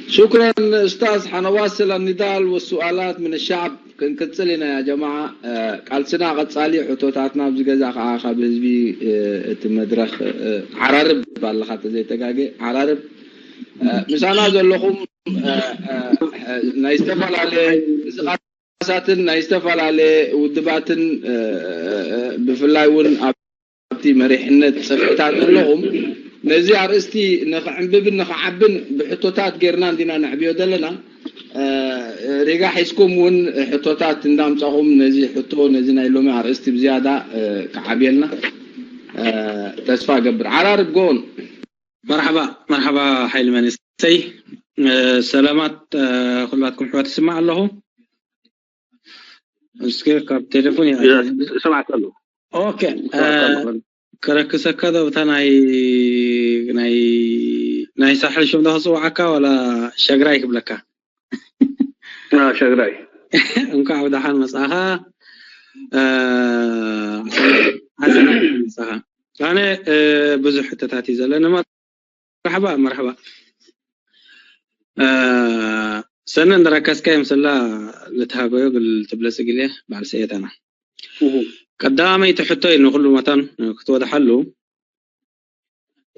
شكرا أستاذ حنواس. النضال والسؤالات من الشعب ክንቅጽል ኢና ያ ጀማዓ። ቃልስና ቀጻሊ፣ ሕቶታትና ኣብዚ ገዛ ከዓ ካብ ህዝቢ እቲ መድረኽ ዓራርብ ኣለኻ ተዘይተጋገ ዓራርብ ምሳና ዘለኹም ናይ ዝተፈላለየ ሳትን ናይ ዝተፈላለየ ውድባትን ብፍላይ እውን ኣብቲ መሪሕነት ጽፍሕታት ዘለኹም ነዚ ኣርእስቲ ንኽዕንብብን ንኽዓብን ብሕቶታት ጌርና እንዲና ነዕብዮ ዘለና። ሪጋ ሒዝኩም እውን ሕቶታት እንዳምጻኹም ነዚ ሕቶ ነዚ ናይ ሎሚ ኣርእስቲ ብዝያዳ ክዓብየልና ተስፋ እገብር። ዓራርብ ጎን መርሓባ መርሓባ ሓይሊ መንእሰይ ሰላማት ኩላትኩም ኣሕዋት ይስማዕ ኣለኹ። እስኪ ካብ ቴሌፎን ይሰማዕካ ኣሎ። ኦኬ ከረክሰካ ዶ ብታ ናይ ናይ ናይ ሳሕል ሽም ዶ ክፅውዓካ ዋላ ሸግራይ ክብለካ? ሸግራይ እንኳዕ ብደሓን መፃኻ። ሓሰና መፃኻ። ኣነ ብዙሕ ሕቶታት እዩ ዘለኒ። መርሓባ መርሓባ። ሰነ እንደረከስካ ይምስላ ልትሃጎዮ ግል ትብለ ስግል እየ በዓል ስኤታና። ቀዳመይቲ ሕቶ እዩ ንኩሉ መታን ክትወድሓሉ።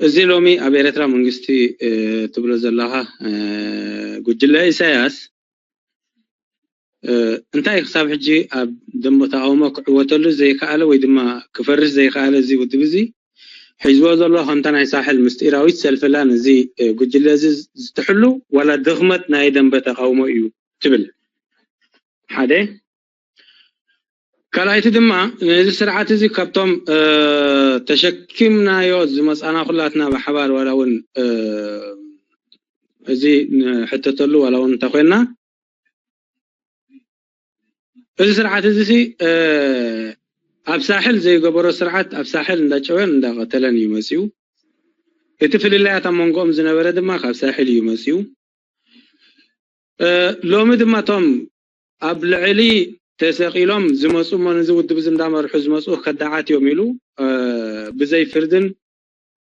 እዚ ሎሚ ኣብ ኤረትራ መንግስቲ ትብሎ ዘለኻ ጉጅለ ኢሳያስ እንታይ ክሳብ ሕጂ ኣብ ደንበ ተቃውሞ ክዕወተሉ ዘይከኣለ ወይ ድማ ክፈርስ ዘይከኣለ እዚ ውድብ እዚ ሒዝዎ ዘሎ ከምታ ናይ ሳሕል ምስጢራዊት ሰልፍላ ነዚ ጉጅለ እዚ ዝትሕሉ ዋላ ድኽመት ናይ ደንበ ተቃውሞ እዩ ትብል ሓደ። ካልኣይቲ ድማ ነዚ ስርዓት እዚ ካብቶም ተሸኪምናዮ ዝመፃና ኩላትና ብሓባር ዋላ እውን እዚ ንሕተተሉ ዋላ እውን እንተኮይና እዚ ስርዓት እዚ ሲ ኣብ ሳሕል ዘይገበሮ ስርዓት ኣብ ሳሕል እንዳጨወን እንዳቀተለን እዩ መፅኡ። እቲ ፍልላያት ኣብ መንጎኦም ዝነበረ ድማ ካብ ሳሕል እዩ መፅኡ። ሎሚ ድማ እቶም ኣብ ልዕሊ ተሰቂሎም ዝመፁ እሞ ነዚ ውድብ እዚ እንዳመርሑ ዝመፁ ከዳዓት እዮም ኢሉ ብዘይ ፍርድን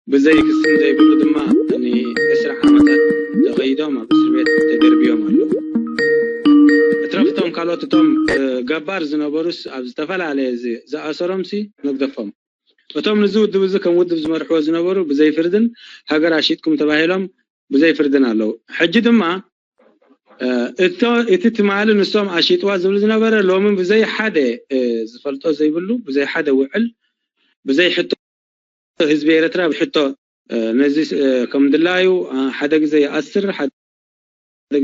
ብዘይ ክስን ዘይብሉ ድማ ንዕስራ ዓመታት ተኸይዶም ኣብ እስር ቤት ተደርብዮም ኣለዉ። እትረፍቶም ካልኦት እቶም ገባር ዝነበሩስ ኣብ ዝተፈላለየ ዝኣሰሮም ሲ ንግደፎም። እቶም ንዚ ውድብ እዚ ከም ውድብ ዝመርሕዎ ዝነበሩ ብዘይ ፍርድን ሃገር ኣሽጥኩም ተባሂሎም ብዘይ ፍርድን ኣለዉ። ሕጂ ድማ እቲ ትማሊ ንሶም ኣሽጥዋ ዝብል ዝነበረ ሎሚ ብዘይ ሓደ ዝፈልጦ ዘይብሉ ብዘይ ሓደ ውዕል ብዘይ ሕቶ ህዝቢ ኤረትራ ብሕቶ ነዚ ከም ድላዩ ሓደ ግዜ ይኣስር ሓደ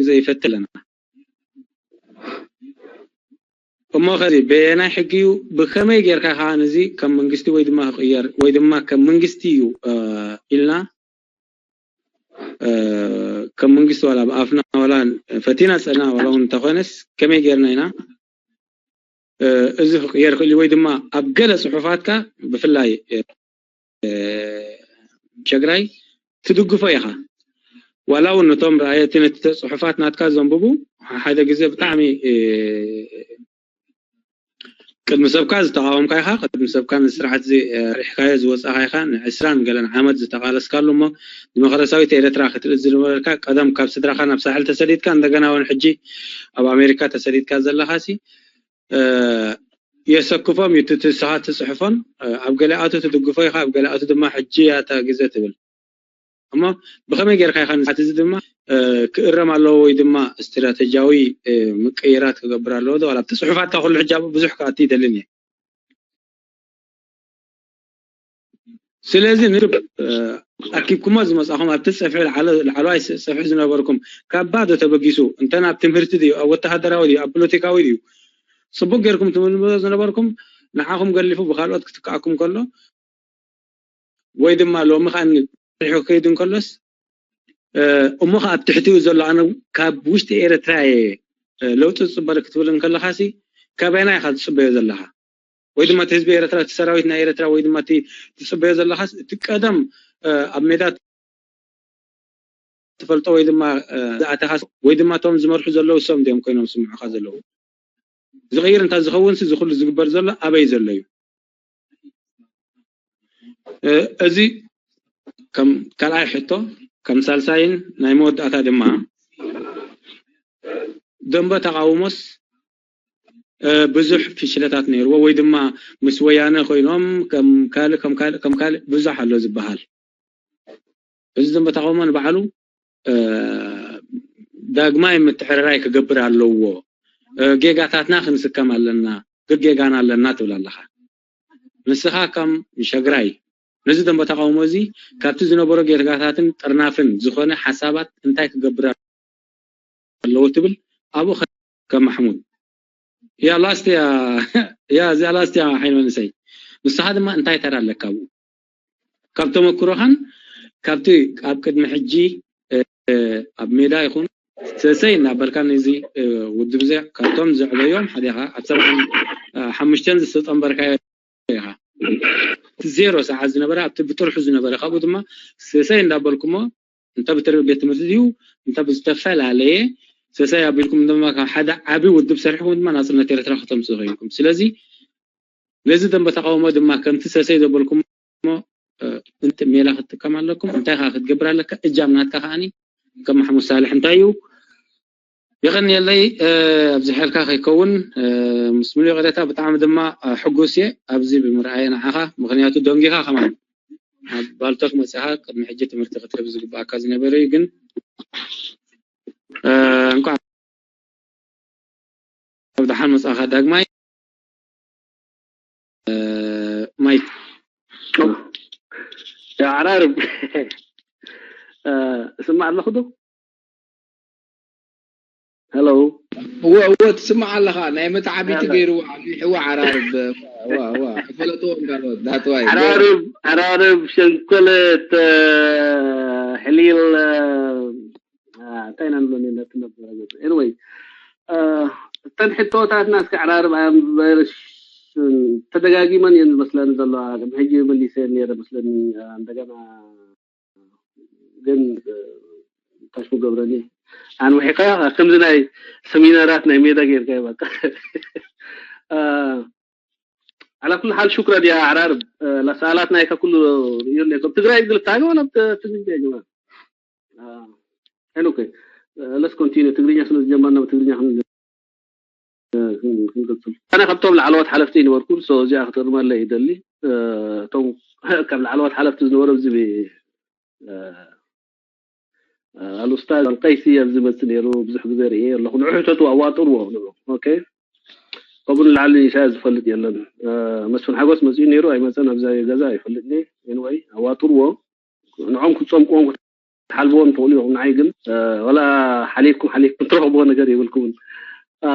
ግዜ ይፈትሕ ኣለና። እሞ ከዚ በየናይ ሕጊ እዩ ብከመይ ጌርካ ከዓ ነዚ ከም መንግስቲ ወይ ድማ ክቅየር ወይ ድማ ከም መንግስቲ እዩ ኢልና ከም መንግስቲ ዋላ ብኣፍና ዋላ ፈቲና ፀና ዋላ እውን እንተኮነስ ከመይ ጌርና ኢና እዚ ክቅየር ክእል ወይ ድማ ኣብ ገለ ፅሑፋትካ ብፍላይ ሸግራይ ትድግፎ ኢኻ ዋላ እውን ነቶም ረኣየቲ ነቲ ፅሑፋት ናትካ ዘንብቡ ሓደ ግዜ ብጣዕሚ ቅድሚ ሰብካ ዝተቃወምካ ኢኻ ቅድሚ ሰብካ ንስርዓት እዚ ሪሕካዮ ዝወፃኻ ኢኻ ንዕስራን ገለን ዓመት ዝተቃለስካሉ እሞ ዲሞክራሲያዊት ኤረትራ ክትርኢ ዝነበረካ ቀደም ካብ ስድራኻ ናብ ሳሕል ተሰዲድካ እንደገና እውን ሕጂ ኣብ ኣሜሪካ ተሰዲድካ ዘለኻ ሲ የሰክፎም እዩ እቲ ንስኻ ትፅሕፎን ኣብ ገሊኣቱ ትድግፎ ኢኻ ኣብ ገሊኣቱ ድማ ሕጂ እያ እታ ግዘ ትብል እሞ ብኸመይ ጌርካ ኢኻ ንስሓት እዚ ድማ ክእረም ኣለዎ ወይ ድማ ስትራተጂያዊ ምቅይራት ክገብር ኣለዎ ዶ ዋላ ኣብቲ ፅሑፋትካ ኩሉ ሕጂ ኣብኡ ብዙሕ ክኣቱ ይደልን እየ ስለዚ ንብ ኣኪብኩሞ ዝመፃኹም ኣብቲ ፅፍሒ ላዕለዋይ ፅፍሒ ዝነበርኩም ካብ ባዶ ተበጊሱ እንተ ናብ ትምህርቲ ድዩ ኣብ ወተሃደራዊ ድዩ ኣብ ፖለቲካዊ ድዩ ፅቡቅ ጌርኩም ትምልምሎ ዝነበርኩም ንዓኹም ገሊፉ ብካልኦት ክትከኣኩም ከሎ ወይ ድማ ሎሚ ከዓ ሪሑ ክከይድ እንከሎስ እሞ ከዓ ኣብ ትሕቲኡ ዘሎ ኣነ ካብ ውሽጢ ኤረትራ እየ ለውጢ ዝፅበረ ክትብል እንከለካ ሲ ካበይና ኢካ ትፅበዮ ዘለካ ወይ ድማ እቲ ህዝቢ ኤረትራ እቲ ሰራዊት ናይ ኤረትራ ወይ ድማ እቲ ትፅበዮ ዘለካ እቲ ቀደም ኣብ ሜዳ ትፈልጦ ወይ ድማ ዝኣተኻ ወይ ድማ እቶም ዝመርሑ ዘለዉ ሰም ድዮም ኮይኖም ስምዑኻ ዘለዉ ዝቕይር እንታ ዝኸውን እዚ ኩሉ ዝግበር ዘሎ ኣበይ ዘሎ እዩ እዚ ከም ካልኣይ ሕቶ ከም ሳልሳይን ናይ መወዳእታ ድማ ደንበ ተቓውሞስ ብዙሕ ፍሽለታት ነይርዎ፣ ወይ ድማ ምስ ወያነ ኮይኖም ከም ካልእ ከም ካልእ ከም ካልእ ብዙሕ ኣሎ ዝበሃል። እዚ ደንበ ተቓውሞ ንባዕሉ ዳግማይ ምትሕርራይ ክገብር ኣለዎ። ጌጋታትና ክንስከም ኣለና፣ ግጌጋና ኣለና ትብል ኣለኻ። ንስኻ ከም ሸግራይ ነዚ ደንበ ተቓውሞ እዚ ካብቲ ዝነበሮ ጌጋታትን ጥርናፍን ዝኾነ ሓሳባት እንታይ ክገብር ኣለዎ ትብል ኣብኡ ከ-፣ ከም ማሕሙድ። ያ ላስት ያ፣ ያ እዚኣ ላስት ያ ሓይል መንእሰይ። ንስኻ ድማ እንታይ ተራ ኣለካ ኣብኡ? ካብ ተመክሮኻን ካብቲ ኣብ ቅድሚ ሕጂ፣ እ፣ ኣብ ሜዳ ይኹን ሰሰይ እናበልካ ነዚ፣ እ፣ ውድብ እዚ ካብቶም ዘዕበዮም ሓደ ኢኻ። ኣብ ሰብዓን ሓሙሽተን ዝተጸንበርካዮ ኢኻ። እቲ ዜሮ ሰዓት ዝነበረ ኣብቲ ብጥርሑ ዝነበረ ካብኡ ድማ ሰሰይ እንዳበልኩሞ እንተ ብትሪ ቤት ትምህርቲ ድዩ እንተ ብዝተፈላለየ ሰሰይ ኣቢልኩም ድማ ካብ ሓደ ዓቢ ውድብ ሰሪሕኩም ድማ ናጽነት ኤርትራ ከተምጽኡ ኮይንኩም። ስለዚ ነዚ ደንበ ተቃውሞ ድማ ከምቲ ሰሰይ ዘበልኩሞ፣ እ፣ እንት ሜላ ክትጥቀም ኣለኩም። እንታይ ከኣ ክትገብር ኣለካ? እጃም ናትካ ከኣኒ ከም ማሕሙድ ሳልሕ እንታይ እዩ? የቐንየለይ፣ እ፣ ኣብዚ ሓልካ ከይከውን፣ እ፣ ምስ ሙሉእ ይቕሬታ ብጣዕሚ ድማ፣ እ፣ ሕጉስ እየ ኣብዚ ብምርኣየ ንዓኻ። ምኽንያቱ ደንጊኻ ከማን ኣብ ባልቶክ መጺኻ ቅድሚ ሕጂ ትምህርቲ ክትህብ ዝግብኣካ ዝነበረ እዩ። ግን፣ እ፣ እንኳዕ ደሓን መጻኻ ዳግማይ። እ፣ ማይክ። ያ ዓራርብ፣ እ፣ እስማዕ ኣለኹ ዶ? ሄሎ። እወ፣ እወ፣ ትስማዕ ኣለኻ። ናይ መተዓቢቲ ገይርዋ፣ ኣሚሕዋ ዓራርብ። እወ፣ እወ፣ ኣይፈለጥዎን ካልኦት። That's why። እወ። ዓራርብ፣ ዓራርብ፣ ሸንኮለት፣ እ፣ ሕሊል፣ እ፣ አ፣ እንታይ ኢና ንብሎ ነና ትነብረ ገጽ። Anyway፣ እ፣ እተን ሕቶታት ናትካ ዓራርብ ኣንበርሽ ተደጋጊመን እየን ዝመስለኒ ዘለዋ። ቅድሚ ሕጂ መሊሰ ነይረ መስለኒ፣ እ፣ እንደገና ግን፣ እ፣ ታሽሙ ገብረኒ ኣንዊሕካ ከምዚ ናይ ሰሚናራት ናይ ሜዳ ጌርካ በቃ። እ፣ ዓላ ኩሉ ሓል ሹክራ ዲያ ዓራርብ፣ እ፣ ለሰኣላት ናይካ ኩሉ ርእዩ ኣለኩም። ትግራይ ግልታ ነው ወላ ት-፣ ትግርኛ ጀማ? እ፣ ሄኖክ፣ እ፣ let's continue። ትግርኛ ስለ ዝጀመርና ብትግርኛ ክን-፣ እ፣ ክን-፣ ክንቅጽል። ኣነ ካብቶም ላዕለዎት ሓለፍቲ ይነበርኩ፣ so እዚኣ ክትእርመለይ ይደሊ። እ፣ እቶም ካብ ላዕለዎት ሓለፍቲ ዝነበሩ ኣብዚ ብ-፣ እ፣ ኣልኡስታዝ ኣልቀይሲ ኣብዚ መጽእ ነይሩ፣ ብዙሕ ግዜ ርእየ ኣለኹ። ንዑ ሕተቱ፣ ኣዋጥርዎ ንዑ። ኦኬ። ከምኡ ንላዕሊ ኢሳያስ ዝፈልጥ የለን። እ፣ መስፍን ሓጎስ መጽኡ ነይሩ ኣይመጸን፣ ኣብዚ ገዛ ኣይፈልጥን እየ። Anyway፣ ኣዋጥርዎ። ንዖም ክትጸምቅዎም ክትሓልብዎም ትኽእሉ ኢኹም። ንዓይ ግን፣ እ፣ ወላ ሓሊፍኩም ሓሊፍኩም ትረኽብዎ ነገር የብልኩምን። እ፣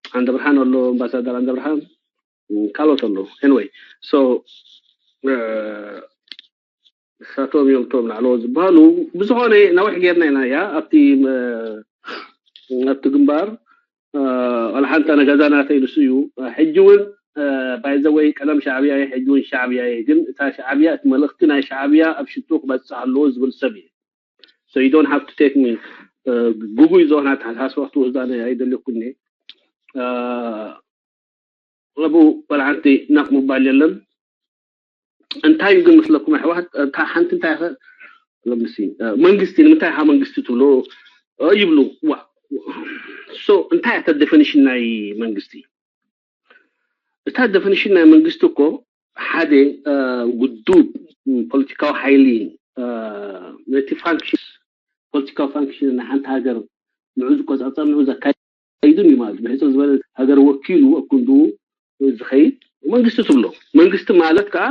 ዓንደ ብርሃን ኣሎ፣ ኣምባሳደር ዓንደ ብርሃን፣ እ፣ ካልኦት ኣለዉ። Anyway፣ so፣ እ፣ ንሳቶም እዮም እቶም ላዕለዎት ዝበሃሉ። ብዝኾነ ነዊሕ ጌርና ኢና እያ ኣብቲ፣ እ፣ ኣብቲ ግንባር፣ እ፣ ዋላ ሓንቲ ኣነ ገዛ ናተይ ንሱ እዩ። ሕጂ እውን፣ እ፣ by the way ቀደም ሻዕብያ እየ፣ ሕጂ እውን ሻዕብያ እየ። ግን እታ ሻዕብያ፣ እቲ መልእኽቲ ናይ ሻዕብያ ኣብ ሽትኡ ክበጽሕ ኣለዎ ዝብል ሰብ እየ። So you don't have to take me፣ እ፣ ግጉይ ዝኾነ ኣተሓሳስባ ክትወስዳ ኣነ ኣይደልየኩን እየ። እ፣ ኣብኡ ቆልዓ ሓንቲ ናቕ ምባል የለን። እንታይ እዩ ግን መስለኩም ኣሕዋት፣ እታ ሓንቲ እንታይ ኢኸ፣ ለምሲ፣ እ፣ መንግስቲ፣ ንምንታይ ኢኻ መንግስቲ ትብሎ፣ እ፣ ይብሉ። ዋ፣ so እንታይ እያ እታ ዴፊኒሽን ናይ መንግስቲ? እታ ዴፊኒሽን ናይ መንግስቲ እኮ ሓደ፣ እ፣ ውዱብ፣ ም፣ ፖለቲካዊ ሓይሊ፣ እ፣ ነቲ ፋንክሽን፣ ፖለቲካዊ ፋንክሽን ናይ ሓንቲ ሃገር ንዑ ዝቆጻጸር፣ ንዑ ዘካይድን እዩ ማለት። ብሕጽር ዝበለ ሃገር ወኪሉ ኣብ ክንድኡ ዝኸይድ መንግስቲ ትብሎ። መንግስቲ ማለት ከኣ፣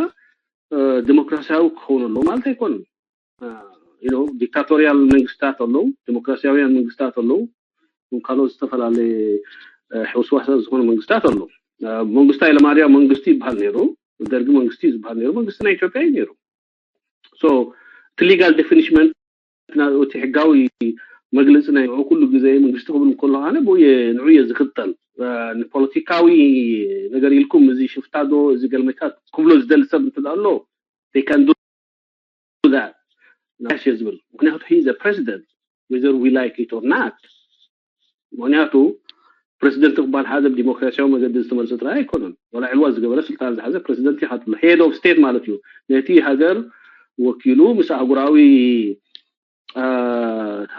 እ፣ ዲሞክራሲያዊ ክኸውን ኣለዎ ማለት ኣይኮነን። እ፣ you know፣ ዲክታቶሪያል መንግስታት ኣለዉ፣ ዲሞክራሲያውያን መንግስታት ኣለዉ፣ ካልኦት ዝተፈላለየ፣ እ፣ ሕውስዋሳት ዝኾኑ መንግስታት ኣለዉ። እ፣ መንግስቲ ሃይለማርያም መንግስቲ ይበሃል ነይሩ፣ ደርጊ መንግስቲ እዩ ዝበሃል ነይሩ፣ መንግስቲ ናይ ኢትዮጵያ እዩ ነይሩ። So እቲ ሊጋል ዴፊኒሽን፣ እቲ ሕጋዊ መግለፂ ናይ ንዑ ኩሉ ግዜ መንግስቲ ክብል እንከሎ ኣነ ብኡ እየ፣ ንዑ እየ ዝኽተል። እ፣ ንፖለቲካዊ ነገር ኢልኩም እዚ ሽፍታ ዶ እዚ ገልመቻ ክብሎ ዝደሊ ሰብ እንተ ኣሎ they can do that። ንዓይ እየ ዝብል። ምክንያቱ he is a president whether we like it or not። ምክንያቱ ፕረዚደንት ክበሃል ሓደ ብዲሞክራሲያዊ መገዲ ዝተመረፀ ጥራይ ኣይኮነን። ዋላ ዕልዋ ዝገበረ ስልጣን ዝሓዘ ፕረዚደንት ኢኻ ትብሎ። ሄድ ኦፍ ስቴት ማለት እዩ። ነቲ ሃገር ወኪሉ ምስ ኣህጉራዊ፣ አ፣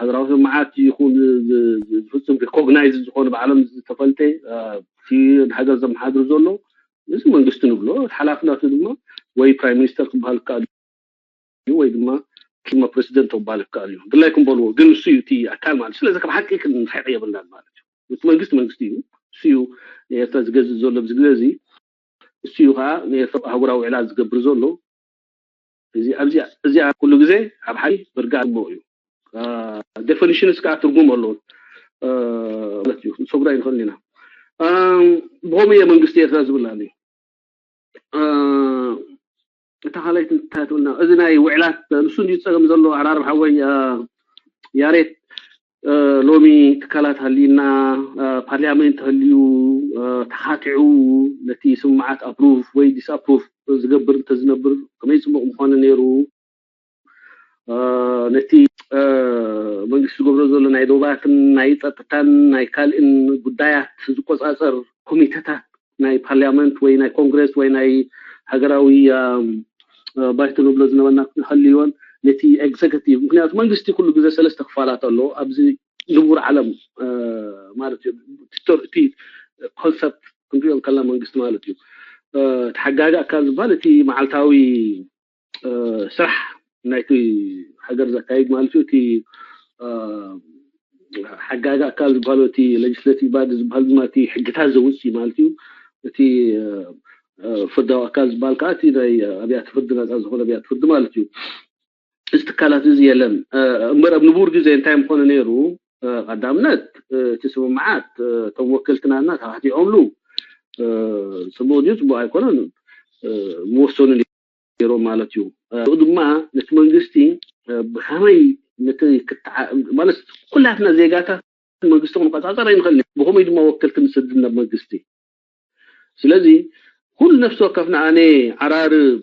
ሃገራዊ ስምምዓት ይኹን ዝፍፅም ሪኮግናይዝ ዝኾነ ብዓለም ዝተፈልጠ እቲ ንሃገር ዘመሓድር ዘሎ እዚ መንግስቲ ንብሎ፣ ሓላፍነቱ ድማ ወይ ፕራይም ሚኒስተር ክበሃል ይከኣል እዩ ወይ ድማ ክልመ ፕሬዚደንት ክበሃል ይከኣል እዩ። ድላይኩም በልዎ፣ ግን ንሱ እዩ እቲ ኣካል ማለት። ስለዚ ካብ ሓቂ ክንርሕቕ የብልናን ማለት እዩ። እቲ መንግስቲ መንግስቲ እዩ፣ እሱ እዩ ንኤርትራ ዝገዝእ ዘሎ ኣብዚ ግዜ እዚ፣ እሱ እዩ ከዓ ንኤርትራ ኣህጉራዊ ዕላ ዝገብር ዘሎ። እዚ ኣብዚኣ እዚኣ ኩሉ ግዜ ኣብ ሓቂ ምርጋእ ጽቡቕ እዩ። ዴፊኒሽንስ ከዓ ትርጉም ኣለዎ ማለት እዩ። ንሰጉዳ ይንኽእል ኢና። ብኸምኡ እየ መንግስቲ ኤርትራ ዝብል ኣሎ። እታ ካልኣይቲ እንታይ ትብልና? እዚ ናይ ውዕላት ንሱ እንድዩ ጸገም ዘሎ። ኣራርብ ሓወይ፣ ያሬድ፣ ሎሚ ትካላት ሃልዩና፣ ፓርላመንት ተህልዩ፣ ተኻቲዑ፣ ነቲ ስምምዓት ኣፕሩቭ ወይ ዲስኣፕሩቭ ዝገብር እንተዝነብር ከመይ ጽቡቕ ምኾነ ነይሩ። ነቲ መንግስቲ ዝገብሮ ዘሎ ናይ ዶባትን ናይ ጸጥታን ናይ ካልእን ጉዳያት ዝቆጻጸር ኮሚተታት ናይ ፓርላመንት ወይ ናይ ኮንግረስ ወይ ናይ ሃገራዊ ባይቶ ንብሎ ዝነበርና ክህልዮን ነቲ ኤግዘከቲቭ፣ ምክንያቱ መንግስቲ ኩሉ ግዜ ሰለስተ ክፋላት ኣሎ ኣብዚ ንቡር ዓለም ማለት እዩ። እቲ ኮንሰፕት ክንሪኦ ከለና መንግስቲ ማለት እዩ። እቲ ሓጋጊ ኣካል ዝበሃል እቲ መዓልታዊ ስራሕ ናይቲ ሃገር ዘካይድ ማለት እዩ። እቲ ሓጋጊ ኣካል ዝበሃል እቲ ሌጅስሌቲቭ ባዲ ዝበሃል ድማ እቲ ሕግታት ዘውፅእ ማለት እዩ። እቲ ፍርዳዊ ኣካል ዝበሃል ከዓ እቲ ናይ ኣብያተ ፍርዲ፣ ነፃ ዝኾነ ኣብያተ ፍርዲ ማለት እዩ። እዚ ትካላት እዚ የለን። እምበር ኣብ ንቡር ግዜ እንታይ ምኾነ ነይሩ? ቀዳምነት እቲ ስምምዓት እቶም ወከልትናና ተኻቲዖምሉ፣ ፅቡቕ ድዩ ፅቡቕ ኣይኮነን ምወሰኑ ነይሮም ማለት እዩ። ብኡ ድማ ነቲ መንግስቲ ብኸመይ ነቲ ማለት ኩላትና ዜጋታት መንግስቲ ክንቆፃፀር ኣይንኽእል፣ ብኸመይ ድማ ወከልቲ ንሰድድ ናብ መንግስቲ። ስለዚ ኩሉ ነፍሲ ወከፍና ኣነ ዓራርብ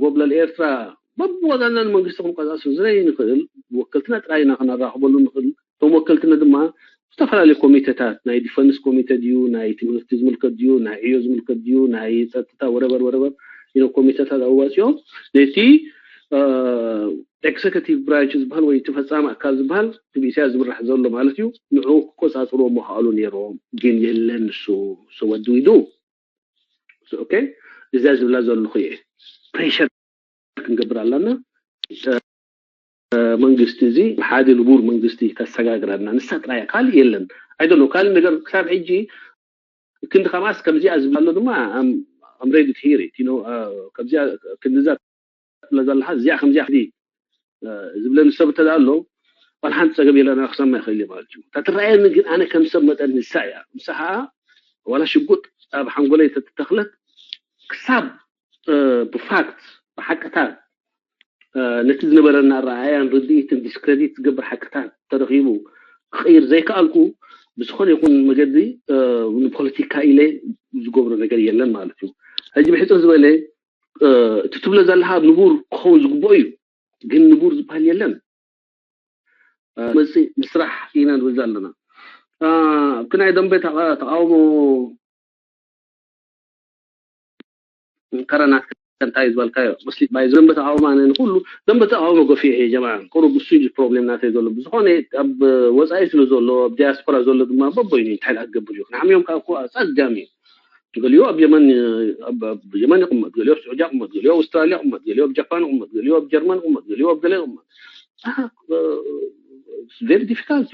ጎብለል ኤርትራ በብወገንና ንመንግስቲ ክንቆፃፀር ስለዘይንኽእል ወከልትና ጥራይ ኢና ክነራኽበሉ ንኽእል። እቶም ወከልትና ድማ ዝተፈላለዩ ኮሚቴታት ናይ ዲፈንስ ኮሚቴ ድዩ ናይ ትምህርቲ ዝምልከት ድዩ ናይ ዕዮ ዝምልከት ድዩ ናይ ፀጥታ ወረበር ወረበር ኢኖ ኮሚቴታት ኣዋፂኦም ነቲ ኤግዘከቲቭ ብራንች ዝበሃል ወይ እቲ ፈፃሚ ኣካል ዝበሃል ብኢሳያስ ዝምራሕ ዘሎ ማለት እዩ ንዕኡ ክቆፃፅርዎ ምኽኣሉ ነይሮም ግን የለን ንሱ ሰወድዊዱ ኦኬ እዛ ዝብላ ዘለኹ እየ ፕሬሸር ክንገብር ኣለና መንግስቲ እዚ ሓደ ንቡር መንግስቲ ከሰጋግረና ንሳ ጥራይ ካልእ የለን ኣይደሎ ካልእ ነገር ክሳብ ሕጂ ክንዲ ከማስ ከምዚኣ ዝብላ ኣሎ ድማ I'm ready to hear it you know ከምዚኣ ክንድዛ ትብለ ዘለካ እዚኣ ከምዚኣ ክዲ ዝብለኒ ሰብ እንተ ኣሎ ዋላ ሓንቲ ፀገም የለን ክሰማ ይኽእል እዩ ማለት እዩ እታ ትረኣየኒ ግን ኣነ ከም ሰብ መጠን ንሳ እያ ንሳ ከዓ ዋላ ሽጉጥ ኣብ ሓንጎለይ ተተተኽለት ክሳብ ብፋክት ብሓቅታት ነቲ ዝነበረና ኣረኣያን ርድኢትን ዲስክሬዲት ዝገብር ሓቅታት ተረኺቡ ክቕይር ዘይከኣልኩ ብዝኾነ ይኹን መገዲ ንፖለቲካ ኢለ ዝገብሮ ነገር የለን ማለት እዩ ሕጂ ብሕፅር ዝበለ እቲ ትብሎ ዘለካ ንቡር ክኸውን ዝግብኦ እዩ ግን ንቡር ዝበሃል የለን መፅእ ንስራሕ ኢና ንብል ዘለና ኣብቲ ናይ ደንበ ተቃውሞ ከረናት እንታይ ዝበልካዮ መስሊ ባይ ደንበ ተቃውሞ ኣነ ንኩሉ ደንበ ተቃውሞ ገፊሕ እየ ጀማ ቁሩብ እሱ እንጂ ፕሮብሌም ናተይ ዘሎ ብዝኾነ ኣብ ወፃኢ ስለ ዘሎ ኣብ ዲያስፖራ ዘሎ ድማ በቦይኑ እንታይ ዳኣ ክገብር እዩ ንዓሚዮም ካብ እኮ ኣፀጋሚ እዩ ገሊኡ ኣብ የመን የመን ይቕመጥ ገሊኡ ኣብ ስዑድያ ይቕመጥ ገሊኡ ኣብ ኣውስትራልያ ይቕመጥ ገሊኡ ኣብ ጃፓን ይቕመጥ ገሊኡ ኣብ ጀርመን ይቕመጥ ገሊኡ ኣብ ገለ ይቕመጥ very difficult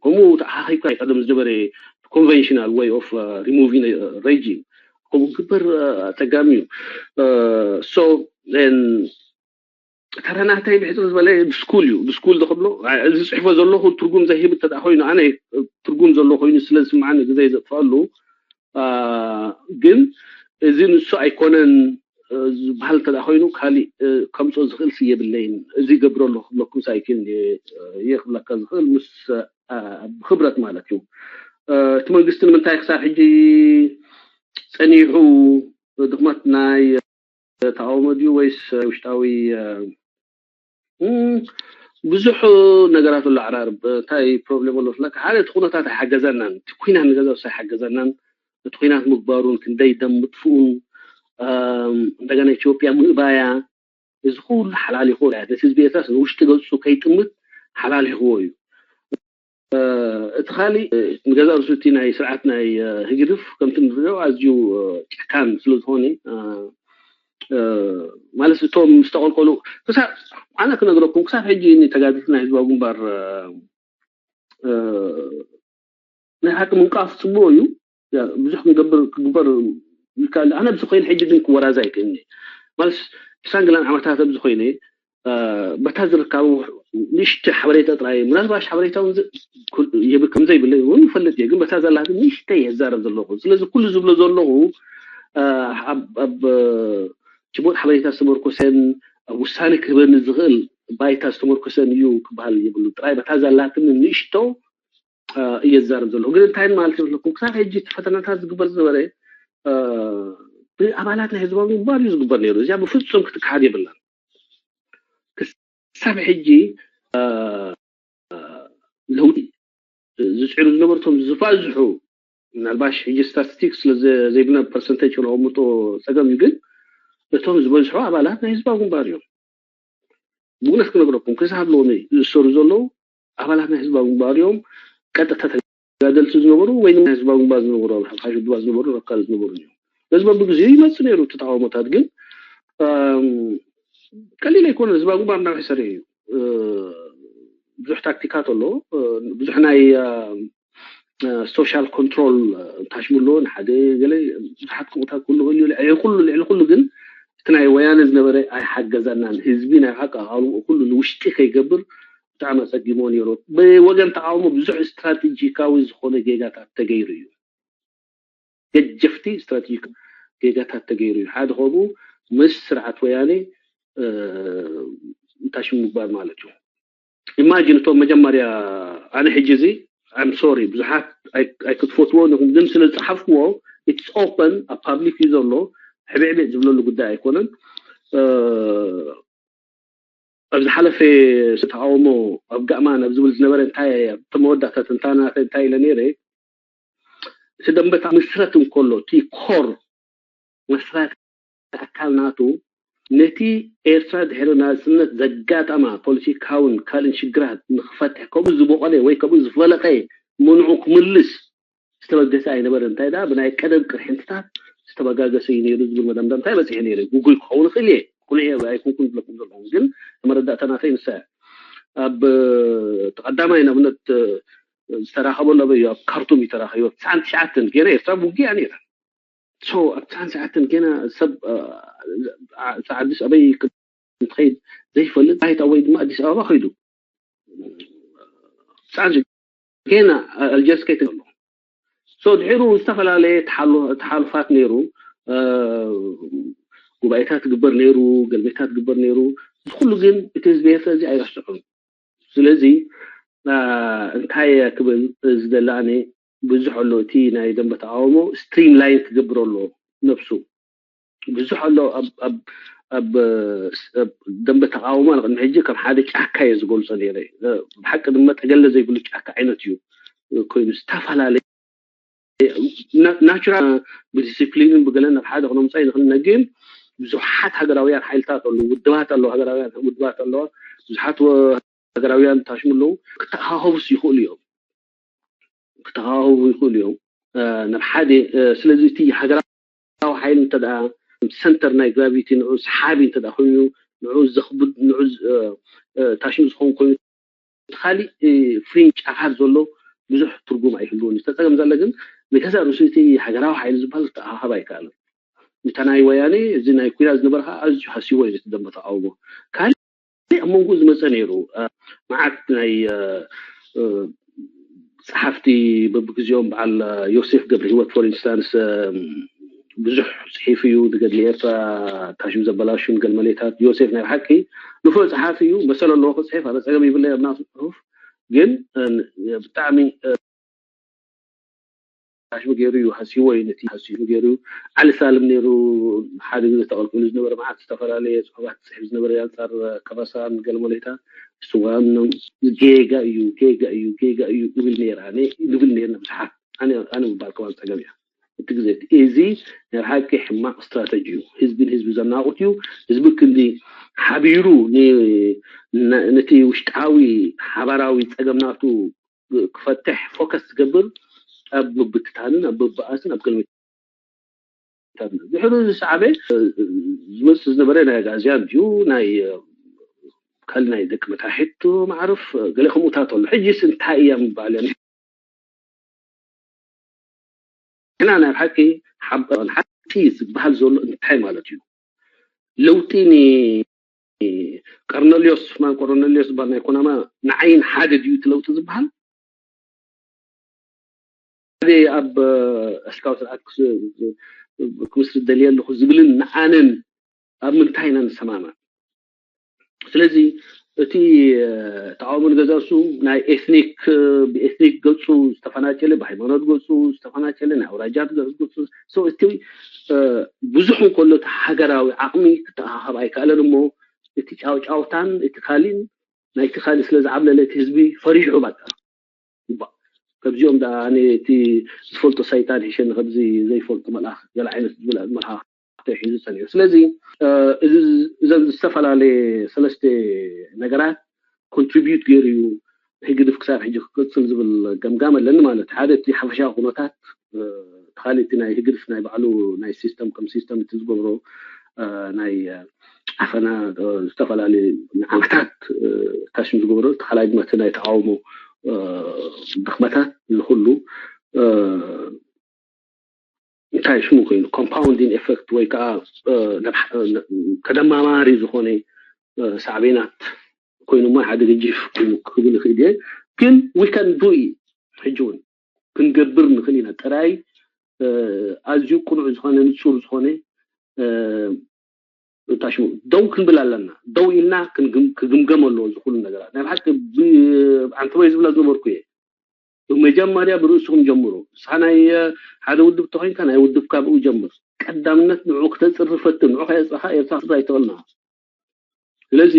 ከምኡ ተሓኺካ ቀደም ዝነበረ conventional way of removing regime ከምኡ ክግበር ኣፀጋሚ እዩ so ተረናህታይ ብሕፅር ዝበለ ብስኩል እዩ ብስኩል ዝክብሎ እዚ ፅሕፎ ዘለኹ ትርጉም ዘይህብ እንተ ኮይኑ ኣነ ትርጉም ዘሎ ኮይኑ ስለ ዝስምዓኒ ግዜ ዘጥፈኣሉ ግን እዚ ንሱ ኣይኮነን ዝበሃል እንተ ኮይኑ ካሊእ ከምፅኦ ዝኽእል ስ የብለይን እዚ ገብረሉ ክብለኩም ሳይክል እየ ክብለካ ዝኽእል ምስ ብክብረት ማለት እዩ እቲ መንግስቲ ንምንታይ ክሳብ ሕጂ ፀኒሑ ድኽመት ናይ ተቃውሞ ድዩ ወይስ ውሽጣዊ ብዙሕ ነገራት ኣሎ ዓራርብ እንታይ ፕሮብሌም ኣሎ ስለካ ሓደ እቲ ኩነታት ኣይሓገዘናን እቲ ኩናት ንገዛውስ ኣይሓገዘናን እቲ ኩናት ምግባሩን ክንደይ ደም ምጥፍኡን እንደገና ኢትዮጵያ ምእባያ እዚ ኩሉ ሓላል ይኮን ነቲ ህዝቢ ኤርትራስ ንውሽጢ ገፁ ከይጥምት ሓላሊኽዎ እዩ። እቲ ካሊእ ንገዛእ ርእሱ እቲ ናይ ስርዓት ናይ ህግድፍ ከምቲ ንሪኦ ኣዝዩ ጨካን ስለዝኾነ ማለት እቶም ዝተቐልቀሉ ክሳብ ኣነ ክነግረኩም ክሳብ ሕጂ ተጋድልቲ ናይ ህዝባዊ ግንባር ናይ ሓቂ ምንቃፍ ፅቡቅ እዩ። ብዙሕ ክንገብር ክግበር ይከኣል። ኣነ ኣብዚ ኮይነ ሕጂ ግን ክወራዛ ኣይክእልኒ ማለት ዕስራን ገለን ዓመታት ኣብዚ ኮይነ በታ ዝርካቡ ንእሽተ ሓበሬታ ጥራይ ምናልባሽ ሓበሬታ የብክም ዘይብለ እውን ይፈልጥ እየ ግን በታ ዘላትኒ ንእሽተ እየ ዝዛረብ ዘለኹ ስለዚ ኩሉ ዝብሎ ዘለኹ ኣብ ጭቡጥ ሓበሬታ ዝተመርኮሰን ውሳነ ክህበኒ ዝኽእል ባይታ ዝተመርኮሰን እዩ ክበሃል የብሉ ጥራይ በታ ዘላትኒ ንእሽቶ እየ ዝዛረብ ዘለኹ ግን እንታይ ማለት ዘለኩም ክሳብ ሕጂ እቲ ፈተናታት ዝግበር ዝነበረ ብኣባላት ናይ ህዝባዊ ግንባር እዩ ዝግበር ነይሩ እዚኣ ብፍፁም ክትከሓድ የብላን ክሳብ ሕጂ ለውጢ ዝፅዕሩ ዝነበሩ እቶም ዝበዝሑ ምናልባሽ ሕጂ ስታቲስቲክስ ስለዘይብልና ፐርሰንቴጅ ክነቐምጦ ፀገም እዩ ግን እቶም ዝበዝሑ ኣባላት ናይ ህዝባዊ ግንባር እዮም ብእውነት ክነግረኩም ክሳብ ሎሚ ዝእሰሩ ዘለዉ ኣባላት ናይ ህዝባዊ ግንባር እዮም ቀጥታ ተጋደልቲ ዝነበሩ ወይ ናይ ህዝባዊ ግንባር ዝነበሩ ኣብ ሓፋሽ ውድባት ዝነበሩ ኣካል ዝነበሩ እዮም በዚ በብግዜኡ ይመፅእ ነይሩ እቲ ተቃውሞታት ግን ቀሊል ኣይኮነ ህዝባዊ ግንባር እናውሒ ሰሪሑ እዩ ብዙሕ ታክቲካት ኣሎ ብዙሕ ናይ ሶሻል ኮንትሮል ታሽሙ ኣለዎ ንሓደ ገለ ብዙሓት ከምኡታት ክህሉ ይኽእሉ እዩ ልዕሊ ኩሉ ልዕሊ ኩሉ ግን እቲ ናይ ወያነ ዝነበረ ኣይሓገዘናን ህዝቢ ናይ ሓቂ ኣቓልቦ ኩሉ ንውሽጢ ከይገብር ብጣዕሚ ኣፀጊሞ ነይሩ ብወገን ተቃውሞ ብዙሕ ስትራቴጂካዊ ዝኾነ ጌጋታት ተገይሩ እዩ ገጀፍቲ ስትራቴጂክ ጌጋታት ተገይሩ እዩ ሓደ ከምኡ ምስ ስርዓት ወያነ ታሽሙ ምግባር ማለት እዩ ኢማጂን እቶም መጀመርያ ኣነ ሕጂ እዚ ኣም ሶሪ ብዙሓት ኣይክትፈትዎ ንኹም ግን ስለ ዝፀሓፍክዎ ኢትስ ኦፐን ኣብ ፓብሊክ እዩ ዘሎ ሕብዕብዕ ዝብለሉ ጉዳይ ኣይኮነን ኣብ ዝሓለፈ ተቃውሞ ኣብ ጋእማን ኣብ ዝብል ዝነበረ እንታይ ኣብቲ መወዳእታ ትንታናተ እንታይ ኢለ ነይረ እቲ ደንበታ ምስረት እንከሎ እቲ ኮር መስራቲ ኣካል ናቱ ነቲ ኤርትራ ድሕሪ ናጽነት ዘጋጠማ ፖለቲካውን ካልእን ሽግራት ንክፈትሕ ከምኡ ዝበቖለ ወይ ከምኡ ዝፈለቐ መንዑ ክምልስ ዝተበገሰ ኣይነበረ እንታይ ደኣ ብናይ ቀደም ቅርሕንትታት ዝተበጋገሰ እዩ ነይሩ ዝብል መደምደምታ ይበፅሐ ነይረ ጉጉይ ክኸውን ይኽእል እየ ቁኑዕ እየ ኣይኮንኩን ዝብለኩም ዘለኹ ግን መረዳእታ ናተይ ንሳ እያ ኣብ ተቐዳማይ ንኣብነት ዝተራኸበሉ ኣበይ እዩ ኣብ ካርቱም እዩ ተራኺቡ ኣብ ትስዓን ትሽዓተን ገና ኤርትራ ውግእ እያ ነይራ so ኣብ ትስዓን ትሽዓተን ገና ሰብ ዓዲስ ኣበይ እንትኸይድ ዘይፈልጥ ባይታ ወይ ድማ ኣዲስ ኣበባ ከይዱ ትስዓን ገና ኣልጀርስ ከይተገሎ so ድሕሩ ዝተፈላለየ ተሓሉፋት ነይሩ ጉባኤታት ግበር ነይሩ ገልቤታት ግበር ነይሩ እዚ ኩሉ ግን እቲ ህዝቢ ኤርትራ እዚ ኣይረስዑን ስለዚ እንታይ ክብል ዝደሊ ኣነ ብዙሕ ኣሎ እቲ ናይ ደንበ ተቃውሞ ስትሪም ላይን ክገብር ኣሎ ነብሱ ብዙሕ ኣሎ ኣብ ደንበ ተቃውሞ ንቅድሚ ሕጂ ከም ሓደ ጫካ እየ ዝገልፆ ነይረ ብሓቂ ድማ ጠገለ ዘይብሉ ጫካ ዓይነት እዩ ኮይኑ ዝተፈላለየ ናቹራል ብዲስፕሊንን ብገለን ናብ ሓደ ክነምፃ ይንክእል ግን ብዙሓት ሃገራውያን ሓይልታት ኣለዉ ውድባት ኣለዉ ሃገራውያን ውድባት ኣለዋ ብዙሓት ሃገራውያን ታሽሙ ኣለዉ ክተኣኻኸቡስ ይኽእሉ እዮም ክተኣኻኸቡ ይኽእሉ እዮም ናብ ሓደ ስለዚ እቲ ሃገራዊ ሓይሊ እንተ ሰንተር ናይ ግራቪቲ ንዑ ሰሓቢ እንተ ኮይኑ ንዑ ዘኽብድ ንዑ ታሽሙ ዝኸውን ኮይኑ እቲ ካሊእ ፍሪን ጫፋት ዘሎ ብዙሕ ትርጉም ኣይህልዎን እዩ ተፀገም ዘለ ግን ንገዛ ርእሱ እቲ ሃገራዊ ሓይሊ ዝበሃል ክተኣኻኸብ ኣይከኣልን እታ ናይ ወያኔ እዚ ናይ ኩናት ዝነበረ ከዓ ኣዝዩ ሃሲዎ እዩ እቲ ደንበ ተቃውሞ ካሊእ ኣብ መንጎ ዝመፀ ነይሩ መዓት ናይ ፀሓፍቲ በብግዜኦም በዓል ዮሴፍ ገብረ ህይወት for instance ብዙሕ ፅሒፍ እዩ ንገድሊ ኤርትራ ታሽም ዘበላሹን ገልመሌታት ዮሴፍ ናይ ብሓቂ ንፉዕ ፀሓፊ እዩ መሰል ኣለዎ ክፅሒፍ ኣነ ፀገም ይብለይ ኣብ ናቱ ፅሑፍ ግን ብጣዕሚ ታሽሙ ገይሩ እዩ ሃሲዎ እዩ ነቲ ሃሲቡ ገይሩ ዓሊ ሳልም ነይሩ ሓደ ግዜ ተቐልቂሉ ዝነበረ መዓት ዝተፈላለየ ፅሑፋት ዝፅሕፍ ዝነበረ ኣንፃር ከበሳን ገለመሌታ እሱ ጌጋ እዩ ጌጋ እዩ ጌጋ እዩ ይብል ነይር ኣነ ንብል ነይርና ብዙሓት ኣነ ኣነ ምባል ከማን ፀገም እያ እቲ ግዜ እዚ ናይ ሓቂ ሕማቕ ስትራተጂ እዩ። ህዝቢ ንህዝቢ ዘናቑት እዩ። ህዝቢ ክንዲ ሓቢሩ ነቲ ውሽጣዊ ሓባራዊ ፀገም ናቱ ክፈትሕ ፎከስ ዝገብር ኣብ ምብትታንን ኣብ ምብኣስን ኣብ ቅድሚት ድሕሩ ዝሰዓበ ዝመፅእ ዝነበረ ናይ ኣጋዝያን እዩ ናይ ካል ናይ ደቂ መታሕቱ ማዕርፍ ገለ ከምኡታት ኣሎ። ሕጂስ እንታይ እያ ምባል እያ? ንሕና ናይ ሓቂ ሓቂ ዝበሃል ዘሎ እንታይ ማለት እዩ? ለውጢ ንቀርነልዮስ ማን ቆርነልዮስ ዝበሃል ናይ ኮናማ ንዓይን ሓደ ድዩ እቲ ለውጢ ዝበሃል? ሓደ ኣብ ኣስካው ስርዓት ክምስርት ደልየ ኣለኹ ዝብልን ንኣነን ኣብ ምንታይ ኢና ንሰማማዕ? ስለዚ እቲ ተቃውሞ ንገዛሱ ናይ ኤትኒክ ብኤትኒክ ገፁ ዝተፈናጨለ ብሃይማኖት ገፁ ዝተፈናጨለ ናይ ኣውራጃት ገፁ ሰው እቲ ብዙሕ እንከሎ እቲ ሃገራዊ ዓቕሚ ክተኣኻኸብ ኣይከኣለን እሞ እቲ ጫውጫውታን እቲ ካሊን ናይቲ ካልእ ስለ ዝዓብለለ እቲ ህዝቢ ፈሪሑ በቃ እባ ከምዚኦም ደኣ ኣነ እቲ ዝፈልጦ ሰይጣን ሒሸኒ ከምዚ ዘይፈልጦ መልኣኽ ገለ ዓይነት ዝብል መልኣኽ ሒዙ ጸኒሑ ስለዚ እዘን ዝተፈላለየ ሰለስተ ነገራት ኮንትሪቢዩት ገይሩ እዩ ህግድፍ ክሳብ ሕጂ ክቅጽል ዝብል ገምጋም ኣለኒ ማለት ሓደ እቲ ሓፈሻዊ ኩነታት ተኻሊ እቲ ናይ ህግድፍ ናይ ባዕሉ ናይ ሲስተም ከም ሲስተም እቲ ዝገብሮ ናይ ዓፈና ዝተፈላለዩ ዓመታት ታሽም ዝገብሮ ተኻላይ ድማ እቲ ናይ ተቃውሞ ድኽመታት ዝኩሉ እንታይ ሽሙ ኮይኑ ኮምፓውንዲንግ ኤፈክት ወይ ከዓ ተደማማሪ ዝኾነ ሳዕቤናት ኮይኑ ሞ ሓደ ገጂፍ ክብል ይኽእል እየ ግን we can do it ሕጂ እውን ክንገብር ንኽእል ኢና ጥራይ ኣዝዩ ቅኑዕ ዝኾነ ንፁር ዝኾነ እንታይ ሽሙ ደው ክንብል ኣለና ደው ኢልና ክግምገም ኣለዎ ዝኩሉ ነገራት ናይ ብሓቂ ኣንተወይ ዝብላ ዝነበርኩ እየ ብመጀመርያ ብርእስኹም ጀምሩ ንስኻ ናይ ሓደ ውድብ ተኮይንካ ናይ ውድብካ ብኡ ጀምር ቀዳምነት ንዑ ክተፅሪ ፈትን ንዑ ከየፅረኻ ኤርትራ ክትራ ኣይትበልና ስለዚ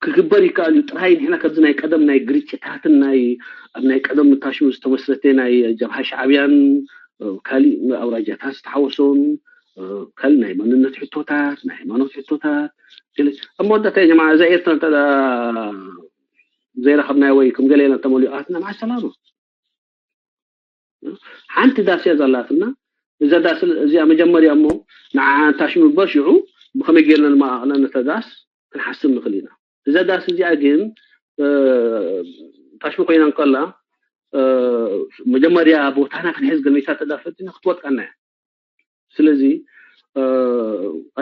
ክግበር ይከኣል እዩ ጥራይ ንሕና ከምዚ ናይ ቀደም ናይ ግርጭታትን ናይ ኣብ ናይ ቀደም ምታሽሙ ዝተመስረተ ናይ ጀብሃ ሻዕብያን ካሊእ ኣውራጃታት ዝተሓወሶም ካልእ ናይ መንነት ሕቶታት ናይ ሃይማኖት ሕቶታት ኣብ መወዳእታ ጀማ እዛ ኤርትራ እንተ ዘይረኸብናዮ ወይ ከም ገለ ኢልና እንተመሊኡ ኣትና ማዓ ሰላማ ሓንቲ ዳስ እያ ዘላትና እዛ ዳስ እዚኣ መጀመርያ እሞ ንዓዓ እንታሽሙ እምበር ሽዑ ብኸመይ ጌርና ንመቓቕላ ነታ ዳስ ክንሓስብ ንኽእል ኢና እዛ ዳስ እዚኣ ግን ታሽሙ ኮይና እንከላ መጀመርያ ቦታና ክንሕዝ ገሚታ ተዳፈትና ክትወድቀና እያ ስለዚ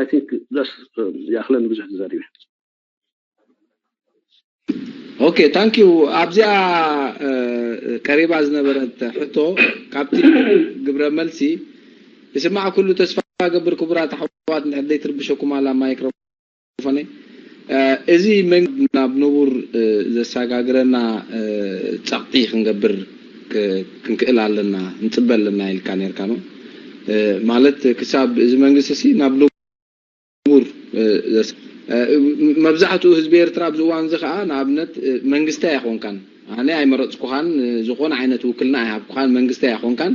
I think ዳስ ያኽለን ብዙሕ ተዛሪበ Okay thank you ኣብዚኣ ቀሪባ ዝነበረት ሕቶ ካብቲ ግብረ መልሲ ይስማዕ ኩሉ ተስፋ ገብር ክቡራት ኣሕዋት እንድሕር ዘይትርብሸኩም ኣላ ማይክሮፎን እዚ መንግስቲ ናብ ንቡር ዘሰጋግረና ጸቕጢ ክንገብር ክንክእል ኣለና ንጽበ ኣለና ኢልካ ነርካ ነው ማለት ክሳብ እዚ መንግስቲ ሲ ናብ ንቡር መብዛሕትኡ ህዝቢ ኤርትራ ኣብዚ እዋን እዚ ከዓ ንኣብነት መንግስቲ ኣይኮንካን ኣነ ኣይመረፅኩኻን ዝኾነ ዓይነት ውክልና ኣይሃብኩኻን መንግስቲ ኣይኮንካን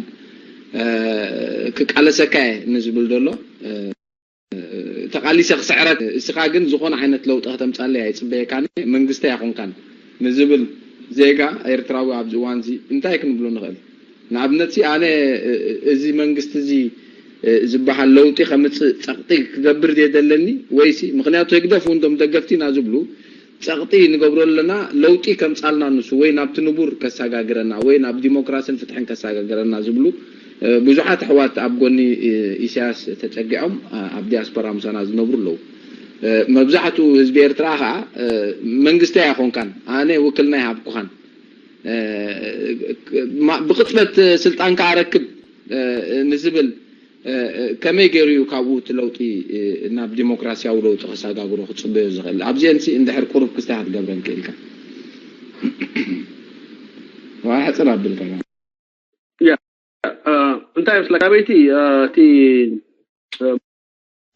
ክቃለሰካ እየ ንዝብል ዘሎ ተቃሊሰ ክስዕረክ እስኻ ግን ዝኾነ ዓይነት ለውጢ ከተምፃለይ ኣይፅበየካን መንግስቲ ኣይኮንካን ንዝብል ዜጋ ኤርትራዊ ኣብዚ እዋን እዚ እንታይ ክንብሎ ንኽእል ንኣብነት ኣነ እዚ መንግስቲ እዚ ዝበሃል ለውጢ ከምፅእ ፀቕጢ ክገብር ድየ ዘለኒ ወይሲ ምክንያቱ ህግደፍ እውን ቶም ደገፍቲ ኢና ዝብሉ ፀቕጢ ንገብሮ ኣለና ለውጢ ከምፃልና ንሱ ወይ ናብቲ ንቡር ከሰጋግረና ወይ ናብ ዲሞክራስን ፍትሕን ከሰጋግረና ዝብሉ ብዙሓት ኣሕዋት ኣብ ጎኒ ኢሳያስ ተፀጊዖም ኣብ ዲያስፖራ ምሳና ዝነብሩ ኣለዉ መብዛሕትኡ ህዝቢ ኤርትራ ከዓ መንግስቲ ኣይኮንካን ኣነ ውክልና ይሃብኩኻን ብቅፅበት ስልጣንካ ኣረክብ ንዝብል ከመይ ገይሩ እዩ ካብኡ እቲ ለውጢ ናብ ዲሞክራሲያዊ ለውጢ ከሰጋግሮ ክፅበዮ ዝኽእል ኣብዚአን ሲ እንድሕር ቁሩብ ክስታይ ክትገብረን ክእልካ ሕፅር ኣብልካ እንታይ ምስላ ካበይቲ እቲ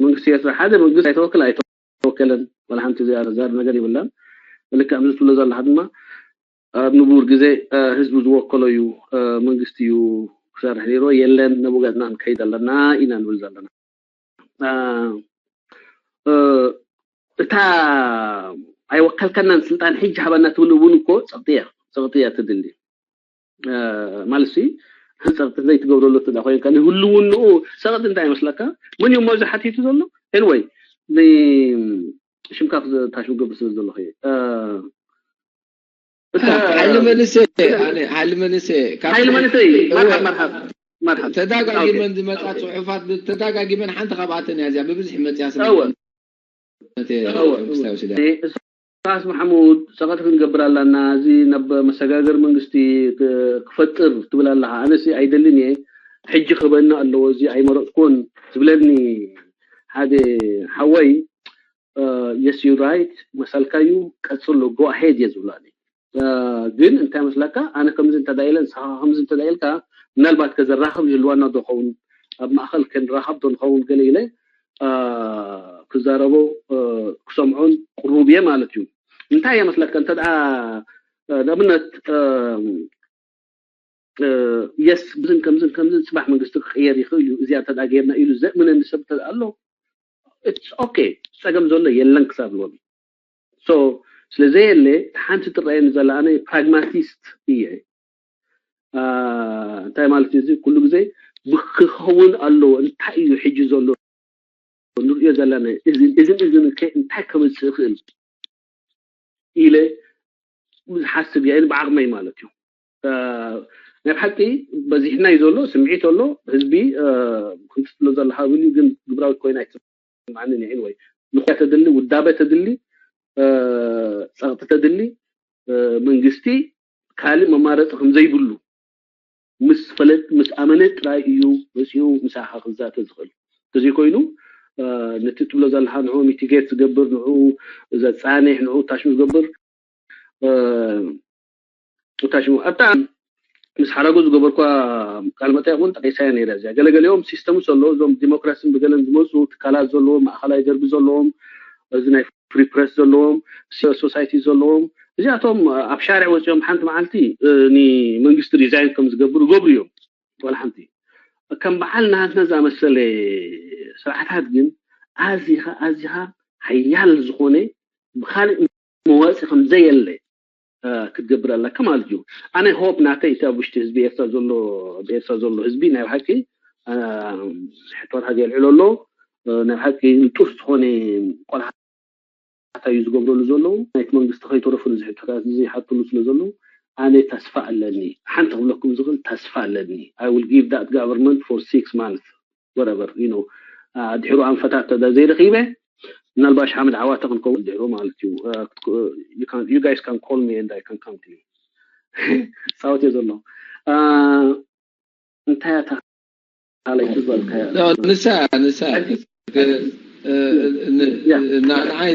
መንግስቲ ኤርትራ ሓደ መንግስቲ ኣይተወክል ኣይተወከለን ወላ ሓንቲ እዚኣ ተዛር ነገር ይብላን ልክዕ ኣብዚ ትብሎ ዘለካ ድማ ኣብ ንቡር ግዜ ህዝቢ ዝወከሎ እዩ መንግስቲ እዩ ክሰርሕ ነይርዎ የለን፣ ነብኡ ገጽና ክንከይድ ኣለና ኢና ንብል ዘለና። እ፣ እ፣ እታ ኣይወከልከናን ስልጣን ሕጂ ሃበና ትብል እውን እኮ ጸቕጢ እያ፣ ጸቕጢ እያ ትድሊ። እ፣ ማለት ሲ ጸቕጢ ዘይትገብረሉ እንተ ኮይንካ ንህልውንኡ ጸቕጢ እንታይ ይመስለካ? መን እዩ እሞ እዚ ሓቲቱ ዘሎ? ኤንወይ ሽምካ ታሽሙ ገብር ስለ ዘለኹ እየ። እ፣ እታ ሓይሊ መንእሰይ ኣነ ሓይሊ መንእሰይ ካብ ሓይሊ መንእሰይ እወ፣ መርሓብ መርሓብ መርሓብ። ተደጋጊመን ዝመጻ ጽሑፋት ተደጋጊመን ሓንቲ ካብኣተን እያ እዚኣ ብብዝሒ መጽያ ስለ እወ። ዝኾነት እየ እወ። ክስታዊ ስለ እሳስ ማሕሙድ ጸቐት ክንገብር ኣለና፣ እዚ ናብ መሰጋገር መንግስቲ ክ- ክፈጥር ትብል ኣለኻ። ኣነሲ ኣይደልን እየ፣ ሕጂ ክህበኒ ኣለዎ፣ እዚ ኣይመረጽኩን ትብለኒ ሓደ ሓወይ። የስ ዩ ራይት መሳልካዩ ቀጽሎ go ahead እየ ዝብሎ ኣነ። እ፣ ግን እንታይ መስለካ ኣነ ከምዚ እንተ ኢለ ንስኻ ከምዚ እንተ ኢልካ ምናልባት ከዘራኸብ ይህልዋና ዶ ኸውን ኣብ ማእኸል ከንራኸብ ዶ ንኸውን ገለ ኢለ እ፣ ክዛረቦ እ፣ ክሰምዖን ቅሩብ እየ ማለት እዩ። እንታይ እየ መስለካ እንተ ደኣ እ፣ ንኣብነት እ፣ የስ ብዝን ከምዝን ከምዝን ጽባሕ መንግስቲ ክቕየር ይኽእል እዩ እዚኣ እንተ ጌርና ኢሉ ዘእምነኒ ሰብ እንተ ኣሎ ኦኬ ጸገም ዘሎ የለን ክሳብ ሎሚ። ሶ ስለ ዘየለ ሓንቲ ትረኣየኒ ዘላ ኣነ ፕራግማቲስት እየ። እንታይ ማለት እዚ ኩሉ ግዜ ክኸውን ኣለዎ እንታይ እዩ ሕጂ ዘሎ ንሪኦ ዘለና እዝን እዝን እዝን ከ እንታይ ከምፅእ ይኽእል ኢለ ዝሓስብ እየ ብዓቕመይ ማለት እዩ። ናይ ብሓቂ በዚሕና እዩ ዘሎ ስምዒት ኣሎ ህዝቢ። ክንትትሎ ዘለካ ብል ግን ግብራዊት ኮይና ኣይትስምዓንን እየ ወይ ንያ ተድሊ ውዳበ ተድሊ ጸቕጢ ተድሊ መንግስቲ ካልእ መማረፂ ከምዘይብሉ ምስ ፈለጥ ምስ ኣመነ ጥራይ እዩ መፂኡ ምሳኻ ክዛተ ዝኽእል። ተዘይኮይኑ ነቲ ትብሎ ዘለካ ንዑ ሚቲጌት ዝገብር ንዑ ዘፃንሕ ንዑ ታሽሙ ዝገብር ታሽሙ ኣብታ ምስ ሓረጉ ዝገበርኳ ቃል መጠየቅ እውን ጠቂሳያ ነይረ እዚኣ ገለገሊኦም ሲስተም ዘሎ እዞም ዲሞክራሲን ብገለን ዝመፁ ትካላት ዘለዎም ማእኸላይ ደርቢ ዘለዎም እዚ ናይ ፍሪ ፕረስ ዘለዎም ሲቪል ሶሳይቲ ዘለዎም እዚኣቶም ኣብ ሻርዕ ወፂኦም ሓንቲ መዓልቲ ንመንግስቲ ሪዛይን ከም ዝገብሩ ይገብሩ እዮም። ዋላ ሓንቲ ከም በዓል ናትና ዝኣመሰለ ስርዓታት ግን ኣዚኻ ኣዚኻ ሓያል ዝኾነ ብካልእ መዋፂ ከም ዘየለ ክትገብር ኣለካ ማለት እዩ። ኣነ ሆፕ ናተይ እቲ ኣብ ውሽጢ ህዝቢ ኤርትራ ዘሎ ብኤርትራ ዘሎ ህዝቢ ናይ ብሓቂ ሕቶታት የልዕሎ ኣሎ። ናይ ብሓቂ ንጡፍ ዝኾነ ቆልሓ እንታይ እዩ ዝገብረሉ ዘለዉ ናይቲ መንግስቲ ከይተረፉ እዚ ሕቶታት እዚ ይሓትሉ ስለ ዘለዉ ኣነ ተስፋ ኣለኒ። ሓንቲ ክብለኩም ዝኽእል ተስፋ ኣለኒ። I will give that government for six months whatever you know ድሕሩ ኣንፈታት ተዘይረኺበ ምናልባሽ ሓመድ ዓዋተ ክንከውን ድሕሩ ማለት እዩ። You guys can call me and I can come to you. ፃወት እየ ዘሎ እንታይ ኣታ ካልኣይ ዝበልካዮ ንሳ ንሳ ንዓይ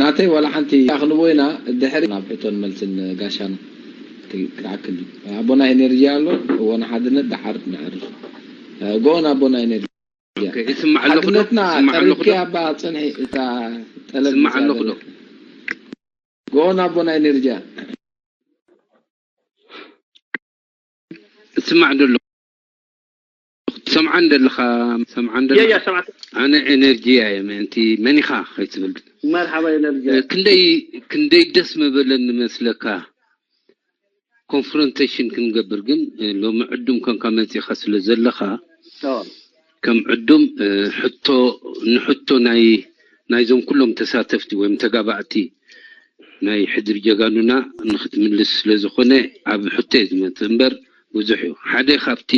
ናተይ ዋላ ሓንቲ ክንቦ ኢና ድሕሪ ናብ ሕቶን መልስን ጋሻን ክትኣክል ኣቦና ኤነርጂ ኣሎ እዎ ንሓድነት ደሓር ነዕርፍ ጎን ኣቦና ኤነርጂ ይስማዕ ኣለኹ ዶ? ሓድነትና ይስማዕ ኣለኹ ዶ? ጠሪፍኪ ኣባ ፅንሒ እታ ጠለብ ይስማዕ ኣለኹ ዶ? ጎን ኣቦና ኤነርጂ ትስማዕ ዶ ኣለኹ? ትሰምዓን ደለኻ ትሰምዓን ደለኻ ኣነ ኤነርጂ እየ ምእንቲ መን ኢኻ ከይትብል መርሓባ ኤነርጂ ክንደይ ክንደይ ደስ ምበለኒ መስለካ ኮንፍሮንቴሽን ክንገብር ግን ሎሚ ዕዱም ኮንካ መፂኻ ስለ ዘለኻ ከም ዕዱም ሕቶ ንሕቶ ናይ ናይዞም ኩሎም ተሳተፍቲ ወይም ተጋባእቲ ናይ ሕድሪ ጀጋኑና ንክትምልስ ስለ ዝኾነ ኣብ ሕቶ እየ ዝመፅእ እምበር ብዙሕ እዩ ሓደ ካብቲ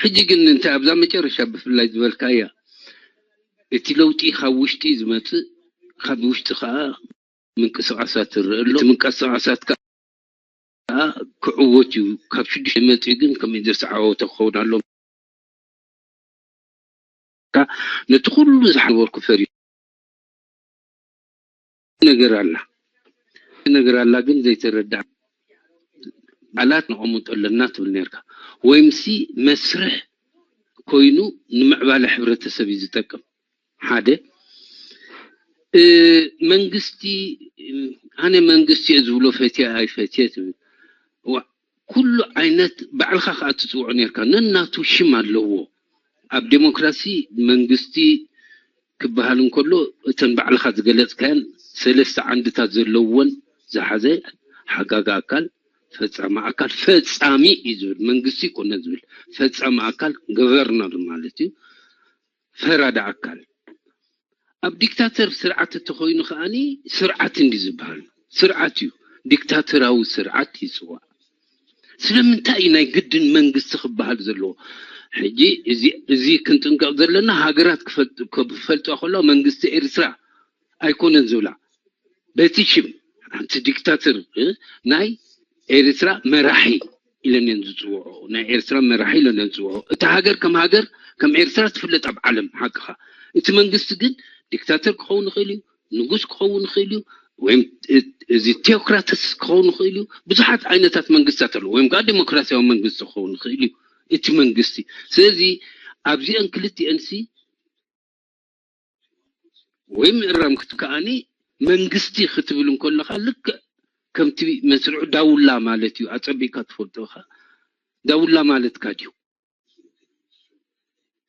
ሕጂ ግን እንታይ ኣብዛ መጨረሻ ብፍላይ ዝበልካያ እቲ ለውጢ ካብ ውሽጢ ዝመፅእ ካብ ውሽጢ ከዓ ምንቅስቃሳት ትረአ ኣሎ። እቲ ምንቅስቃሳት ከዓ ክዕወት እዩ። ካብ ሽዱሽተ መፂኡ ግን ከም ኢድሪስ ዓወተ ክኸውን ኣሎ። ነቲ ኩሉ ዝሓበርኩ ፈሪሱ ነገር ኣላ ነገር ኣላ ግን ዘይተረዳ ቃላት ነቐምጦ ኣለና ትብል ነርካ ወይምሲ መስርሕ ኮይኑ ንምዕባለ ሕብረተሰብ እዩ ዝጠቅም ሓደ መንግስቲ ኣነ መንግስቲ እየ ዝብሎ ፈትየ ኣይፈትየ ትብል ኩሉ ዓይነት ባዕልኻ ከዓ ትፅውዖ ነርካ። ነናቱ ሽም ኣለዎ። ኣብ ዴሞክራሲ መንግስቲ ክበሃል እንከሎ እተን ባዕልኻ ዝገለፅካየን ሰለስተ ዓንድታት ዘለዎን ዝሓዘ ሓጋጋ ኣካል፣ ፈፃሚ ኣካል፣ ፈፃሚ እዩ ዝብል መንግስቲ ይኮነ ዝብል ፈፃሚ ኣካል ገቨርነር ማለት እዩ። ፈራዳ ኣካል ኣብ ዲክታተር ስርዓት እተኮይኑ ከዓኒ ስርዓት እንዲ ዝበሃል ስርዓት እዩ። ዲክታተራዊ ስርዓት ይፅዋዕ። ስለምንታይ እዩ ናይ ግድን መንግስቲ ክበሃል ዘለዎ? ሕጂ እዚ ክንጥንቀቕ ዘለና ሃገራት ክፈልጡ ከለዋ መንግስቲ ኤርትራ ኣይኮነን ዝብላ በቲ ሽም ሓንቲ ዲክታተር ናይ ኤርትራ መራሒ ኢለን እየን ዝፅውዖ። ናይ ኤርትራ መራሒ ኢለን እየን ዝፅውዖ። እታ ሃገር ከም ሃገር ከም ኤርትራ ትፍለጥ ኣብ ዓለም ሓቅኻ። እቲ መንግስቲ ግን ዲክታተር ክኸውን ይኽእል እዩ፣ ንጉስ ክኸውን ይኽእል እዩ፣ ወይም እዚ ቴኦክራተስ ክኸውን ይኽእል እዩ። ብዙሓት ዓይነታት መንግስታት ኣለዉ። ወይም ከዓ ዴሞክራሲያዊ መንግስቲ ክኸውን ይኽእል እዩ እቲ መንግስቲ። ስለዚ ኣብዚአን ክልቲአንሲ ወይ ምእራም ክትከኣኒ መንግስቲ ክትብል እንከለኻ ልክዕ ከምቲ መስርዑ ዳውላ ማለት እዩ። ኣጸቢቕካ ትፈልጦ ኢኻ። ዳውላ ማለትካ ድዩ?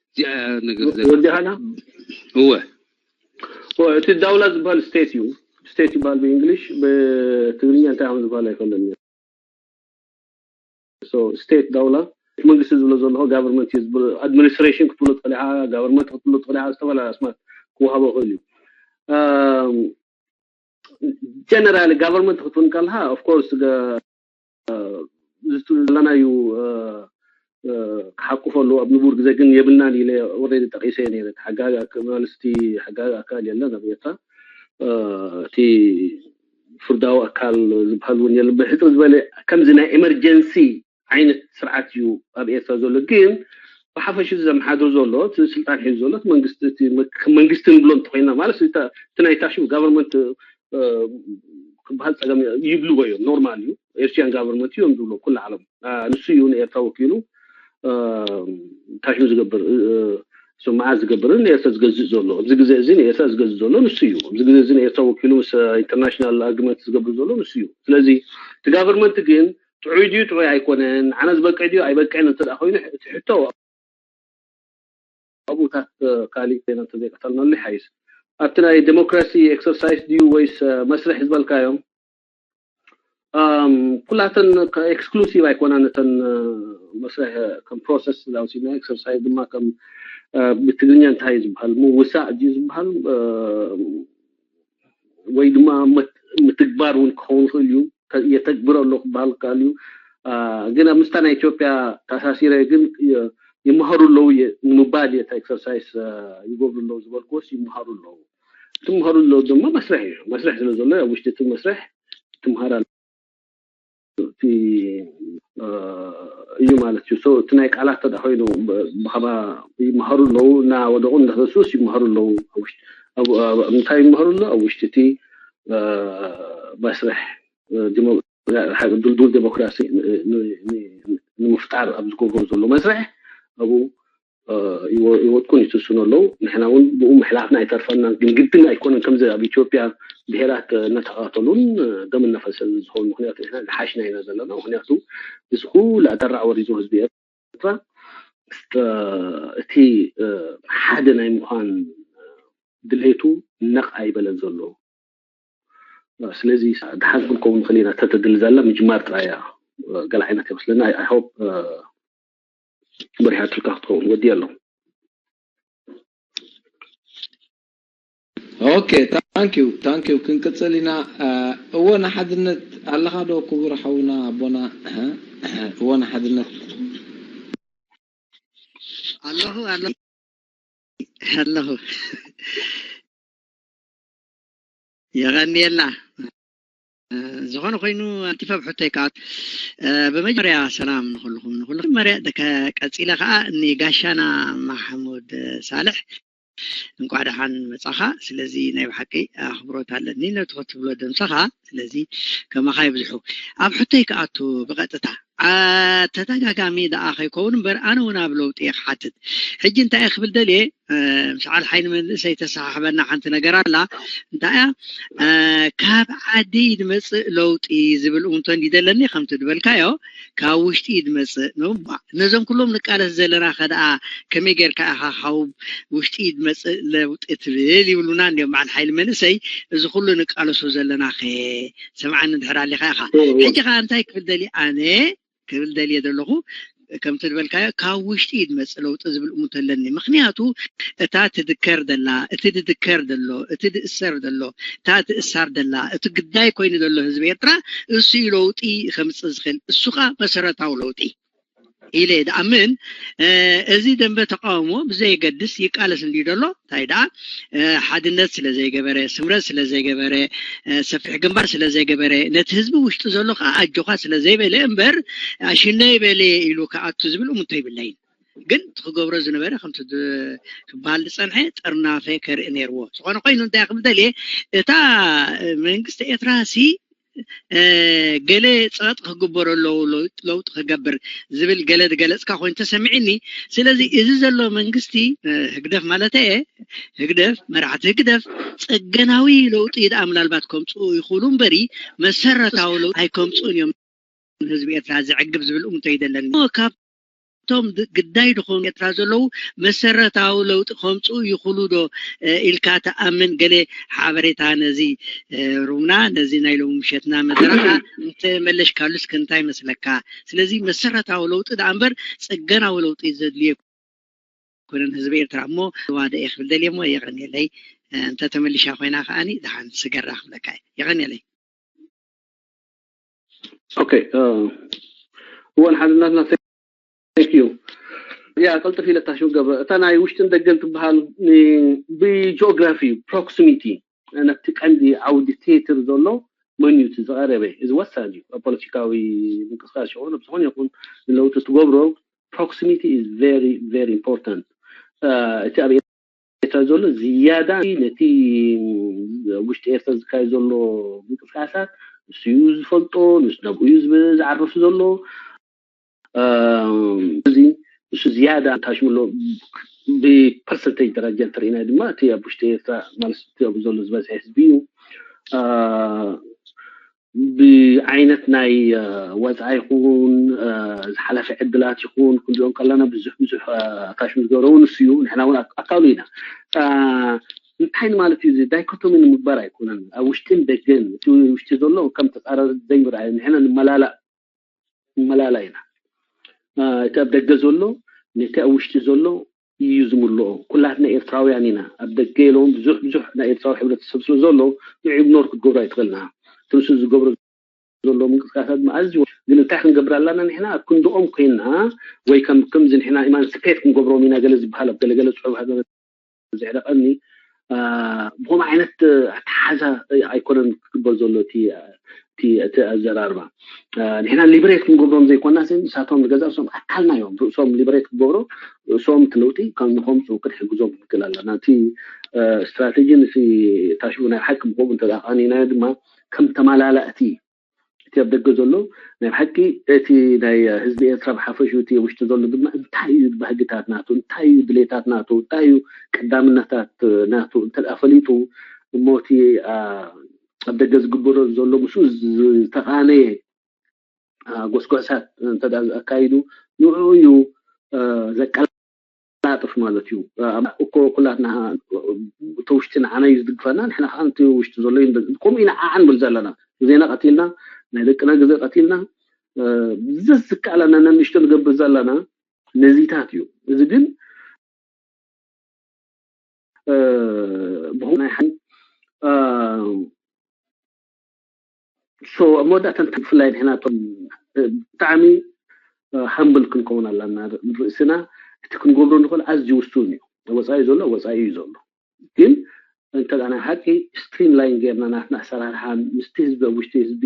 እዚኣ ነገር ዘላ ወዲሃና እወ። እቲ ዳውላ ዝበሃል ስቴት እዩ። ስቴት ይበሃል ብእንግሊሽ፣ ብትግርኛ እንታይ ከም ዝበሃል ኣይፈለጥን። ስቴት ዳውላ መንግስቲ ዝብሎ ዘለኹ ጋቨርንመንት እዩ ዝብል። ኣድሚኒስትሬሽን ክትብሎ ትኽእል ኢኻ፣ ጋቨርንመንት ክትብሎ ትኽእል ኢኻ፣ ዝተፈላለዩ ኣስማት ክወሃቦ ይኽእል እዩ። ጀነራሊ ጋቨርንመንት ክትብል ከለካ ኦፍኮርስ ዘለናዩ ክሓቁፈሉ ኣብ ንቡር ግዜ ግን የብልናን ኢለ ኦልሬዲ ጠቂሰ ነይረ። ሓጋግ ኣካል የለን ኣብ ኤርትራ። እቲ ፍርዳዊ ኣካል ዝበሃል እውን የለን። ብሕፅር ዝበለ ከምዚ ናይ ኤመርጀንሲ ዓይነት ስርዓት እዩ ኣብ ኤርትራ ዘሎ። ግን ብሓፈሽ ዘመሓድር ዘሎ እቲ ስልጣን ሒዙ ዘሎ መንግስቲ ንብሎ እንተኮይና ማለት እቲ ናይ ታሽም ጋቨርንመንት ክበሃል ፀገም ይብልዎ እዮም። ኖርማል እዩ። ኤርትሪያን ጋቨርንመንት እዮም ዝብሎ ኩሉ ዓለም። ንሱ እዩ ንኤርትራ ወኪሉ ታሽም ዝገብር ስምዓ ዝገብርን ንኤርትራ ዝገዝእ ዘሎ ኣብዚ ግዜ እዚ ንኤርትራ ዝገዝእ ዘሎ ንሱ እዩ። ኣብዚ ግዜ እዚ ንኤርትራ ወኪሉ ምስ ኢንተርናሽናል ኣግሪመንት ዝገብር ዘሎ ንሱ እዩ። ስለዚ እቲ ጋቨርንመንት ግን ጥዑይ ድዩ ጥዑይ ኣይኮነን፣ ንዓና ዝበቅዕ ድዩ ኣይበቅዕን እንተ ኮይኑ እቲ ሕቶ ኣብኡታት ካሊእ ዜና እንተዘይቀተልናሉ ይሓይሽ። ኣብቲ ናይ ዴሞክራሲ ኤክሰርሳይስ ድዩ ወይስ መስርሕ ዝበልካዮም? ኩላተን ኤክስክሉሲቭ ኣይኮናን። እተን መስርሕ ከም ፕሮሰስ ላውሲና ኤክሰርሳይዝ ድማ ከም ብትግርኛ እንታይ እዩ ዝበሃል ምውሳእ ድዩ ዝበሃል ወይ ድማ ምትግባር እውን ክኸውን ይኽእል እዩ። የተግብረ ኣሎ ክበሃል ክከኣል እዩ። ግን ኣብ ምስታ ናይ ኢትዮጵያ ተኣሳሲረ ግን ይመሃሩ ኣለዉ ንምባል እየ። ኤክሰርሳይስ ይገብሩ ኣለዉ ዝበልክዎስ ይመሃሩ ኣለዉ። ትምሃሩ ኣለዉ ድማ መስርሕ እዩ። መስርሕ ስለ ዘሎ ኣብ ውሽጢ እቲ መስርሕ ትምሃር ኣለ እቲ እዩ ማለት እዩ። እቲ ናይ ቃላት ተዳ ኮይኑ ብኸማ ይመሃሩ ኣለዉ እና ወደቑ እንዳተሱስ ይመሃሩ ኣለዉ። እንታይ ይመሃሩ ኣለዉ ኣብ ውሽጢ እቲ መስርሕ ድልዱል ዴሞክራሲ ንምፍጣር ኣብ ዝገብሩ ዘሎ መስርሕ ኣብኡ ይወድቁን ይትስኑ ኣለዉ። ንሕና እውን ብኡ ምሕላፍና ኣይተርፈና። ግን ግድን ኣይኮነን ከምዚ ኣብ ኢትዮጵያ ብሄራት እናተኸታተሉን ደም እናፈሰሰ ዝኸውን። ምክንያቱ ንሕና ዝሓሽና ኢና ዘለና። ምክንያቱ እዚ ኩሉ ኣደራዕ ወሪዱ ህዝቢ ኤርትራ እቲ ሓደ ናይ ምዃን ድሌቱ ነቕ ኣይበለን ዘሎ። ስለዚ ድሓን ክንከውን ንኽእል ኢና። እተተድሊ ዘላ ምጅማር ጥራይ እያ። ገለ ዓይነት ይመስለና። I hope በሪሃትልካ ክትከውን ወዲ ኣሎ። Okay, thank you, thank you። ክንቅጽል ኢና። እወ ንሓድነት ኣለኻ ዶ ክቡር ሓውና ኣቦና? እወ ንሓድነት ኣለኹ ኣለኹ ኣለኹ። የቐንየልና። ዝኾነ ኮይኑ ኣንቲፋ ብሕቶይ ከዓ ብመጀመርያ ሰላም ንኩልኹም ንኩሉ መጀመርያ ቀፂለ ከዓ ንጋሻና ማሕሙድ ሳልሕ እንኳዕ ደሓን መፃኻ። ስለዚ ናይ ብሓቂ ኣኽብሮት ኣለኒ ነቲ ክትብሎ ድምፅኻ። ስለዚ ከማኻ ይብዝሑ። ኣብ ሕቶይ ክኣቱ ብቐጥታ ተደጋጋሚ ደኣ ከይከውን እምበር ኣነ እውን ኣብ ለውጢ እየ ክሓትት። ሕጂ እንታይ እየ ክብል ደልየ ምስ ዓል ሓይሊ መንእሰይ ተሰሓሕበና ሓንቲ ነገር ኣላ። እንታይ እያ? ካብ ዓዲ ድመፅእ ለውጢ ዝብል እውንቶ እንዲደለኒ ከምቲ ዝበልካዮ ካብ ውሽጢ ድመፅእ ነው። ነዞም ኩሎም ንቃለስ ዘለና ከደኣ ከመይ ጌርካ ኢኻ ካብ ውሽጢ ድመፅእ ለውጢ ትብል ይብሉና እንዲዮም በዓል ሓይሊ መንእሰይ። እዚ ኩሉ ንቃለሶ ዘለና ከ ሰምዓኒ እንድሕር ኣሊኻ ኢኻ። ሕጂ ከዓ እንታይ ክብል ደሊ ኣነ ክብል ደልየ ዘለኹ ከምቲ ዝበልካዮ ካብ ውሽጢ እዩ ድመፅእ ለውጢ ዝብል እሙንቶ ኣለኒ። ምክንያቱ እታ ትድከር ደላ፣ እቲ ድድከር ደሎ፣ እቲ ድእሰር ደሎ፣ እታ ትእሳር ደላ፣ እቲ ግዳይ ኮይኑ ዘሎ ህዝቢ ኤርትራ እሱ እዩ ለውጢ ከምፅእ ዝኽእል። እሱ ከዓ መሰረታዊ ለውጢ ኢለ እየ ድኣምን። እዚ ደንበ ተቃውሞ ብዘየገድስ ይቃለስ እንዲዩ ደሎ እንታይ ደኣ ሓድነት ስለ ዘይገበረ፣ ስምረት ስለ ዘይገበረ፣ ሰፊሕ ግንባር ስለ ዘይገበረ፣ ነቲ ህዝቢ ውሽጢ ዘሎ ከዓ ኣጆኻ ስለ ዘይበለ እምበር ኣሽነይ በለ ኢሉ ክኣቱ ዝብል እሙንቶ ይብለይን። ግን እቲ ክገብሮ ዝነበረ ከምቲ ክበሃል ዝፀንሐ ጥርናፈ ከርኢ ነይርዎ። ዝኾነ ኮይኑ እንታይ ክብል ደልየ እታ መንግስቲ ኤርትራ ሲ ገለ ፀቕጢ ክግበሮ ኣለዎ ለውጢ ክገብር ዝብል ገለ ዝገለፅካ ኮይኑ ተሰሚዕኒ። ስለዚ እዚ ዘሎ መንግስቲ ህግደፍ ማለት እየ ህግደፍ መራሕቲ ህግደፍ ፀገናዊ ለውጢ ደኣ ምናልባት ከምፅኡ ይኽእሉ እምበሪ መሰረታዊ ለውጢ ኣይከምፅኡን እዮም። ህዝቢ ኤርትራ ዘዕግብ ዝብል እምቶ ይደለኒ ካብ እቶም ግዳይ ዝኾኑ ኤርትራ ዘለዉ መሰረታዊ ለውጢ ከምፅኡ ይኽእሉ ዶ ኢልካ ትኣምን? ገለ ሓበሬታ ነዚ ሩምና ነዚ ናይ ሎሚ ምሸትና መደረካ እንተመለሽካሉስ ክንታይ መስለካ? ስለዚ መሰረታዊ ለውጢ ደኣ እምበር ፅገናዊ ለውጢ ዘድልዮ ኣይኮነን ህዝቢ ኤርትራ እሞ ዋደ እየ ክብል ደልየ እሞ የቐንየለይ። እንተ ተመሊሻ ኮይና ከዓኒ ደሓን ስገራ ክብለካ እየ። የቐንየለይ። ኦኬ እዋን ሓድነትና ዩ ያ ቀልጥፍ ኢለታ ሽው ገብረ እታ ናይ ውሽጥን ደገን ትበሃል ብጂኦግራፊ እዩ ፕሮክሲሚቲ ነቲ ቀንዲ ዓውዲ ቴትር ዘሎ መን እዩ እቲ ዝቐረበ እዚ ወሳኒ እዩ ኣብ ፖለቲካዊ ምንቅስቃስ ይኹን ኣብ ዝኾነ ይኹን ለውጢ ትገብሮ proximity is very very important እቲ ኣብ ኤርትራ ዘሎ ዝያዳ ነቲ ውሽጢ ኤርትራ ዝካየድ ዘሎ ምንቅስቃሳት ንሱ እዩ ዝፈልጦ ንሱ ናብኡ እዩ ዝዓርፍ ዘሎ እዚ ንሱ ዝያዳ ታሽምሎ ብፐርሰንቴጅ ደረጃ እንተርኢና ድማ እቲ ኣብ ውሽጢ ኤርትራ ማለት እቲ ኣብኡ ዘሎ ዝበዝሐ ህዝቢ እዩ ብዓይነት ናይ ወፃኢ ይኹን ዝሓለፈ ዕድላት ይኹን ክንሪኦም ከለና ብዙሕ ብዙሕ ኣታሽም ዝገበረ እውን ንሱ እዩ ንሕና እውን ኣካሉ ኢና እንታይ ማለት እዩ እዚ ዳይኮቶሚ ንምግባር ኣይኮነን ኣብ ውሽጥን ደገን እቲ ውሽጢ ዘሎ ከም ተፃረሪ ዘይምርኣዩ ንሕና ንመላላእ ንመላላ ኢና እቲ ኣብ ደገ ዘሎ ነቲ ኣብ ውሽጢ ዘሎ እዩ ዝምልኦ ኩላትና ኤርትራውያን ኢና ኣብ ደገ የለውን ብዙሕ ብዙሕ ናይ ኤርትራዊ ሕብረተሰብ ስለ ዘሎ ንዒግኖር ክትገብሮ ኣይትኽእልና ትንሱ ዝገብሮ ዘሎ ምንቅስቃሳት ድማ ኣዝዩ ግን እንታይ ክንገብር ኣለና ንሕና ኣብ ክንድኦም ኮይና ወይ ከም ከምዚ ንሕና ኢማንስፔት ክንገብሮም ኢና ገለ ዝበሃል ኣብ ገለገለ ፅሑፍ ሃገር ዝዕረቐኒ ብኸምኡ ዓይነት ኣተሓዛ ኣይኮነን ክግበር ዘሎ እቲ ኣዘራርባ ንሕና ሊበሬት ክንገብሮም ዘይኮና ንሳቶም ንገዛ ርእሶም ኣካልና እዮም ርእሶም ሊበሬት ክገብሮ ርእሶም እቲ ለውጢ ከም ንኸምፁ ክንሕግዞም ንክእል ኣለና እቲ ስትራቴጂ ንሲ ታሽቡ ናይ ሓቂ ብከምኡ እንተደኣ ከኣኒናዮ ድማ ከም ተመላላእቲ እቲ ኣብ ደገ ዘሎ ናይ ብሓቂ እቲ ናይ ህዝቢ ኤርትራ ብሓፈሽኡ እቲ ውሽጢ ዘሎ ድማ እንታይ እዩ ባህግታት ናቱ እንታይ እዩ ድሌታት ናቱ እንታይ እዩ ቀዳምነታት ናቱ እንተ ፈሊጡ እሞ እቲ ኣብ ደገ ዝግበሮ ዘሎ ምስኡ ዝተቃነየ ጎስጓሳት እንተ ኣካይዱ ንዕኡ እዩ ዘቀላ ዘቀላጥፍ ማለት እዩ እኮ ኩላትና ተውሽቲ ንዓና እዩ ዝድግፈና ንሕና ከዓ እቲ ውሽጢ ዘሎ ከምኡ ኢና ዓዓ ንብል ዘለና ግዜና ቀቲልና ናይ ደቅና ግዜ ቀቲልና ዘዝከኣለና ነንእሽቶ ንገብር ዘለና ነዚታት እዩ እዚ ግን ብናይ ሓይ so ኣብ መወዳእታ እንታይ ብፍላይ ንሕና እቶም ብጣዕሚ ሃምብል ክንከውን ኣለና ንርእስና እቲ ክንገብሮ ንኽእል ኣዝዩ ውሱን እዩ ወፃኢ ዘሎ ወፃኢ እዩ ዘሎ ግን እንተ ናይ ሓቂ ስትሪም ላይን ጌርና ናትና ኣሰራርሓ ምስቲ ህዝቢ ኣብ ውሽጢ ህዝቢ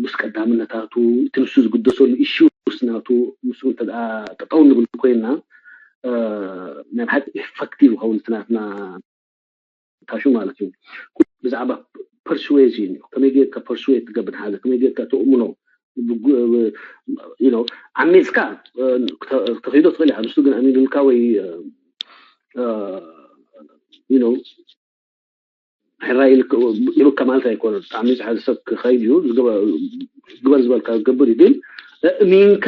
ምስ ቀዳምነታቱ እቲ ንሱ ዝግደሰሉ ኢሹስ ናቱ ምስኡ እንተ ጠጠው ንብል ኮይና ናይ ሓቂ ኢፈክቲቭ ይኸውን እቲ ናትና ታሹ ማለት እዩ ብዛዕባ ፐርስዌዥን እዩ ከመይ ጌርካ ፐርስዌት ትገብር ሓደ ከመይ ጌርካ ተእምኖ ዓሚፅካ ተኺዶ ትኽእል ኢኻ ንሱ ግን ኣሚኑልካ ወይ you know ሕራይ ኢልካ ማለት ኣይኮነን። ብጣዕሚ ዝሓዘ ሰብ ክኸይድ እዩ። ግበር ዝበልካ ክገብር እዩ። ግን እሚንካ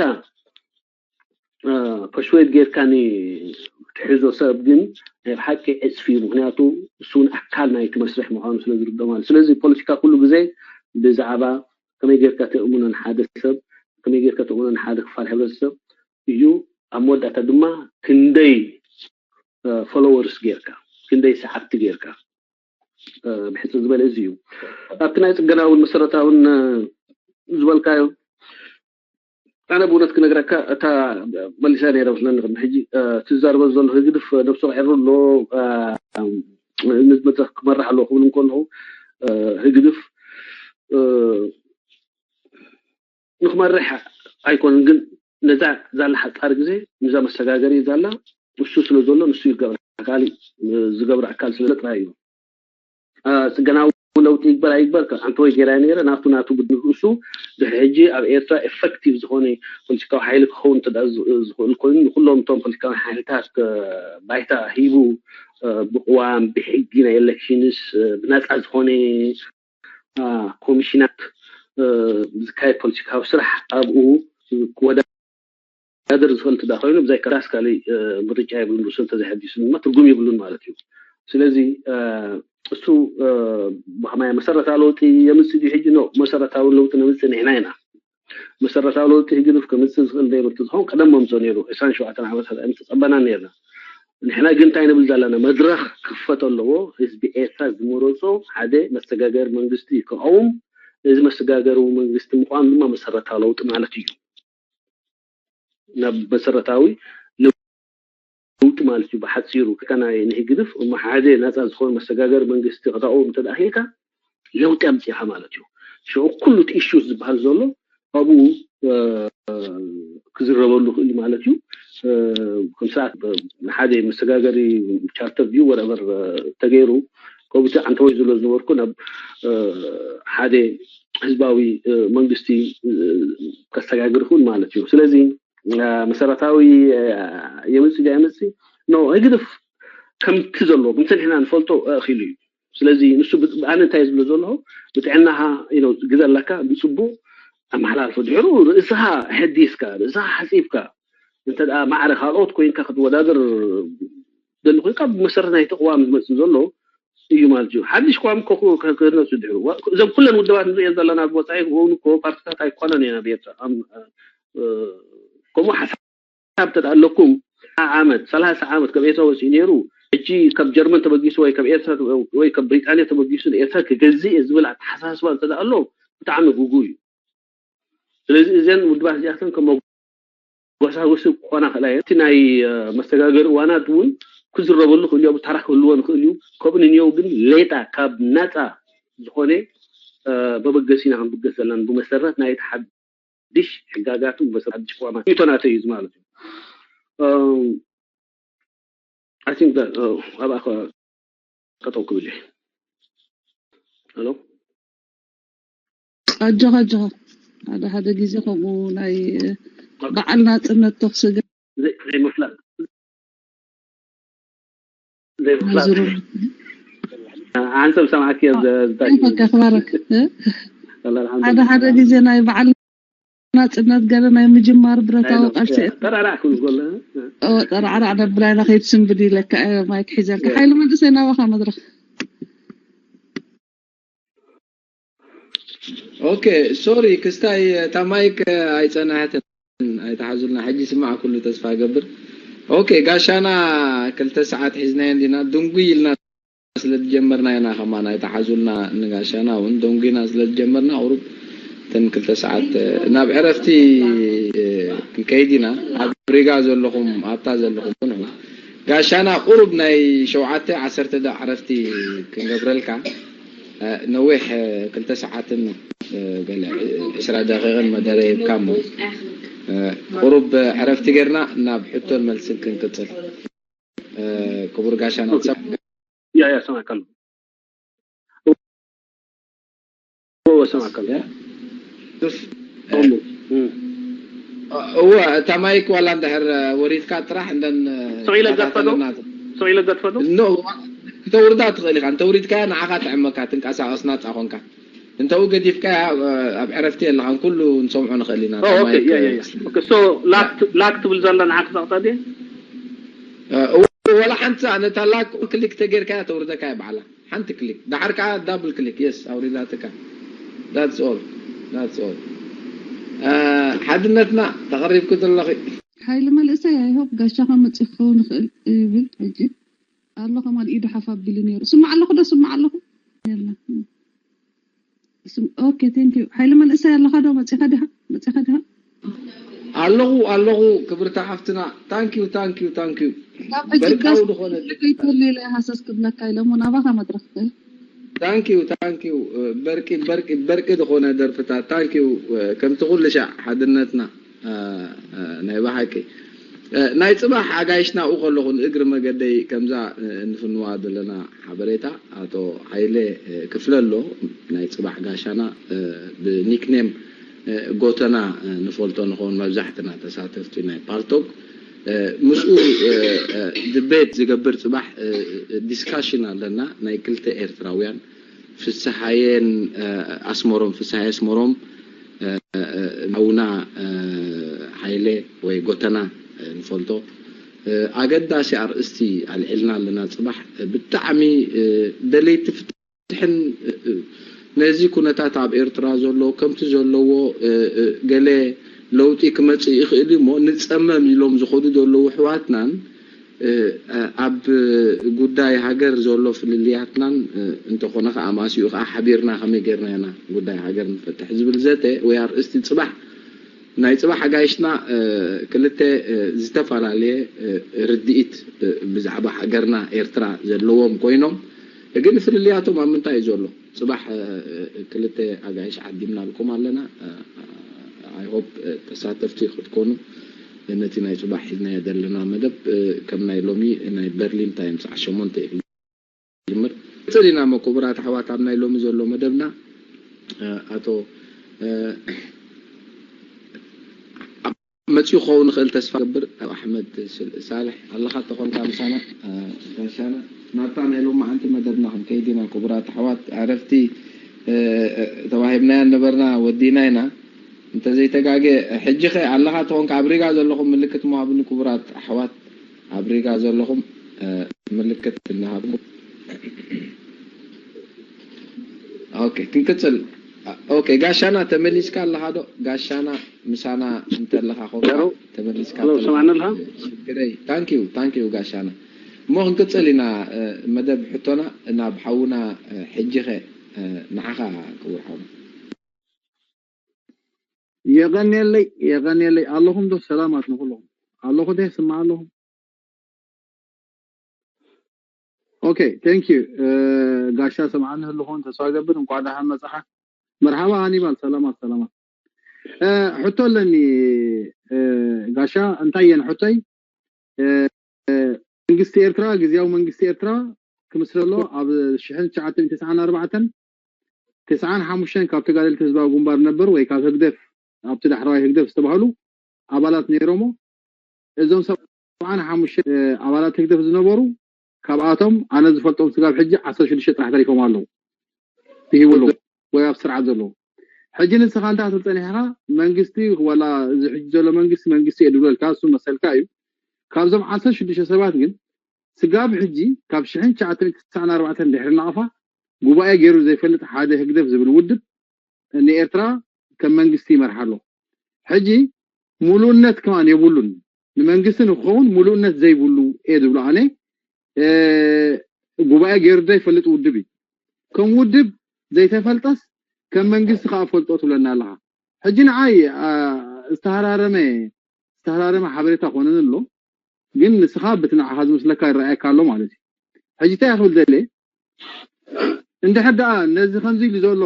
ፐሽዌድ ጌርካ ትሕዞ ሰብ ግን ናይ ብሓቂ ዕፅፊ እዩ። ምክንያቱ እሱ እውን ኣካል ናይቲ መስርሕ ምኳኑ ስለ ዝርድኦ ማለት። ስለዚ ፖለቲካ ኩሉ ግዜ ብዛዕባ ከመይ ጌርካ ተእምኖ ንሓደ ሰብ፣ ከመይ ጌርካ ተእምኖ ንሓደ ክፋል ሕብረተሰብ እዩ። ኣብ መወዳእታ ድማ ክንደይ ፎሎወርስ ጌርካ፣ ክንደይ ሰዓብቲ ጌርካ። ብሕፅር ዝበለ እዚ እዩ። ኣብቲ ናይ ፅገናውን መሰረታውን ዝበልካዮ፣ ኣነ ብእውነት ክነግረካ እታ መሊሳ ነይረ መስለኒ ቅድሚ ሕጂ ትዛርበ ዘሎ ህግድፍ ነብሱ ክዕሩ ኣሎ፣ ነዚ መድረክ ክመራሕ ኣለዎ ክብል እንከለኹ ህግድፍ ንክመርሕ ኣይኮነን፣ ግን ነዛ ዛላ ሓፃር ግዜ ንዛ መሰጋገሪ ዛላ ንሱ ስለ ዘሎ ንሱ ይገብራ፣ ካሊእ ዝገብሮ ኣካል ስለ ጥራይ እዩ። ፅገናዊ ለውጢ ይግበር ኣይግበር ኣንተ ወይ ጌራ ነይረ ናቱ ናቱ ብድንርእሱ ድሕሪ ሕጂ ኣብ ኤርትራ ኤፈክቲቭ ዝኾነ ፖለቲካዊ ሓይሊ ክኸውን እንተ ዝኽእል ኮይኑ ንኩሎም እቶም ፖለቲካዊ ሓይልታት ባይታ ሂቡ ብቅዋም ብሕጊ ናይ ኤሌክሽንስ ብነፃ ዝኾነ ኮሚሽናት ዝካየድ ፖለቲካዊ ስራሕ ኣብኡ ክወዳደር ዝኽእል እንተ ኮይኑ ብዛይ ከራስ ካሊእ ምርጫ የብሉን። ርእሱ እንተዘይሐዲሱ ድማ ትርጉም የብሉን ማለት እዩ። ስለዚ እሱ ብኸማይ መሰረታዊ ለውጢ የምፅእ ድዩ? ሕጂ ኖ፣ መሰረታዊ ለውጢ ነምፅእ ንሕና ኢና። መሰረታዊ ለውጢ ህግድፍ ከምፅእ ዝኽእል ነይሩ እንተዝኸውን ቀደም መምፅኦ ነይሩ። ዕስራን ሸውዓተን ዓመታት ኣይምተፀበና ነይርና። ንሕና ግን እንታይ ንብል ዘለና? መድረኽ ክኽፈት ኣለዎ። ህዝቢ ኤርትራ ዝመረፆ ሓደ መሰጋገሪ መንግስቲ ክቐውም፣ እዚ መሰጋገሪ መንግስቲ ምቋም ድማ መሰረታዊ ለውጢ ማለት እዩ። ናብ መሰረታዊ ለውጢ ማለት እዩ። ብሓፂሩ ከ ናይ ንህግድፍ እሞ ሓደ ናፃ ዝኾነ መሰጋገሪ መንግስቲ ክተቕውም እንተ ደኣ ኺኢልካ ለውጢ ኣምፂእኻ ማለት እዩ። ሽዑ ኩሉ እቲ ኢሹስ ዝበሃል ዘሎ ኣብኡ ክዝረበሉ ይኽእል እዩ ማለት እዩ። ከም ስርዓት ንሓደ መሰጋገሪ ቻርተር ድዩ ወረበር ተገይሩ ከምኡ እቲ ዓንተወይ ዝብሎ ዝነበርኩ ናብ ሓደ ህዝባዊ መንግስቲ ከሰጋግር ይኽእል ማለት እዩ። ስለዚ መሰረታዊ የምፅእ ድዩ ኣይመፅእ ኖ ህግድፍ ከምቲ ዘለዎ ከምቲ ንሕና ንፈልጦ ኣእኺሉ እዩ። ስለዚ ንሱ ኣነ እንታይ ዝብሎ ዘለኹ ብጥዕናኻ ግዘ ኣለካ ብፅቡቅ ኣመሓላልፎ ድሕሩ ርእስኻ ሕዲስካ ርእስኻ ሓፂብካ እንተ ደኣ ማዕረ ካልኦት ኮይንካ ክትወዳደር ደሊ ኮይንካ ብመሰረት ናይ ተቕዋም ዝመፅእ ዘሎ እዩ ማለት እዩ። ሓድሽ ቅዋም እኮ ክህነፁ ድሕሩ እዞም ኩለን ውድባት ንሪኦ ዘለና ብወፃኢ እውን እኮ ፓርቲታት ኣይኮነን እየን ኣብ ኤርትራ ከምኡ ሓሳብ ሓሳብ እንተ ኣለኩም ዓመት ሰላሳ ዓመት ካብ ኤርትራ ወፂኡ ነይሩ ሕጂ ካብ ጀርመን ተበጊሱ ወይ ካብ ኤርትራ ወይ ካብ ብሪጣንያ ተበጊሱ ንኤርትራ ክገዝእ እየ ዝብል ኣተሓሳስባ እንተ ኣሎ ብጣዕሚ ጉጉ እዩ። ስለዚ እዘን ውድባት እዚኣተን ከም መጎሳጎሲ ክኾና ክእላ እየን። እቲ ናይ መሰጋገሪ እዋናት እውን ክዝረበሉ ክእል እዩ፣ ኣብ ታራ ክህልዎ ንክእል እዩ። ከምኡ ንንየው ግን ሌጣ ካብ ናፃ ዝኾነ መበገሲና ክንብገስ ዘለና ብመሰረት ናይ ሓድሽ ሕጋጋትን መሰረት ሓድሽ ቅዋማት ሪኢቶናተይ እዩ ማለት እዩ። I think that ኣብኣ ጠጠው ክብል እየ። ሄሎ ኣጆኻ ኣጆኻ ሓደ ሓደ ግዜ ከምኡ ናይ በዓል ናፅነት ተኽሲ ግን ዘይምፍላጥ ዘይምፍላጥ ሓንሰብ ሰማዕኪ ተባረክ ሓደ ሓደ ግዜ ናይ በዓል ናፅነት ገለ ናይ ምጅማር ብረታዊ ቃልሲ ጠራራዕ ክብል ከሎ ጠራዕራዕ ነብላይና ከይትስንብድ ኢለካ ማይክ ሒዘልካ ሓይሊ መንእሰይ ናባኻ መድረክ ኦኬ ሶሪ ክስታይ እታ ማይክ ኣይፀናሕትን ኣይተሓዙልና ሕጂ ስማዕ ኩሉ ተስፋ ገብር ኦኬ ጋሻና ክልተ ሰዓት ሒዝናዮ እንዲና ድንጉይ ኢልና ስለ ዝጀመርና ኢና ከማን ኣይተሓዙልና ንጋሻና እውን ደንጉይና ስለ ዝጀመርና ቁሩብ እተን ክልተ ሰዓት ናብ ዕረፍቲ ክንከይድ ኢና ኣብ ሪጋ ዘለኹም ኣብታ ዘለኹም ንሑ ጋሻና ቁሩብ ናይ ሸውዓተ ዓሰርተ ደቂቕ ዕረፍቲ ክንገብረልካ ነዊሕ ክልተ ሰዓትን ገለ ዕስራ ደቂቕን መደረ ሂብካ እሞ ቁሩብ ዕረፍቲ ጌርና ናብ ሕቶን መልስን ክንቅፅል ክቡር ጋሻና ትሰምዕ ያ ያ ሰማዕካ ኣለኹ እወ ሰማዕካ ኣለኹ እወ እታ ማይክ ዋላ እንድሕር ወሪድካ ጥራሕ እንደን ስቕ ኢለ ዘፈዶ ሰው ኢለ ዘትፈሉ ኖ፣ ክተውርዳ ትኽእል ኢኻ። እንተውሪድካያ ንዓኻ ጥዕመካ፣ ትንቀሳቐስ ናጻ ኾንካ። እንተው ገዲፍካያ ኣብ ዕረፍቲ የለኻን፣ ኩሉ ንሰምዖ ንኽእል ኢና። ኦ፣ ኦኬ፣ ማይክ ያ ያ ያ ኦኬ። ሶ ላክ ላክ ትብል ዘላ ንዓኻ ጸቕጣ ድየ? ወላ ሓንቲ ነታ ላክ ክሊክ ተጌርካያ ተውርደካያ ባዕላ ሓንቲ ክሊክ፣ ዳሓር ከዓ ዳብል ክሊክ። የስ፣ ኣውሪዳትካ። That's all, that's all. ሓድነትና ተቐሪብኩ ዘለኺ። ሓይሊ መንእሰይ፣ I hope ጋሻኻ መፂኡ ክኸውን ይኽእል ይብል። ሕጂ ኣሎ ከማን ኢዱ ሓፍ ኣቢሉ ነይሩ። ስማዕ ኣለኹ ዶ? ስማዕ ኣለኹ። የለ። ስም- ኦኬ፣ thank you። ሓይሊ መንእሰይ ኣለኻ ዶ? መፂኻ ዲኻ? መፂኻ ዲኻ? ኣለኹ፣ ኣለኹ ክብርቲ ሓፍትና። Thank you, thank you, thank you። ካብ ሕጂ በርቃዊ ደስ ዝኾነ ዝብል ከይትህሉ ኢለ ሃሰስ ክብለካ ኢለ እሞ ናባኻ መድረኽ ክእል። Thank you, thank you. በርቂ በርቂ በርቂ ዝኾነ ደርፍታት። Thank you። ከምቲ ኩሉ ሻዕ ሓድነትና፣ እ፣ እ፣ ናይ ብሓቂ፣ እ፣ ናይ ጽባሕ ኣጋይሽ ናብኡ ከለኹ ንእግሪ መገደይ ከምዛ፣ እ፣ እንፍንዋ ዘለና ሓበሬታ ኣቶ ሓይለ፣ እ፣ ክፍለ ኣሎ። ናይ ጽባሕ ጋሻና፣ እ፣ ብኒክኔም፣ እ፣ ጎተና፣ እ፣ ንፈልጦ ንኸውን መብዛሕትና ተሳተፍቲ ናይ ፓልቶክ። እ፣ ምስኡ፣ እ፣ እ፣ ድቤት ዝገብር ጽባሕ፣ እ፣ እ፣ ዲስካሽን ኣለና ናይ ክልተ ኤርትራውያን ፍስሓየን፣ እ፣ ኣስመሮም፣ ፍስሓየ ኣስመሮም፣ እ፣ እ፣ ሓውና፣ እ፣ ሓይለ ወይ ጎተና፣ እ፣ ንፈልጦ፣ እ፣ ኣገዳሲ ኣርእስቲ ኣልዒልና ኣለና ጽባሕ። እ፣ ብጣዕሚ፣ እ፣ ደለይቲ ፍትሕን፣ እ፣ እ፣ ነዚ ኩነታት ኣብ ኤርትራ ዘሎ ከምቲ ዘለዎ፣ እ፣ እ፣ ገለ ለውጢ ክመጽእ ይኽእል እዩ እሞ ንጸመም ኢሎም ዝኸዱ ዘለዉ ኣሕዋትናን፣ እ፣ ኣብ ጉዳይ ሃገር ዘሎ ፍልልያትናን፣ እ፣ እንተኾነ ከኣ ኣማሲኡ ከኣ ሓቢርና ከመይ ጌርና ኢና ጉዳይ ሃገር ንፈትሕ ዝብል ዘተ ወይ ኣርእስቲ ጽባሕ፣ ናይ ጽባሕ ኣጋይሽና፣ እ፣ ክልተ፣ እ፣ ዝተፈላለየ፣ እ፣ ርድኢት፣ እ፣ ብዛዕባ ሃገርና ኤርትራ ዘለዎም ኮይኖም፣ ግን ፍልልያቶም ኣብ ምንታይ እዩ ዘሎ? ጽባሕ፣ እ፣ እ፣ ክልተ ኣጋይሽ ዓዲምናልኩም ኣለና። እ፣ I hope፣ እ፣ ተሳተፍቲ ክትኮኑ ነቲ ናይ ጽባሕ ሒዝናዮ ዘለና መደብ፣ እ፣ ከም ናይ ሎሚ ናይ በርሊን ታይም ሰዓት ሸሞንተ እዩ ክጅምር። ቀጽል ኢና እሞ ክቡራት ኣሕዋት ኣብ ናይ ሎሚ ዘሎ መደብና፣ እ፣ ኣቶ፣ እ፣ መጺኡ ክኸውን ይኽእል ተስፋ ገብር። ኣብ ኣሕመድ ስል-፣ ሳልሕ ኣለኻ ተኾንካ ምሳና፣ እ፣ ጋሻና ናብታ ናይ ሎማዓንቲ መደብና ክንከይድ ኢና ክቡራት ኣሕዋት። ዕረፍቲ፣ እ፣ እ፣ ተዋሂብናያ ነበርና ወዲና ኢና። እንተዘይተጋገ ሕጂኸ ኣለኻ ተኾንካ ኣብ ሪጋ ዘለኹም ምልክት ምሃብኒ ክቡራት ኣሕዋት፣ ኣብ ሪጋ ዘለኹም፣ እ፣ ምልክት እናሃብኩም። ኦኬ፣ ክንቅጽል። ኦኬ፣ ጋሻና ተመሊስካ ኣለኻ ዶ? ጋሻና ምሳና እንተለኻ ኾንካ ሄሎ፣ ተመሊስካ ሄሎ፣ እንተለኻ ሰማዕና ኣለኻ? ሽግረይ። Thank you, thank you ጋሻና። እሞ ክንቅጽል ኢና፣ እ፣ መደብ ሕቶና ናብ ሓውና፣ እ፣ ሕጂኸ፣ እ፣ ንዓኻ ክቡር ሓውና። የቐንየለይ፣ የቐንየለይ። ኣለኹም ዶ? ሰላማት ንኹሎም። ኣለኹ ዶ? ይስማዕ ኣለኹ። ኦኬ፣ thank you። እ፣ ጋሻ ሰምዓኒ ህልኹን ተስፋ ገብር፣ እንቋዕ ደሓን መጻኻ። መርሓባ ሃኒባል፣ ሰላማት፣ ሰላማት። እ፣ ሕቶ ኣለኒ፣ እ፣ ጋሻ፣ እንታይ እየን ሕቶይ? እ፣ እ፣ መንግስቲ ኤርትራ፣ ግዝያዊ መንግስቲ ኤርትራ ክምስረሎ ኣብ ሽሕን ትሽዓተ ሚእትን ተስዓን ኣርባዕተን፣ ተስዓን ሓሙሽተን ካብ ተጋደልቲ ህዝባዊ ግንባር ነበር ወይ ካብ ህግደፍ፣ ኣብቲ ዳሕረዋይ ህግደፍ ዝተባህሉ ኣባላት ነይሮሞ። እዞም ሰብዓን ሓሙሽተ፣ እ፣ ኣባላት ህግደፍ ዝነበሩ፣ ካብኣቶም ኣነ ዝፈልጦም ስጋብ ሕጂ ዓሰርተ ሽዱሽተ ጥራሕ ተሪፎም ኣለዉ። ይህብሉ ወይ ኣብ ስርዓት ዘለዉ። ሕጂ ንስኻ እንታይ ክትብል ጸኒሕኻ? መንግስቲ ወላ እዚ ሕጂ ዘሎ መንግስቲ፣ መንግስቲ እየ ድብለልካ፣ እሱ መሰልካ እዩ። ካብዞም ዓሰርተ ሽዱሽተ ሰባት ግን ስጋብ ሕጂ፣ ካብ ሽሕን ትሽዓተ ሚእትን ተስዓን ኣርባዕተን ድሕሪ ናቕፋ፣ ጉባኤ ገይሩ ዘይፈልጥ ሓደ ህግደፍ ዝብል ውድብ ንኤርትራ ከም መንግስቲ ይመርሓ ኣሎ። ሕጂ ሙሉእነት ከማን የብሉን። ንመንግስቲ ንክኸውን ሙሉእነት ዘይብሉ እየ ዝብሎ ኣነ። እ፣ ጉባኤ ገይሩ ዘይፈልጥ ውድብ እዩ። ከም ውድብ ዘይተፈልጠስ ከም መንግስቲ ከዓ ፈልጦ ትብለና ኣለኻ። ሕጂ ንዓይ፣ አ፣ ዝተሃራረመ፣ ዝተሃራረመ ሓበሬታ ኮነን ኣሎ። ግን ንስኻ በቲ ንዓኻ ዝመስለካ ይረኣየካ ኣሎ ማለት እዩ። ሕጂ እንታይ ክብል ደልየ? እንድሕር ደኣ ነዚ ከምዚ ኢሉ ዘሎ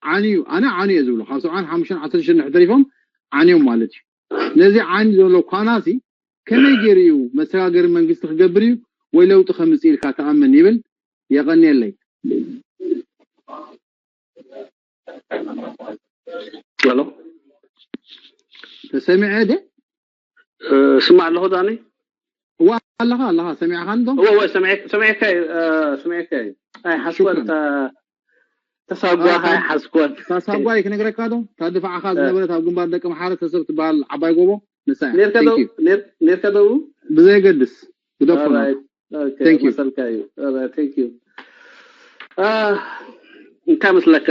ዓንዩ፣ ኣነ ዓንዩ እየ ዝብሎ። ካብ ሰብዓን ሓሙሽተን ዓሰርተ ሽዱሽተ ተሪፎም ዓንዮም ማለት እዩ። ነዚ ዓንዩ ዘሎ ኳናሲ ከመይ ገይሩ እዩ መሰጋገሪ መንግስቲ ክገብር እዩ ወይ ለውጢ ከምጽእ ኢልካ ትኣምን ይብል። የቐንየለይ። ሄሎ፣ ተሰሚዐ ደ? እ፣ ስማዕ ኣለኹ ዳኒ። እዋ፣ ኣለኻ ኣለኻ ሰሚዕኻኒ ዶ? እወ እወ ሰሚዐ- ሰሚዐካ እዩ፣ እ፣ ሰሚዐካ እዩ። ኣይሓስኮን ሽኩራን። ተሳጓኻ ኣታ- ኣይሓስኮን። ታሳጓይ ክነግረካ ዶ? ታድፋዓኻ ዝነበረት ኣብ ግንባር ደቂ ምሓረ ተሰብ ትበሃል ዓባይ ጎቦ ንሳ እያ። ኔርካ ዶ Thank you። ኔር- ኔርካ ዶ ብዘየገድስ ግደፎ ናቱ። Alright፣ okay፣ Thank you። መሰልካ እዩ። Alright፣ thank you። አ፣ እንታይ መስለካ፣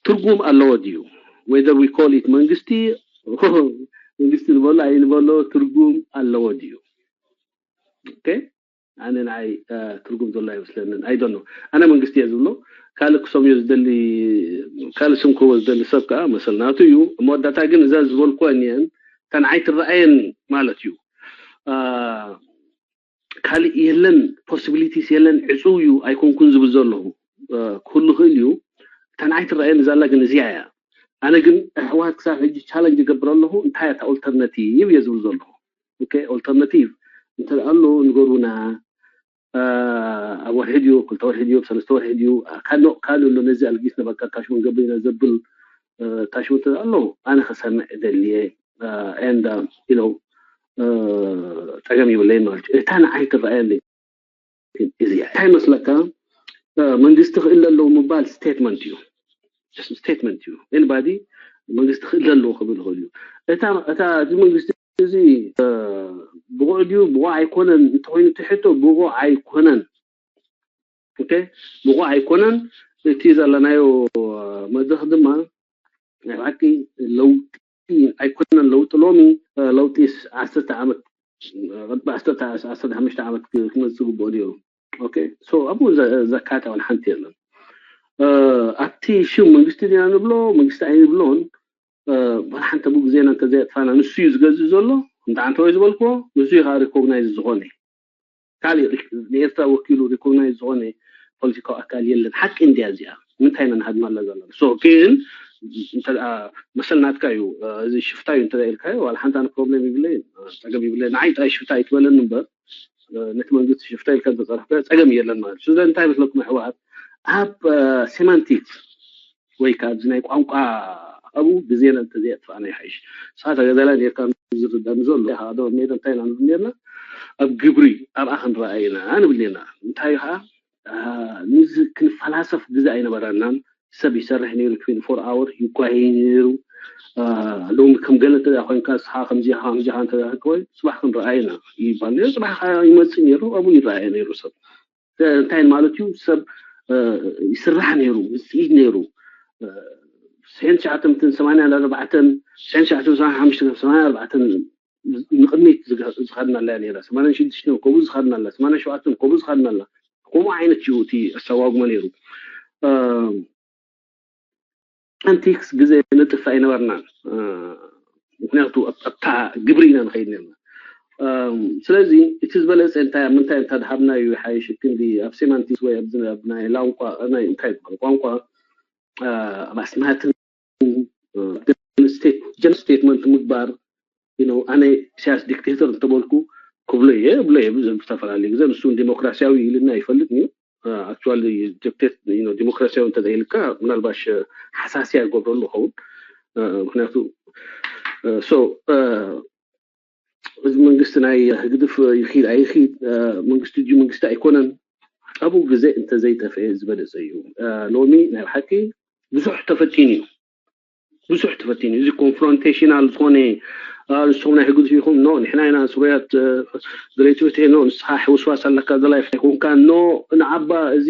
ትርጉም ኣለዎ ድዩ? Whether we call it መንግስቲ መንግስቲ ንበሎ ኣይንበሎ ትርጉም ኣለዎ ድዩ? Okay፣ ኣነ ንዓይ አ፣ ትርጉም ዘሎ ኣይመስለንን። I don't know። ኣነ መንግስቲ እየ ዝብሎ። ካልእ ክሰምዮ ዝደሊ፣ ካልእ ስም ክህቦ ዝደሊ ሰብ ከዓ መሰል ናቱ እዩ። ኣብ መወዳእታ ግን እዛ ዝበልኩዋ እኒአን እታ ንዓይ ትረኣየኒ ማለት እዩ። አ፣ ካልእ የለን፣ possibilities የለን፣ ዕፁው እዩ፣ ኣይኮንኩን ዝብል ዘለኹ። አ፣ ክህሉ ይኽእል እዩ። እታ ንዓይ ትረኣየኒ ዘላ ግን እዚኣ እያ። ኣነ ግን ኣሕዋት ክሳብ ሕጂ ቻለንጅ ይገብር ኣለኹ። እንታይ እያ እታ ኦልተርናቲቭ እየ ዝብል ዘለኹ። ኦኬ፣ ኦልተርናቲቭ እንተ ኣሎ ንገሩና። አ፣ ኣብ ወርሒ ድዩ፣ ክልተ ወርሒ ድዩ፣ ኣብ ሰለስተ ወርሒ ድዩ፣ ካልእ ካልእ ኣሎ፣ ነዚ ኣልጊስና በቃ ካሽ ክንገብር ኢና ዘብል፣ አ፣ ታሽሙ እንተ ኣሎ ኣነ ክሰምዕ እደሊ እየ። አ፣ and you know አ፣ ጸገም ይብለይን ማለት እዩ። እታ ንዓይ ትረኣየኒ እዚኣ እንታይ መስለካ፣ አ፣ መንግስቲ ክእለ ኣለዎ ምባል ስቴትመንት እዩ። ስቴትመንት እዩ። ኤኒባዲ መንግስቲ ክእለ ኣለዎ ክብል ይኽእል እዩ። እታ እታ እዚ መንግስቲ እዚ አ፣ ብቑዕ ድዩ ብቑዕ ኣይኮነን እንተኾይኑ እቲ ሕቶ ብቑዕ ኣይኮነን። ኦኬ፣ ብቑዕ ኣይኮነን። እቲ ዘለናዮ አ፣ መድረኽ ድማ ናይ ብሓቂ ለውጢ ኣይኮነን። ለውጢ ሎሚ አ፣ ለውጢ ዓሰርተ ዓመት አ፣ ቅድሚ ዓሰርተ ዓሰርተ ሓሙሽተ ዓመት ክ- ክመፅእ ግብኦ ነይሩ። ኦኬ፣ ሶ ኣብኡ ዘ- ዘካትዕ ሓንቲ የለን። አ፣ ኣብቲ ሽም መንግስቲ ዲና ንብሎ መንግስቲ ኣይንብሎን። አ፣ ዋላ ሓንቲ ኣብኡ ግዜና እንተዘየጥፋና ንሱ እዩ ዝገዝእ ዘሎ። እንተ ዓንተ ወይ ዝበልክዎ ንሱ እዩ ከዓ ሪኮግናይዝ ዝኾነ። ካልእ ሪክ- ንኤርትራ ወኪሉ ሪኮግናይዝ ዝኾነ ፖለቲካዊ ኣካል የለን። ሓቂ እንድያ እዚኣ። ምንታይ ኢና ንሃድማ ኣላ ዘለና? ሶ ግን እንተ ደኣ መሰል ናትካ እዩ፣ አ፣ እዚ ሽፍታ እዩ እንተ ደኣ ኢልካዮ ዋላ ሓንቲ ኣነ ፕሮብሌም ይብለይን፣ አ፣ ጸገም ይብለይን። ንዓይ ጥራይ ሽፍታ ኣይትበለኒ እምበር፣ አ፣ ነቲ መንግስቲ ሽፍታ ኢልካ እንተጸርፍካዮ ጸገም የለን ማለት እዩ። ስለዚ እንታይ መስለኩም ኣሕዋት፣ ኣብ ሴማንቲክስ ወይ ከዓ ኣብዚ ናይ ቋንቋ ኣብኡ ግዜና እንተዘየጥፋእና ይሓይሽ። ንስኻ ተጋዳላይ ኔርካ ዝርዳኒ ዘሎ፣ ኢኻ ዶ ሜዳ እንታይ ኢና ንብል ኔርና? ኣብ ግብሪ ኣብኣ ክንረኣ ኢና ንብል ኔርና። እንታይ ከዓ አ፣ ንዝ ክንፈላሰፍ ግዜ ኣይነበረናን። ሰብ ይሰርሕ ነይሩ፣ ትዌንቲ ፎር ኣወር ይጓየ ነይሩ። አ፣ ሎሚ ከም ገለ እንተ ኮይንካ ንስኻ ከምዚ ኢኻ ከምዚ ኢኻ እንተ ወይ ጽባሕ ክንረኣ ኢና ይባል ነይሩ። ጽባሕ ከዓ ይመጽእ ነይሩ፣ ኣብኡ ይረኣየ ነይሩ ሰብ። እንታይ ማለት እዩ? ሰብ አ፣ ይስራሕ ነይሩ፣ ውፅኢት ነይሩ። አ፣ ትሽዓተ ሚእትን ሰማንያን ኣርባዕተን፣ ትሽዓተ ሚእትን ሰማንያን ሓሙሽተን፣ ሰማንያን ኣርባዕተን ንቕድሚት ዝኸ- ዝኸድና ኣላ ነይራ። ሰማንያን ሽዱሽተን ከምኡ ዝኸድና ኣላ፣ ሰማንያን ሸውዓተን ከምኡ ዝኸድና ኣላ። ከምኡ ዓይነት እዩ እቲ ኣሰጓጉማ ነይሩ። አ፣ ኣንቲክስ ግዜ ነጥፍ ኣይነበርናን። አ፣ ምክንያቱ ኣብ- ኣብታ ግብሪ ኢና ንኸይድ ነርና። አ፣ ስለዚ እቲ ዝበለፀ እንታይ ኣብ ምንታይ እንተድሃብና እዩ ይሓይሽ፣ ክንዲ ኣብ ሴማንቲክስ ወይ ኣብዚ ኣብ ናይ ላንቋ ናይ እንታይ ይበሃል ቋንቋ አ፣ ኣብ ኣስማትን ጀነራል ስቴትመንት ምግባር፣ you know፣ ኣነ ኢሳያስ ዲክቴተር እንተበልኩ ክብሎ እየ እብሎ እየ። ብዘ- ብዝተፈላለዩ ግዜ ንሱ ዲሞክራሲያዊ ኢልና ይፈልጥ እዩ። ኣክቹዋሊ ዲሞክራሲያዊ እንተ ኢልካ ምናልባሽ ሓሳስያ ይገብረሉ ይኸውን። አ፣ ምክንያቱ ሶ እዚ መንግስቲ ናይ ህግድፍ ይኺድ ኣይኺድ፣ አ፣ መንግስቲ ድዩ መንግስቲ ኣይኮነን፣ ኣብኡ ግዜ እንተዘይጠፍኤ ዝበለፀ እዩ። አ፣ ሎሚ ናይ ብሓቂ ብዙሕ ተፈቲኑ እዩ። ብዙሕ ተፈቲኑ እዩ። እዚ ኮንፍሮንቴሽናል ዝኾነ፣ አ፣ ንስኹም ናይ ህግድፍ ኢኹም፣ ኖ፣ ንሕና ኢና ስሩያት፣ አ፣ ገለይቲ ፍትሒ፣ ኖ፣ ንስኻ ሕውስዋስ ኣለካ፣ ዘላይ ኣይኮንካ፣ ኖ፣ ንዓባ፣ እዚ፣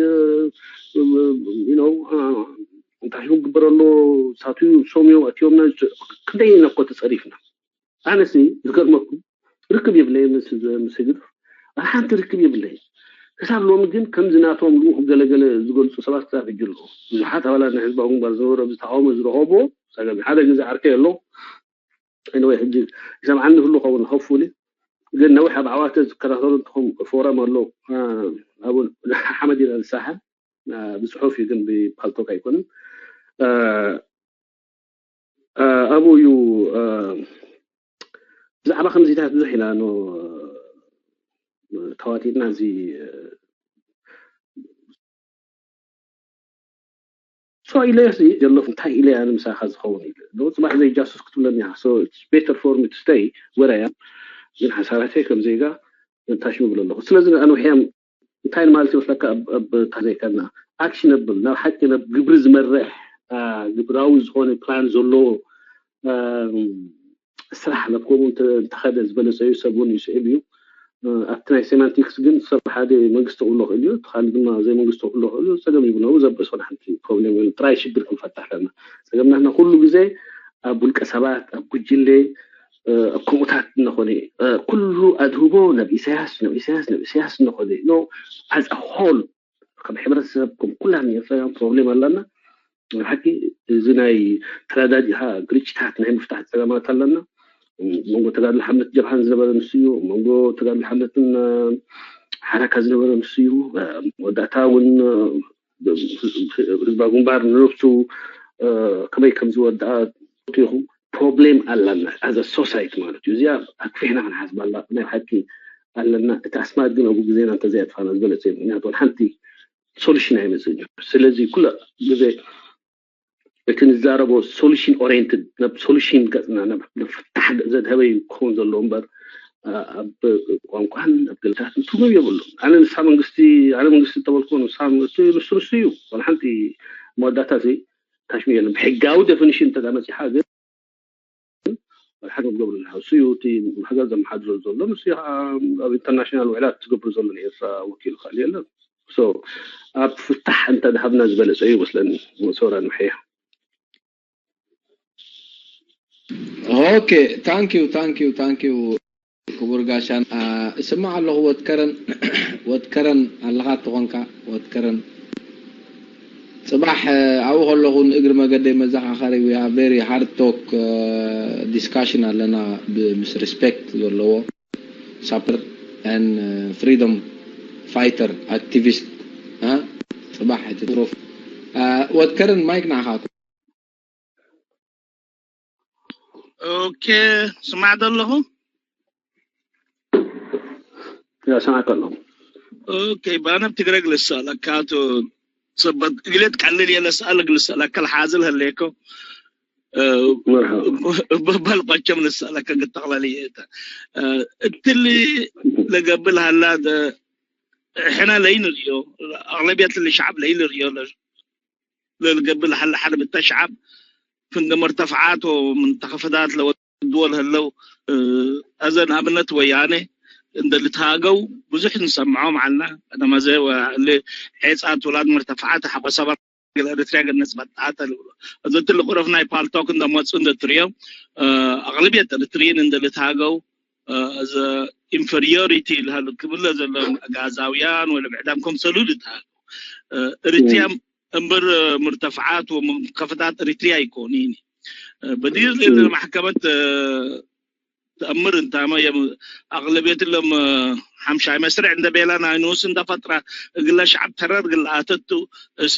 አ፣ ዩ ኖ፣ አ፣ እንታይ ክግበር ኣሎ፣ ሳቱ ሰምዮም ኣትዮምና፣ ክንደይ ኢና እኮ ተፀሪፍና። ኣነሲ ዝገርመኩም ርክብ የብለይ ምስ ምስ ህግድፍ፣ ሓንቲ ርክብ የብለይ። ክሳብ ሎሚ ግን ከምዚ ናቶም ልኡኽ ገለገለ ዝገልፁ ሰባት ክሳብ ሕጂ ኣለዉ። ብዙሓት ኣባላት ናይ ህዝባዊ ግንባር ዝነበሩ ኣብዚ ተቃውሞ ዝረኸብዎ ጸገም እዩ። ሓደ ግዜ ዓርከይ ኣሎ። ኤኒወይ፣ ሕጂ ይሰምዓኒ ይህሉ ኸውን፣ ሆፕፉሊ። ግን ነዊሕ ኣብ ዓዋተ ዝከታተሉ እንትኹም ፎረም ኣሎ፣ አ፣ ኣብኡ ሓመድ ኢና ንሳሓ። አ፣ ብጽሑፍ እዩ ግን ብፓልቶክ ኣይኮነን። አ፣ አ፣ ኣብኡ እዩ፣ አ፣ ብዛዕባ ከምዚታት ብዙሕ ኢና ኖ ተዋጢጥና። እዚ ሶ ኢለ ሲ ዘለኹ እንታይ ኢለ ኣነ ምሳኻ ዝኸውን ኢለ ዶ ጽባሕ ዘይ ጃሱስ ክትብለኒ ኢኻ። So it's better for me to stay where I am። ግን ሓሳባተይ ከም ዜጋ ታሽሙ ይብል ኣለኹ። ስለዚ ኣነ ውሕያም እንታይ ማለት ይመስለካ? ኣብ እታ ዜጋና ኣክሽነብል ናብ ሓቂ ናብ ግብሪ ዝመርሕ ግብራዊ ዝኾነ ፕላን ዘለዎ ስራሕ ናብ ከምኡ እንተኸደ ዝበለፀ እዩ። ሰብ እውን ይስዕብ እዩ። ኣብቲ ናይ ሴማንቲክስ ግን ሰብ ሓደ መንግስቲ ክብሎ ክእል እዩ፣ እቲ ካልእ ድማ ዘይመንግስቲ ክብሎ ክእል እዩ። ፀገም ይብሎ ዘበስ ወደ ሓንቲ ፕሮብሌም የለን። ጥራይ ሽግር ክንፈታሕ ኣለና። ፀገምና ኩሉ ግዜ ኣብ ውልቀ ሰባት ኣብ ጉጅለ ኣብ ከምኡታት እንኾነ ኩሉ ኣድህቦ ናብ ኢሳያስ ናብ ኢሳያስ ናብ ኢሳያስ እንኾነ ኖ ኣዝ ሆል ከም ሕብረተሰብ ከም ኩላን ኤርትራውያን ፕሮብሌም ኣለና። ብሓቂ እዚ ናይ ተረዳዲኻ ግርጭታት ናይ ምፍታሕ ፀገማት ኣለና። መንጎ ተጋድሎ ሓምለት ጀብሃን ዝነበረ ንሱ እዩ። መንጎ ተጋድሎ ሓምለትን ሓራካ ዝነበረ ንሱ እዩ። መወዳእታ እውን ህዝባ ግንባር ንነብሱ ከመይ ከም ዝወድኣ ኢኹም ፕሮብሌም ኣለና ኣዘ ሶሳይቲ ማለት እዩ። እዚኣ ኣክፊሕና ክንሓስብ ኣላ ናይ ሓቂ ኣለና። እቲ ኣስማት ግን ኣብኡ ግዜና እንተዘይኣጥፋና ዝበለፀ እዩ። ምክንያቱ ሓንቲ ሶሉሽን ኣይመፅእን እዩ። ስለዚ ኩሉ ግዜ እቲ ንዛረቦ ሶሉሽን ኦሪየንትድ ናብ ሶሉሽን ገፅና ናብ ፍታሕ ዘድሀበ እዩ ክኸውን ዘለዎ እምበር ኣብ ቋንቋን ኣብ ገልታት ትርጉም የብሉ። ኣነ ንሳ መንግስቲ ኣነ መንግስቲ እንተበልኩ ንሳ ንሱ ንሱ እዩ ዋላ ሓንቲ መወዳእታ እዚ ታሽሚ የለን። ብሕጋዊ ዴፊኒሽን እንተ መፂሓ ግን ሓደ ገብሩ ዝሓሱ እዩ እቲ ማሕዛብ ዘመሓድሮ ዘሎ ንሱ ከዓ ኣብ ኢንተርናሽናል ውዕላት ዝገብሩ ዘሎ ንኤርትራ ወኪሉ ክእል የለን። ኣብ ፍታሕ እንተ ድሃብና ዝበለፀ እዩ መስለኒ። ሰውራ ንምሕያ Okay, thank you, thank you, thank you. ክቡር ጋሻን እስማዕ ኣለኹ። ወትከረን ወትከረን ኣለኻ ትኾንካ ወትከረን ጽባሕ ኣብኡ ከለኹ ንእግሪ መገደይ መዘኻኸሪ we have very hard talk discussion ኣለና ምስ respect ዘለዎ supporter and freedom fighter activist ጽባሕ እቲ ትሩፍ ወትከረን ማይክ ንዓኻ ኦኬ ስማዕ ዘለኹ ያሰማዕካ ኣለኹ። ኦኬ ባነብ ትግረ ግልሳለካ ኣቶ ሰበት ግሌት ቀልል የለ ሰኣል ግልሳለካ ልሓዝል ህሌኮ በበል ቆቸም ልሳለካ ግተቕለል የተ እትሊ ለገብል ሃላ ሕና ለይንርእዮ ኣቕለብየት ልሻዕብ ለይንርእዮ ለልገብእ ለሓለ ሓደ ብታ ሸዓብ ፍንገ መርተፍዓት ወምንተኸፈታት ለወድዎ ለህለው እዘን ኣብነት ወያነ እንደ ልትሃገው ብዙሕ ንሰምዖም ዓልና ቀደመዘ ወለ ዔፃት ውላድ መርተፍዓት ሓቆሰባ ገለ ኤርትርያ ገነጽ መጣተ ልብሎ እዚ ትልቅ ረፍ ናይ ፓልቶክ እንደመጹ እንደትሪዮ ኣቕልብየት ኤርትሪን እንደ ልትሃገው እዚ ኢንፌሪዮሪቲ ልሃሉ ክብለ ዘሎ ኣጋዛውያን ወለ ብዕዳም ከምሰሉ ልትሃገው ኤርትርያ እምበር ምርተፍዓት ወመንከፈታት ኤሪትሪያ ኣይኮኒን በዲር ሌለ ማሕከመት ተእምር እንታመ የም ኣቅለቤት ለም ሓምሻይ መስርዕ እንደ ቤላ ናይ ንኡስ እንደ ፈጥራ እግለ ሸዓብ ተረር ግለ ኣተቱ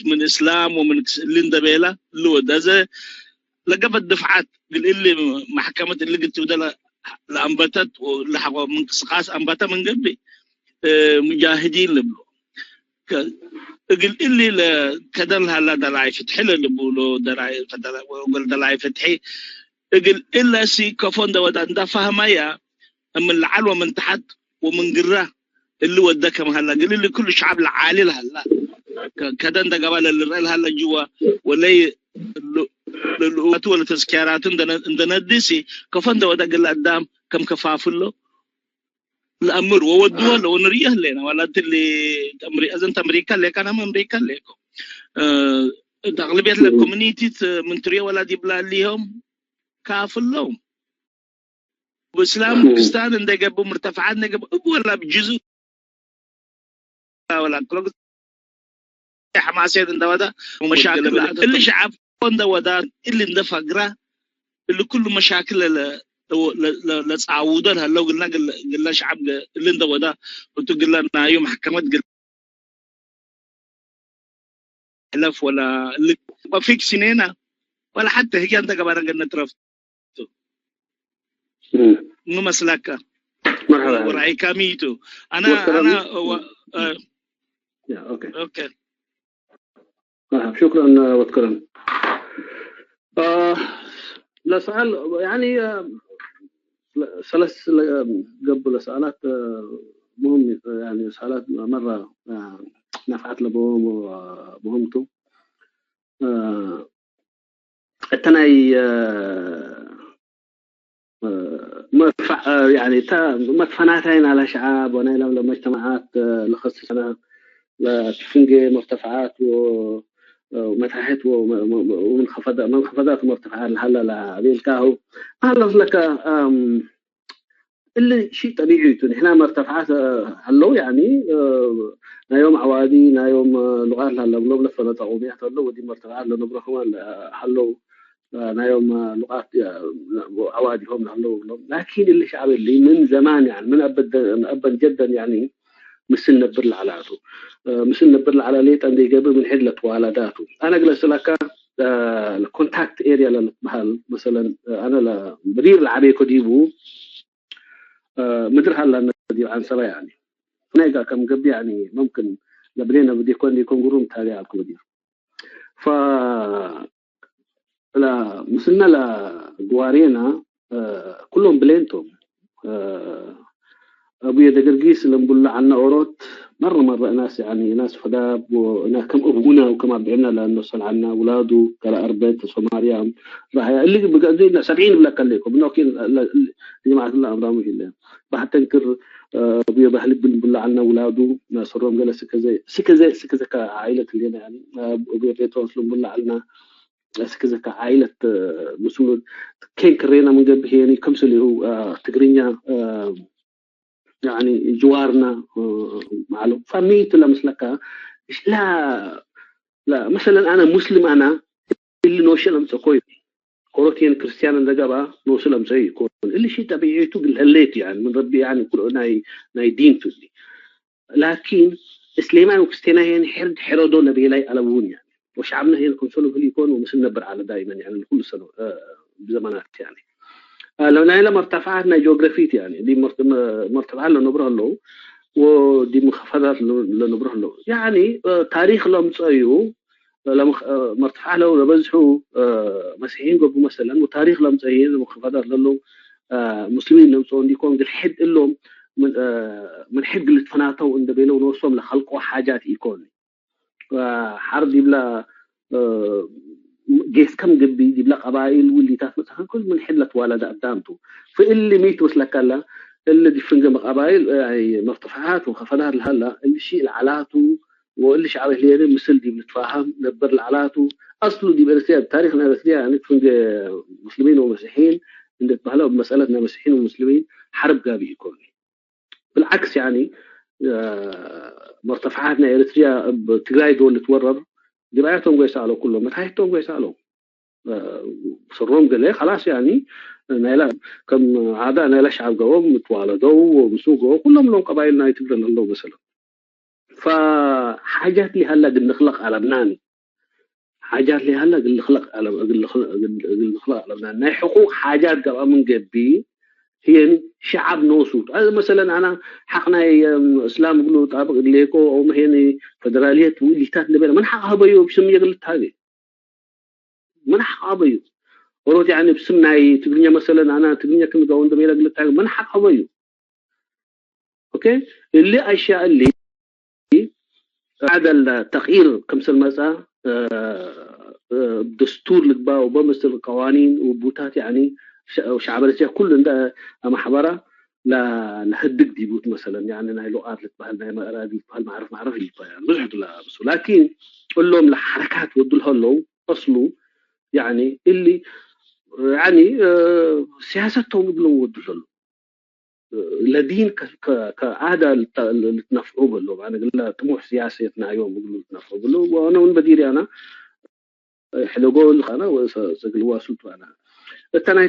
ምን እስላም ወምን ክስእሊ እንደ ቤላ ልወደ ዘ ለገፈት ድፍዓት ግልእሊ ማሕከመት እሊ ግትብደለ ለአንበተት ለሐቆ ምንቅስቃስ አንበተ ምን ገብእ ሙጃሂዲን ልብሎ እግል እሊ ለከደል ሀላ ደራይ ፍትሒ ለልብሎ ደራይ ወገል ደራይ ፍትሒ እግል እለሲ ከፎ እንደወዳ እንዳፋህማያ እምን ለዓል ወምን ተሓት ወምን ግራ እሊ ወደ ከም ሀላ እግል እሊ ኩሉ ሸዓብ ለዓሊ ለሀላ ከደ እንደገባ ለልረእ ለሀላ ጅዋ ወለይ ለልኡቱ ወለተዝኪያራቱ እንደነድሲ ከፎ እንደወዳ ግል አዳም ከም ከፋፍሎ ለአምር ወወድዎ ለወንርየ ህሌና ዋላ ትሊ እዘን ተምሪካ ሌካ ናም ኣምሪካ ሌኮ ተቅልቤት ለኮሚኒቲ ምንትርዮ ወላ ዲብላ ሊሆም ካፍሎም ብእስላም ክስታን እንደገቡ ምርተፍዓት ነገቡ እብ ወላ ብጅዙ ወላ ክሎ ሓማሴት እንደወዳ መሻክል እሊ ሸዓብ እንደወዳ እሊ እንደፈግራ እሊ ኩሉ መሻክል ለጻውዶ ለለው ግልና ግላ ሸዓብ እሊ እንደወዳ እቱ ግላ ናዩ ማሕከመት ግላ ሕለፍ ወላ ፊክስ ኔና ወላ ሓተ ህያ እንተገባና ገነት ረፍቱ ምን መስላካ مرحبا ورأيك ميتو أنا أنا اوكي اوكي شكرا وتكرم آه لا سؤال يعني آه ሰለስ ገቡ ለሰኣላት ሙህም ሰኣላት መራ ናፍዓት ለበዎ ሙህምቱ እተ ናይ መድፈናታይ ናላ ሸዓብ ወናይ ላም ለመጅተማዓት ለኸስሰና ለትፍንጌ መርተፍዓት ወመታሕት መንኸፈዳት መርተፍዓት ለሃላ ለቤልካሁ ኣህለፍ ለካ እሊ ሺ ጠቢዒ ቱ ንሕና መርተፍዓት ኣለዉ ናዮም ዓዋዲ ናዮም ሉቃት ላለብሎም ለፈለጠ ቁብያት ኣለዉ ወዲ መርተፍዓት ለነብረኹም ኣለዉ ናዮም ሉቃት ዓዋዲሆም ኣለዉ ብሎም ላኪን እሊ ሸዓብ እሊ ምን ዘማን ምን ኣበን ጀደን ምስል ነብር ለዓላቱ ምስል ነብር ለዓላ ሌጠ እንደይገብር ምን ሕድ ለተዋላዳቱ ኣነ ግለስላካ ኮንታክት ኤርያ ለልትበሃል መሰለን ኣነ መዲር ለዓበየ ኮዲቡ ምድር ሃላ ነዲብ ዓንሰባ ያኒ ናይ ጋ ከም ገቢ ያኒ ممكن ለብሌነ ብዴኮን ዴኮን ጉሩም ታቢያ አልኩ ብዲር ف ምስልና ለግዋሬና ኩሎም ብሌንቶም አቡየ ደገርጊስ ለምቡላ ዓና ኦሮት መረ መረ እናስ ያኒ እናስ ፈዳብ እና ከም እቡና ወከም አብዕና ለእኖ ሰልዓና ውላዱ ገለ አርበት ተሶማርያም ራህያ እሊ ብገዚ ሰብዒን ብለካ ለይኮ ብኖኪ ጀማዓት ላ አምራሙ ይለ ባህተንክር ቡየ ባህሊ ብልምቡላ ዓልና ውላዱ ናሰሮም ገለ ስከዘ ስከዘ ስከዘ ከ ዓይለት ሌና ያኒ ቡየ ጴጥሮስ ልምቡላ ዓልና ስከዘ ከ ዓይለት ምስሉ ኬን ክሬና ምንገብህ የኒ ከምስል ይሁ ትግርኛ ያኒ ጅዋርና ማዕሉ ፈሚቱ ለምስለካ ላ መሰለን አነ ሙስሊም አና እሊ ኖሽ ለምፀ ኮይ ኮሮቲየን ክርስቲያን እንደገባ ኖሱ ለምፀ ይኮን እሊ ሺ ጠቢዒቱ ግን ለሌት ያን ምን ረቢ ያን ኩሉ ናይ ናይ ዲን ቱ ላኪን እስሌማይ ወክስቴና ሄን ሕርድ ሕረዶ ለቤላይ አለውን ያን ወሻዕብና ሄን ኮንሶሉ ህል ይኮን ወምስል ነብር አለ ዳይመን ያን ኩሉ ሰነ ብዘመናት ያን ለናይለ መርተፍዓት ናይ ጂኦግራፊት ያን ዲ መርተፍዓት ለነብሮ ኣለዉ ወዲ ምኸፈታት ለነብሮ ኣለዉ ያኒ ታሪክ ለምፀዩ መርትፍዓ ለው ለበዝሑ መሲሒን ገቡ መሰለን ወታሪክ ለምፀዩ ለመኸፈታት ለለው ሙስሊሚን ለምፅኦ እንዲኮን ግን ሕድ እሎም ምን ሕድ ግልትፈናተው እንደቤለው ነወሶም ለኸልቆ ሓጃት ኢኮን ሓር ዲብላ ጌስ ከም ግቢ ዲብላ ቀባይል ውሊታት መፅሓፍ ኩል ምን ሕድ ለትዋለደ ኣዳምቱ ፍእሊ ሚት መስለካላ እሊ ዲፍንገ መቀባይል መርትፍዓት ወኸፈዳት ለሃላ እሊ ሺ ለዓላቱ ወእሊ ሸዓብ ህልየነ ምስል ዲብ ልትፋሃም ነበር ለዓላቱ ኣስሉ ዲብ ኤርትርያ ታሪክ ናይ ኤርትርያ ንትፍንገ ሙስሊሚን ወመሲሒን እንደትባህለ መስአለት ናይ መሲሒን ወሙስሊሚን ሓርብ ጋቢ ይኮን ብልዓክስ ያኒ መርተፍዓት ናይ ኤርትርያ ትግራይ ዶ ልትወረር ግብኣያቶም ጎይሳ ኣለው ኩሎም መታየቶም ጎይሳ ኣለው ሰሮም ገለ خلاص ያኒ ናይላ ከም ዓዳ ናይላ ሸዓብ ገቦም ምትዋለደው ምስ ገቦ ኩሎም ሎም ቀባይል ናይ ትግረ ኣለዉ መሰለ فሓጃት ሊሃላ ግንኽለቕ ኣለብናኒ ሓጃት ሊሃላ ግንኽለቕ ኣለብናኒ ናይ ሕቁቅ ሓጃት ገባ ምን ገቢ ህየኒ ሸዓብ ነሱ መሰለን ኣና ሓቅ ናይ እስላም ግሉ ጣብቅ ድሌኮ ኦም ህየኒ ፈደራልየት ውሊታት ንበለ መን ሓቅ ሀበዮ ብስም የግልታገ መን ሓቅ ሀበዩ ኦሮት ያኒ ብስም ናይ ትግርኛ መሰለን ኣና ትግርኛ ክንጋው እንደበለ ግልታገ መን ሓቅ ሀበዩ ኦኬ እሊ ኣሻ እሊ بعد التغيير ከምስል መፃ دستور ልግባ وبمثل قوانين وبوتات يعني شعب الرجال كل እንደ ማሕበራ ለህድግ ዲቡት መሰለን يعني ናይ ሉቃት ልትበሃል ናይ መእራቢ ልትበሃል ማዕረፍ ማዕረፍ ይልባ ብዙሕ ድላ ብሱ ላኪን እሎም ለሓረካት ወዱ ለሀለው أصلو يعني እሊ يعني ሲያሰቶም ይብሎም ወዱ ለሉ ለዲን ከኣዳ ልትነፍዑ በሎ ግላ ጥሙሕ ስያሰት ናዮም ብግሉ ልትነፍዑ ብሎ ኣነ እውን በዲር ኣና ሕደጎ ልኻና ሰግልዋ ስልቱ ኣና እታ ናይ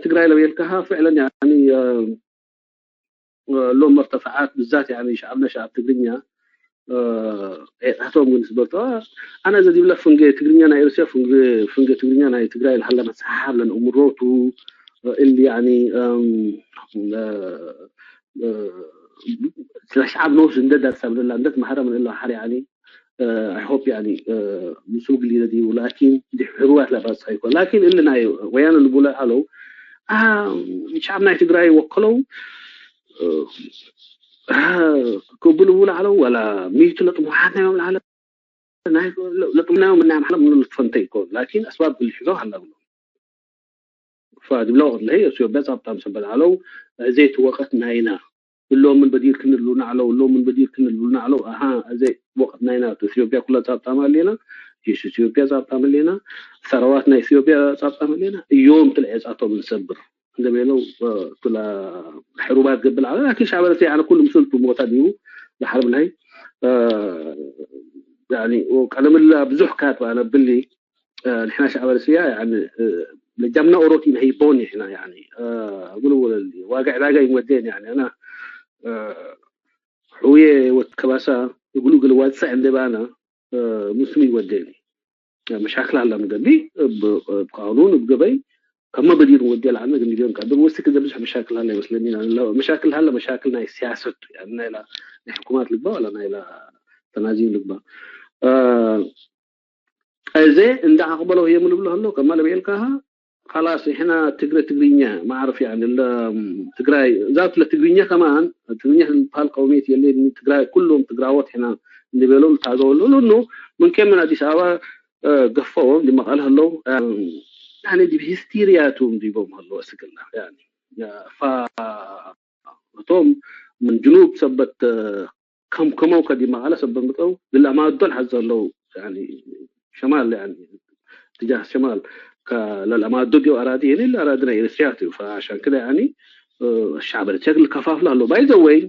ትግራይ ለቤልካሃ ፍዕለን ሎም መርተፍዓት ብዛት ሸዓብና ሸዓብ ትግርኛ ቶም ግን ስበርቶ ኣነ ዘዲብላ ፍንገ ትግርኛ ናይ ኤርትራ ፍንገ ትግርኛ ናይ ትግራይ ለሃላ መጽሓፍ ለንእምሮቱ እል ያኒ ስለ ሸዓብ ነውስ እንደ ዳርሳ ብለላ እንደ ተማህረ ምን እለ ሓደ ያኒ I hope ያኒ ምስ ግሊ ነዲቡ ላኪን ድሕርዋት ለባጽ ኣይኮን ላኪን እል ናይ ወያነ ልቡለ ኣለው ሻብ ናይ ትግራይ ወከለው ክብሉ ብላዕለው ዋላ ሚቱ ለጥሙሓት ናዮም ላዕለ ለጥሙናዮም ናይ ኣምሓለ ምኑ ልትፈንተ ይኮን ላኪን ኣስባብ ግልሕዞ ሃላ ብሎ ፋድብለው ለይ ኢትዮጵያ ጻብጣም ሰበል ኣለው ዘይትወቀት ናይና እሎምን በዲር ክንልቡና ኣለው እሎምን በዲር ክንልቡና ኣለው ኣሃ እዚ ወቅት ናይና ኢትዮጵያ ኩላ ጻብጣም ኣለና ጅሽ ኢትዮጵያ ጻብጣም ኣለና ሰራዋት ናይ ኢትዮጵያ ጻብጣም ኣለና እዮም ትልዕጻቶም ንሰብር እንደበለው ኩላ ሕሩባት ገብል ኣለ ላኪን ሻዕበ ረሲዕ ኣነ ኩሉ ምስልቱ ሞታ ድዩ ዝሓርብ ናይ ቀደምላ ብዙሕ ካት ኣነ ብሊ ንሕና ሻዕበ ረሲያ ለጃምና ኦሮት ኢና ሂቦን ንሕና ጉልጉለል ዋጋ ዕዳጋ ይወደን ኣና ሕውየ ወት ከባሳ እግሉ ግል ዋፅዕ እንደ ባና ሙስሊም ይወደኒ መሻክል ኣላ ምገዲ ብቃኑን ብገበይ ከመ በዲር ወዲ ኣልዓነ ግን ሚሊዮን ቀደም ወስክ ዘብዝሕ መሻክል ኣላ ይመስለኒ መሻክል ኣላ መሻክል ናይ ሲያሰት ናይ ናይ ሕኩማት ልግባ ወላ ናይ ተናዚም ልግባ እዚ እንዳ ኣቕበለው የምልብሎ ኣሎ ከማ ለበየልካሃ خلاص احنا ትግረ ትግርኛ ማዕረፍ يعني ትግራይ ዛት ለትግርኛ ከማን ትግርኛ ዝበሃል ቀውሜት የለ ትግራይ ኩሎም ትግራዎት ሕና እንበሎም ታገወሉ ሉኑ ምንከም ምን ኣዲስ ኣበባ ገፈዎም ድመቐል ህለው يعني ዲብ ሂስቲርያቱም ዲቦም ህለው እስግላ እቶም ምን ጅኑብ ሰበት ከም ከመው ከዲ መቐለ ሰበት ምጠው ግላ ማዶን ሓዘ ኣለው ሸማል ትጃህ ሸማል ለለማዶ ዲው ኣራዲ የኔ ኣራዲ ናይ ኤርትሪያ እዩ فعشان كده يعني الشعب التشيك ልከፋፍል ኣሎ باي ذا واي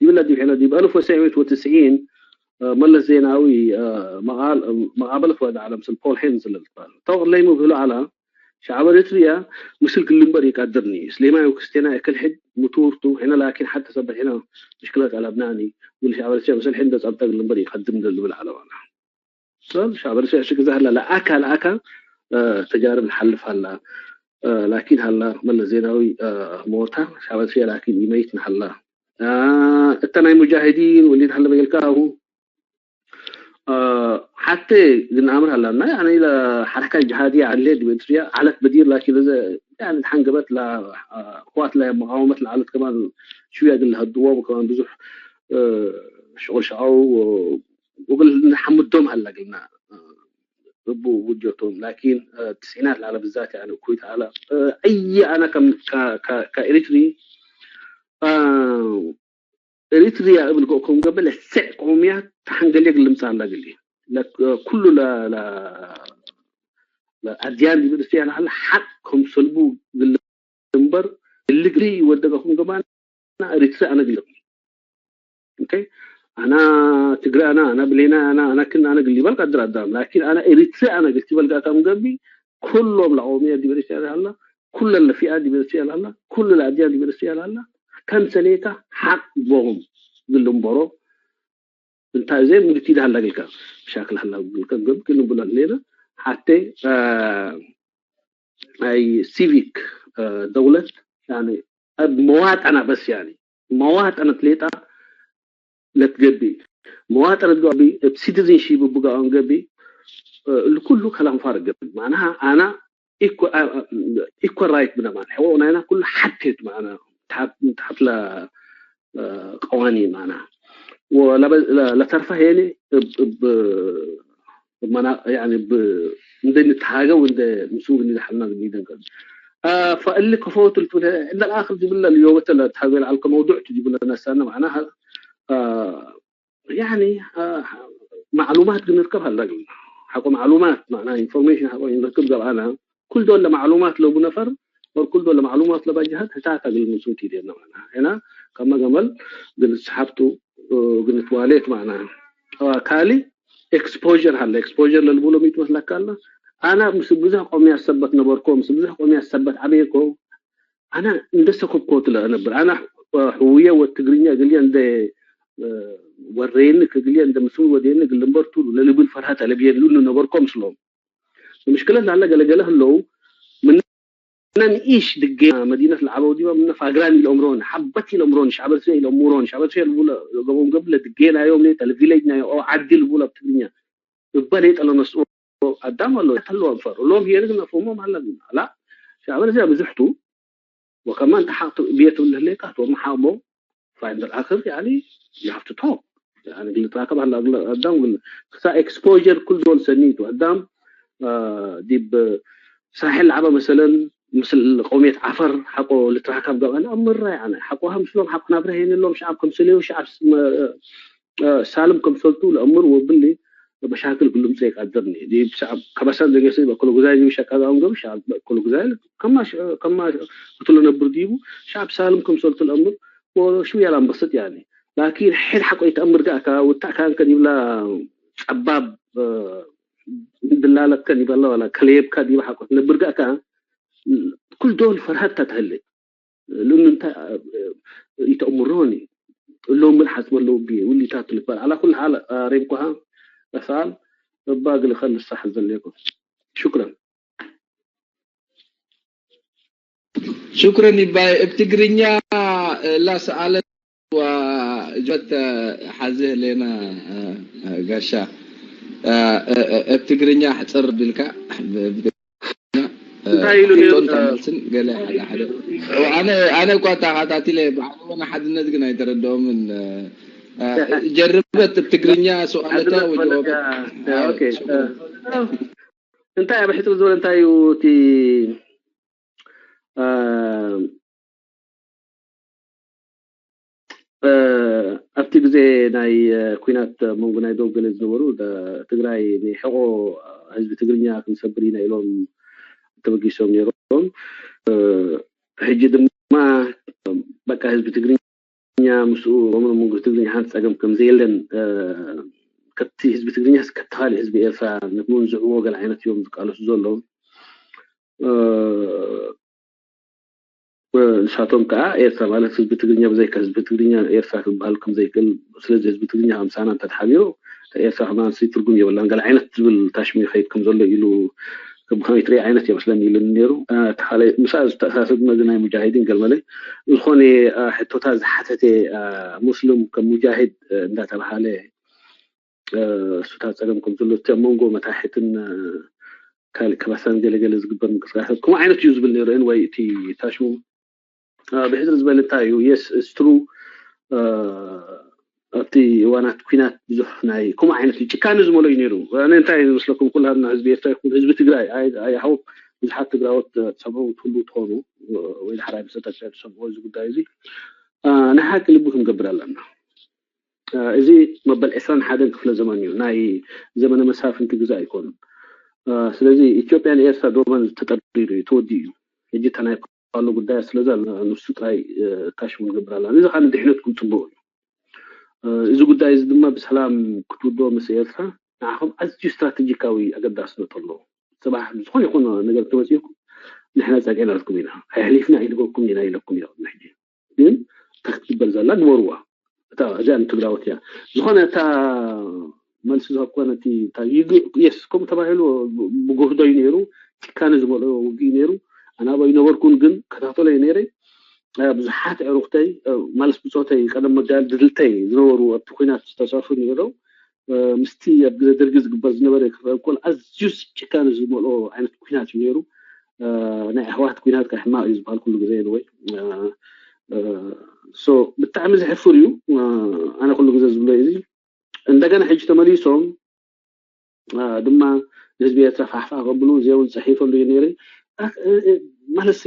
ይብላ ዲብ ሕነ ዲብ ألف وتسعمية وتسعين መለስ ዜናዊ መቃበለት ወደ ዓለም ስል ፖል ሄንዝ ልልባል ተወቅለይ ምብህሉ ኣላ ሻዕብ ኤርትርያ ምስል ግልንበር ይቀድርኒ እስሌማዊ ክርስቲያና እክል ሕድ ምትውርቱ ሕነ ላኪን ሓተ ሰበት ሕነ ምሽክለት ኣለብናኒ ውል ሻዕብ ኤርትርያ ምስል ሕድ ጸብጠ ግልንበር ይቀድም ልብል ኣለባና ሻዕብ ኤርትርያ ሽግዛ ሀላ ለኣካ ለኣካ ተጃርብ ንሓልፍ ሀላ ላኪን ሀላ መለስ ዜናዊ ሞታ ሻዕብ ኤርትርያ ላኪን ይመይት ንሀላ እተ ናይ ሙጃሂዲን ወሊድ ሀለ በየልካ ኣሁ ሓተ ግን ኣምር ኣለና يعني ለሐረካ ጅሃድያ ኣለ ዲበትሪያ ዓለት በዲር ላኪን ዘ يعني ተሓንገበት ላ እኳት ላ መቃወመት ለዓለት ከማን ሽውያ ግን ለሀድዎም ከማን ብዙሕ ሽቁል ሸዓው ወግል ንሓምዶም ሀላ ግልና እቡ ውጆቶም ላኪን ትስዒናት ለዓለ ብዛት يعني ኩይት ሀላ ኣየ ኣና ከም ከኤሪትሪ ኤሪትሪያ እብል ገእኮም ገበለ ስዕ ቆምያ ተሓንገል የግል ልምፃ ኣላ ግሊ ኩሉ ኣድያን ዲበ ርስትያ ለዓለ ሓቅ ከም ሰልቡ ግል እምበር እልግሊ ወደገኹም ገባና ኤሪትሪ ኣነ ግሊ ኣና ትግሪ ኣና ኣና ብሌና ኣና ኣና ክን ኣነ ግሊ ይበል ቀድር ኣዳም ላኪን ኣና ኤሪትሪ ኣነ ግልቲ በልጋታም ገቢ ኩሎም ለቆምያ ዲበ ርስትያ ለዓላ ኩለን ለፊኣ ዲበ ርስትያ ለዓላ ኩሉ ለኣድያ ዲበ ርስትያ ለዓላ ከም ሰሌታ ሓቅ ቦም ግል እምበሮ እንታይ ዘይ ምልቲ ዳህላ ግልካ ሻክል ሀላ ግልካ ገብ ግን ብሎ ሌላ ሓተ ኣይ ሲቪክ ደውለት يعني ኣብ መዋጠና በስ يعني መዋጠነት ሌጣ ለትገቢ መዋጠነት ገቢ ኣብ ሲቲዝንሺፕ ብጋኦም ገቢ ልኩሉ ከላንፋር ገቢ ማዕናሃ ኣና ኢኳል ራይት ብነማን ሕቆ ናይና ኩሉ ሓቴት ማዕና ታሕት ቀዋኒ ማዕና ለተርፋ ሄኒ እንደንተሃገው እንደ ምስው ንዝሓልና ዝሚደን ከ ፈእሊ ከፈወት ልትብለ እንደ ልኣክል ዝብለ ልዮበተ ለትሃገ ልዓልከ መውዱዕ ትጅብለ ነሳነ ማዕና يعني ማዕሉማት ግንርከብ ሃላ ግን ሓቆ ማዕሉማት ማዕና ኢንፎርሜሽን ሓቆ ንረክብ ገብኣና ኩል ዶለ ማዕሉማት ለቡ ነፈር ወር ኩል ዶለ ማዕሉማት ለባ ጅሃት ህታት ኣግል ምሱት ይደና ማዕና ሕና ከመ ገመል ግን ስሓብቱ ግን ትዋሌት ማዕና ካሊ ኤክስፖር ሃለ ኤክስፖር ለልብሎ ሚት መስለካ ኣለ ኣና ምስ ብዙሕ ቆምያ ሰበት ነበርኮ ምስ ብዙሕ ቆምያ ሰበት ዓበየኮ ኣና እንደ ሰኩብኮ ትለ ነብር ኣና ሕውየ ወትግርኛ ግልየ እንደ ወሬን ክግልየ እንደ ምስሉ ወዴን ግልንበር ቱሉ ለልብል ፈርሃት ኣለብየ ሉሉ ነበርኮ ምስሎም ምሽክለት ላለ ገለገለ ህለው ምነ ንኢሽ ድጌ መዲነት ለዓበው ዲባ ምነ ፋግራን ኢለምሮን ሓበት ኢለምሮን ሻዕበርሰ ኢለምሮን ሻዕበርሰ ልቡለ ገቦም ገብለ ድጌ ናዮም ሌጠ ለቪሌጅ ናዮ ዓዲ ልቡለ ኣብ ትግርኛ እባ ሌጠ ለነስኦ ኣዳም ኣሎ ተለዋ ፈር ሎም ሄርግ ነፍሞም ኣለና ኣላ ሻዕብያ እዚኣ ብዙሕቱ ወከማ እንተ ሓቕቲ ብየ ትብል ህለካ ቶም ሓቕቦ ፋይንደር ኣክር ያኒ you have to talk ያኒ ግልጽ ኣከብ ኣላ ኣዳም ግል ክሳ exposure ኩል ዞን ሰኒቱ ኣዳም ዲብ ሳሕል ዓባ መሰለን ምስል ቆሜት ዓፈር ሓቆ ልትራካብ ገባለ ኣምራ ያኒ ሓቆ ሃምስሎም ሓቆ ናብረ ሄንሎም ሻብ ከምስልዩ ሻብ ሳልም ከምሰልቱ ለእምር ወብሊ መሻክል ግሉም ጸይቅ ኣደርኒ ዲብ ሻብ ከበሳን ዘገሰ በኩሉ ጉዛይ ዲብ ሻብ ካዛውን ገብ ሻብ በኩሉ ጉዛይ ከማ ከማ ክትሉ ነብር ዲቡ ሻብ ሳልም ከምሰልቱ ለእምር ወሽው ያላም በስጥ ያኒ ላኪን ሕድ ሓቆ ይተእምር ጋእካ ውታእካን ከዲብላ ጸባብ ድላለከን ይበላ ዋላ ከለየብካ ዲባ ሓቆ ነብር ጋእካ ኩል ዶል ፈርሃት ተትህልእ ንምንታይ ይተእምሮኒ እሎም ብል ሓስበ ኣለዉ ብየ ውሊታት ልበል ኣላ ኩሉ ሓል ሬምኩሃ በሳል እባ ግልኸ ልሳሕ ዘለኩም ሽክረን ሽክረን ይባይ እብ ትግርኛ ላስኣለት ዋ ጀት ሓዚ ህሌና ጋሻ እብ ትግርኛ ሕፅር ቢልካ እንታይ ኢሉ ነይሩ? እታ መልስን ገለ ሓደ ሓደ። ኣነ ኣነ እኳ ተኸታቲለ ባዕሉ እውን ሓድነት ግን ኣይተረድኦምን። ጀርበት ትግርኛ ሰዋለታ ሓድነት ወጀወብ ፈለጋ። ኦኬ። እንታይ ኣብ ሕፅር ዝበለ እንታይ እዩ እቲ ኣብቲ ግዜ ናይ ኩናት መንጎ ናይ ደቡብ ገለ ዝነበሩ ትግራይ ንሕቆ ህዝቢ ትግርኛ ክንሰብር ኢና ኢሎም ተበጊሶም ነይሮም። ሕጂ ድማ በቃ ህዝቢ ትግርኛ ምስኡ ሮምን መንጎ ትግርኛ ሓንቲ ፀገም ከም ዘየለን ከቲ ህዝቢ ትግርኛ ከቲ ካልእ ህዝቢ ኤርትራ ንክመንዝዕዎ ገለ ዓይነት እዮም ዝቃለሱ ዘለዉ። ንሳቶም ከዓ ኤርትራ ማለት ህዝቢ ትግርኛ ብዘይካ ህዝቢ ትግርኛ ኤርትራ ክበሃል ከም ዘይክእል ስለዚ ህዝቢ ትግርኛ ከምሳና እንተተሓቢሩ ኤርትራ ከማንሲ ትርጉም የብላን ገለ ዓይነት ዝብል ታሽሚ ይኸይድ ከም ዘሎ ኢሉ ብኸመይ ትርኢ ዓይነት የመስለኒ ኢሉ ነይሩ። ሓደ ምስኣ ዝተኣሳሰብ መዚ ናይ ሙጃሂዲን ገልመለ ዝኾነ ሕቶታት ዝሓተተ ሙስሊም ከም ሙጃሂድ እንዳተባሃለ እሱታት ፀገም ከም ዘሎ እቲ ኣብ መንጎ መታሕትን ካልእ ከባሳን ገለገለ ዝግበር ምንቅስቃሳት ከምኡ ዓይነት እዩ ዝብል ነይሩ ወይ እቲ ታሽሙ ብሕፅር ዝበለ እንታይ እዩ የስ ስትሩ ኣብቲ እዋናት ኩናት ብዙሕ ናይ ከምኡ ዓይነት እዩ ጭካነ ዝመሎ እዩ ነይሩ ኣነ እንታይ ዝመስለኩም ኩላና ህዝቢ ኤርትራ ይኹን ህዝቢ ትግራይ ኣይሓወቅ ብዙሓት ትግራዎት ሰምዑ ትህሉ ትኾኑ ወይ ሓራይ መሰጠት ሰምዑ እዚ ጉዳይ እዚ ናይ ሓቂ ልቢ ክንገብር ኣለና እዚ መበል ዕስራን ሓደን ክፍለ ዘመን እዩ ናይ ዘመነ መሳፍንቲ ግዛ ኣይኮኑን ስለዚ ኢትዮጵያ ንኤርትራ ዶባን ተጠሪሩ እዩ ተወዲኡ እዩ ሕጂ እታ ናይ ፓሎ ጉዳያ ስለዛ ንሱ ጥራይ ታሽሙ ንገብር ኣለና እዚ ከዓ ንድሕነትኩም ፅቡቅ እዩ እዚ ጉዳይ እዚ ድማ ብሰላም ክትውድኦ ምስ ኤርትራ ንዓኹም ኣዝዩ ስትራቴጂካዊ ኣገዳስነት ኣለዎ ፅባሕ ዝኾነ ይኹን ነገር ተመፂእኩም ንሕና ፀቂዕናትኩም ኢና ኣየሕሊፍና ኣይንበኩም ኢና ኢለኩም እዮም ሕጂ ግን እንታይ ክትግበር ዘላ ግበርዋ እታ እዚኣ ንትግራወት እያ ዝኾነ እታ መልሲ ዝሃብኩዋ ነቲ የስ ከምኡ ተባሂሉ ብጎህዶ እዩ ነይሩ ጭካነ ዝመልኦ ውግእ ነይሩ ኣናበይ ነበርኩን ግን ከታተሎ እዩ ነይረ ብዙሓት ዕሩክተይ ማለት ብፆተይ ቀደም መጋል ድልተይ ዝነበሩ ኣብቲ ኩናት ዝተሳፉ ነይሮም ምስቲ ኣብ ግዜ ደርጊ ዝግበር ዝነበረ ክረአ ከሎ ኣዝዩ ጭካነ ዝመልኦ ዓይነት ኩናት እዩ ነይሩ ናይ ኣሕዋት ኩናት ከሕማቕ እዩ ዝበሃል ኩሉ ግዜ ወይ ብጣዕሚ ዘሕፍር እዩ ኣነ ኩሉ ግዜ ዝብሎ እዚ እንደገና ሕጂ ተመሊሶም ድማ ንህዝቢ ኤርትራ ፋሕፋሕ ከብሉ እዚውን ፅሒፈሉ እዩ ነይረ ማለትሲ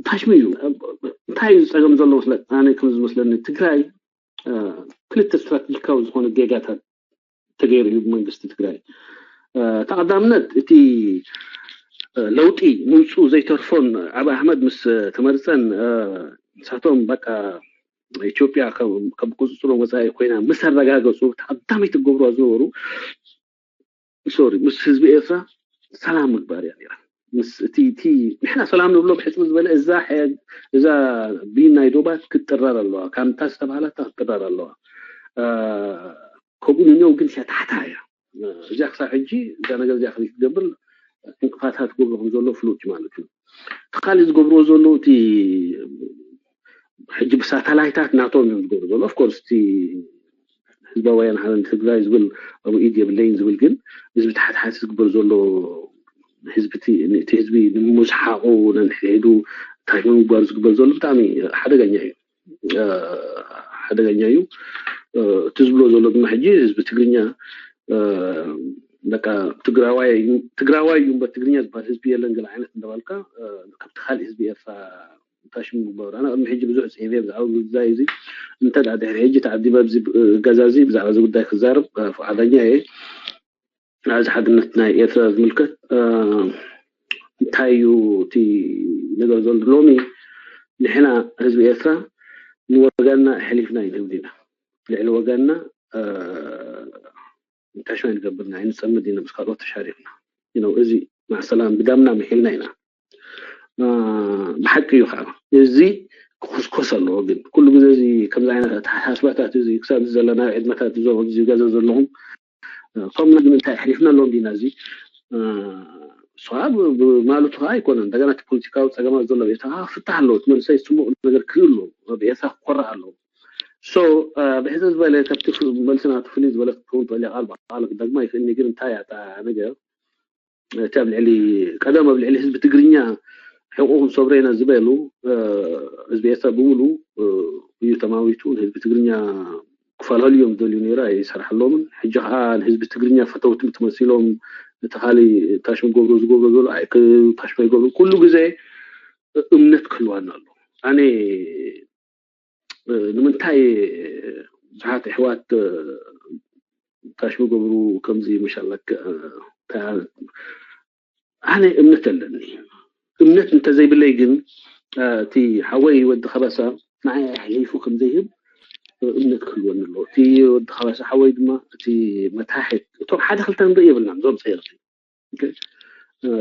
ታሽሚ እዩ እንታይ እዩ ዝፀገም ዘሎ መስለ ኣነ ከም ዝመስለኒ ትግራይ ክልተ ስትራቴጂካዊ ዝኾነ ጌጋታት ተገይሩ እዩ ብመንግስቲ ትግራይ ተቐዳምነት እቲ ለውጢ ምምፅኡ ዘይተርፎን ዓብ ኣሕመድ ምስ ተመርፀን ንሳቶም በቃ ኢትዮጵያ ካብ ቁፅፅሮ ወፃኢ ኮይና ምስ ኣረጋገፁ ተቐዳመይቲ ገብሯ ዝነበሩ ሶሪ ምስ ህዝቢ ኤርትራ ሰላም ምግባር እያ ነራ ምስ እቲ እቲ ንሕና ሰላም ንብሎ ብሕፅር ዝበለ እዛ እዛ ብይን ናይ ዶባት ክትጥረር ኣለዋ ካምታ ዝተባሃላታ ክትጥረር ኣለዋ ከምኡ ንኛው ግን ሲያ ታሕታ እያ እዚኣ ክሳብ ሕጂ እዛ ነገር እዚኣ ከመይ ክትገብር ዕንቅፋታት ክገብሩ ከም ዘሎ ፍሉጥ እዩ ማለት እዩ እቲ ካልእ ዝገብርዎ ዘለዉ እቲ ሕጂ ብሳተላይታት ናቶም እዮም ዝገብሩ ዘሎ ኦፍኮርስ እቲ ህዝባዊ ወያነ ሓርነት ትግራይ ዝብል ኣብኡ ኢድ የብለይን ዝብል ግን እዚ ብታሕቲ ሓንቲ ዝግበር ዘሎ ህዝቢ እቲ ህዝቢ ንምስሓቑ፣ ነንሕድሕዱ ታሽመ ምግባር ዝግበር ዘሎ ብጣዕሚ ሓደገኛ እዩ። ሓደገኛ እዩ። እቲ ዝብሎ ዘሎ ድማ ሕጂ ህዝቢ ትግርኛ በቃ ትግራዋይ ትግራዋይ እዩ እምበር ትግርኛ ዝበሃል ህዝቢ የለን ገለ ዓይነት እንዳባልካ ካብቲ ካልእ ህዝቢ ኤርትራ ታሽሙ ምግባሩ ኣነ ቅድሚ ሕጂ ብዙሕ ፅሒፈ ብዛዕባ ጉዳይ እዚ እንተ ድሕሪ ሕጂ ተዓዲመ ኣብዚ ገዛ እዚ ብዛዕባ እዚ ጉዳይ ክዛረብ ፍቃደኛ እየ። ኣብዚ ሓድነት ናይ ኤርትራ ዝምልከት እንታይ እዩ እቲ ነገር ዘሎ ሎሚ ንሕና ህዝቢ ኤርትራ ንወገንና ኣሕሊፍና ይንህብ ኢና ልዕሊ ወገንና እንታይ ሽማ ንገብርና ኣይንፀምድ ኢና ምስ ካልኦት ተሻሪክና እዚ ማዕሰላም ብዳምና ምሒልና ኢና ብሓቂ እዩ ከዓ እዚ ክኩስኮስ ኣለዎ ግን ኩሉ ግዜ እዚ ከምዚ ዓይነት ኣተሓሳስባታት እዚ ክሳብ እዚ ዘለና ዕድመታት እዞም ኣብዚ ገዛ ዘለኹም እቶም ግን እንታይ ኣሕሊፍና ኣለዎም ዲና እዚ ሰዋ ማለቱ ከዓ ኣይኮነን እንደገና እቲ ፖለቲካዊ ፀገማት ዘሎ ቤታ ክፍታሕ ኣለዎ እቲ መንሰይ ፅቡቅ ነገር ክርኢ ኣለዎ ቤታ ክኮራዕ ኣለዎ ብሕተ ዝበለ ከብቲ መልስና ትፍልይ ዝበለት ክኸውን ትኽእል ቃል ብቃል ክደግማ ይኽእል ግን እንታይ ኣታ ነገር እቲ ኣብ ልዕሊ ቀደም ኣብ ልዕሊ ህዝቢ ትግርኛ ሕቁ ክንሰብሮ ኢና ዝበሉ ህዝቢ ኤርትራ ብምሉ እዩ ተማዊቱ ንህዝቢ ትግርኛ ክፈላለዩ እዮም ዝደልዩ ነይሩ ኣይሰርሐሎምን ሕጂ ከዓ ንህዝቢ ትግርኛ ፈተውቲ ትመሲሎም እቲ ካሊ ታሽሚ ገብሮ ዝገብሮ ዘሎ ታሽሚ ይገብሩ ኩሉ ግዜ እምነት ክህልዋና ኣሎ ኣነ ንምንታይ ብዙሓት ኣሕዋት ታሽሚ ገብሩ ከምዚ መሻላ ኣነ እምነት ኣለኒ እምነት እንተዘይብለይ ግን እቲ ሓወይ ወዲ ከበሳ ንዓይ ኣሕሊፉ ከምዘይህብ እምነት ክህልወኒ ኣለዎ እቲ ወዲ ከበሳ ሓወይ ድማ እቲ መታሕት እቶም ሓደ ክልተ ንርኢ የብልና እዞም ፀየርቲ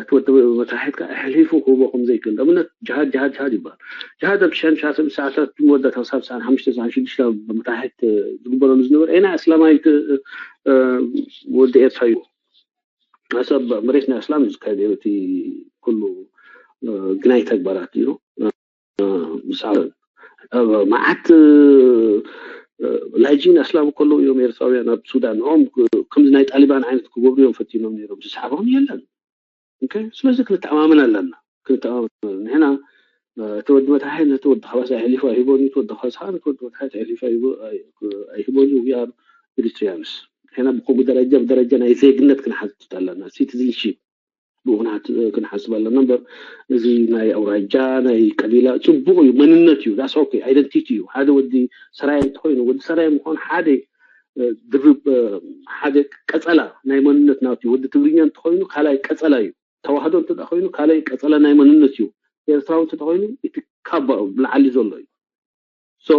እቲ ወዲ መታሕት ከዓ ኣሕሊፉ ክህቦ ከም ዘይክእል እምነት ጅሃድ ጅሃድ ጅሃድ ይበሃል ጅሃድ ኣብ ሽሕን ትሽዓተ ሰዓታት መወዳእታ ክሳብ ሰዓት ሓሙሽተ ሰዓት ሽዱሽተ መታሕት ዝግበረሉ ዝነበረ ኣይና እስላማይት ወዲ ኤርትራ እዩ ሰብ መሬት ናይ እስላም እዩ ዝካየድ ነሩ እቲ ኩሉ ግናይ ተግባራት እዩ ምስ ኣብ መዓት ላይጂን ኣስላም ከለዉ እዮም ኤርትራውያን ኣብ ሱዳን ንኦም ከምዚ ናይ ጣሊባን ዓይነት ክገብሩ እዮም ፈቲኖም ነሮም ዝሰሓቦም የለን ስለዚ ክንተኣማመን ኣለና ክንተኣማመን ንሕና እቲ ወዲ መታሓይ ነቲ ወዲ ሓዋሳ ኣሕሊፉ ኣይሂቦን እዩ ወዲ ሓዋሳ ነቲ ወዲ መታሓይ ኣሕሊፉ ኣይሂቦን እዩ ዊኣር ኤሪትሪያንስ ንሕና ብከምኡ ደረጃ ብደረጃ ናይ ዜግነት ክንሓትት ኣለና ሲቲዝንሺፕ ብኡ ክንሓስብ ኣለና እምበር እዚ ናይ ኣውራጃ ናይ ቀቢላ ፅቡቅ እዩ መንነት እዩ ዳስ ኦኬ ኣይደንቲቲ እዩ ሓደ ወዲ ሰራየ እንተኮይኑ ወዲ ሰራየ ምኳኑ ሓደ ድርብ ሓደ ቀፀላ ናይ መንነት ናቱ ወዲ ትግርኛ እንተኮይኑ ካልኣይ ቀፀላ እዩ ተዋህዶ እንተ ኮይኑ ካልኣይ ቀፀላ ናይ መንነት እዩ ኤርትራዊ እንተ ኮይኑ እቲ ካባኡ ብላዓሊ ዘሎ እዩ so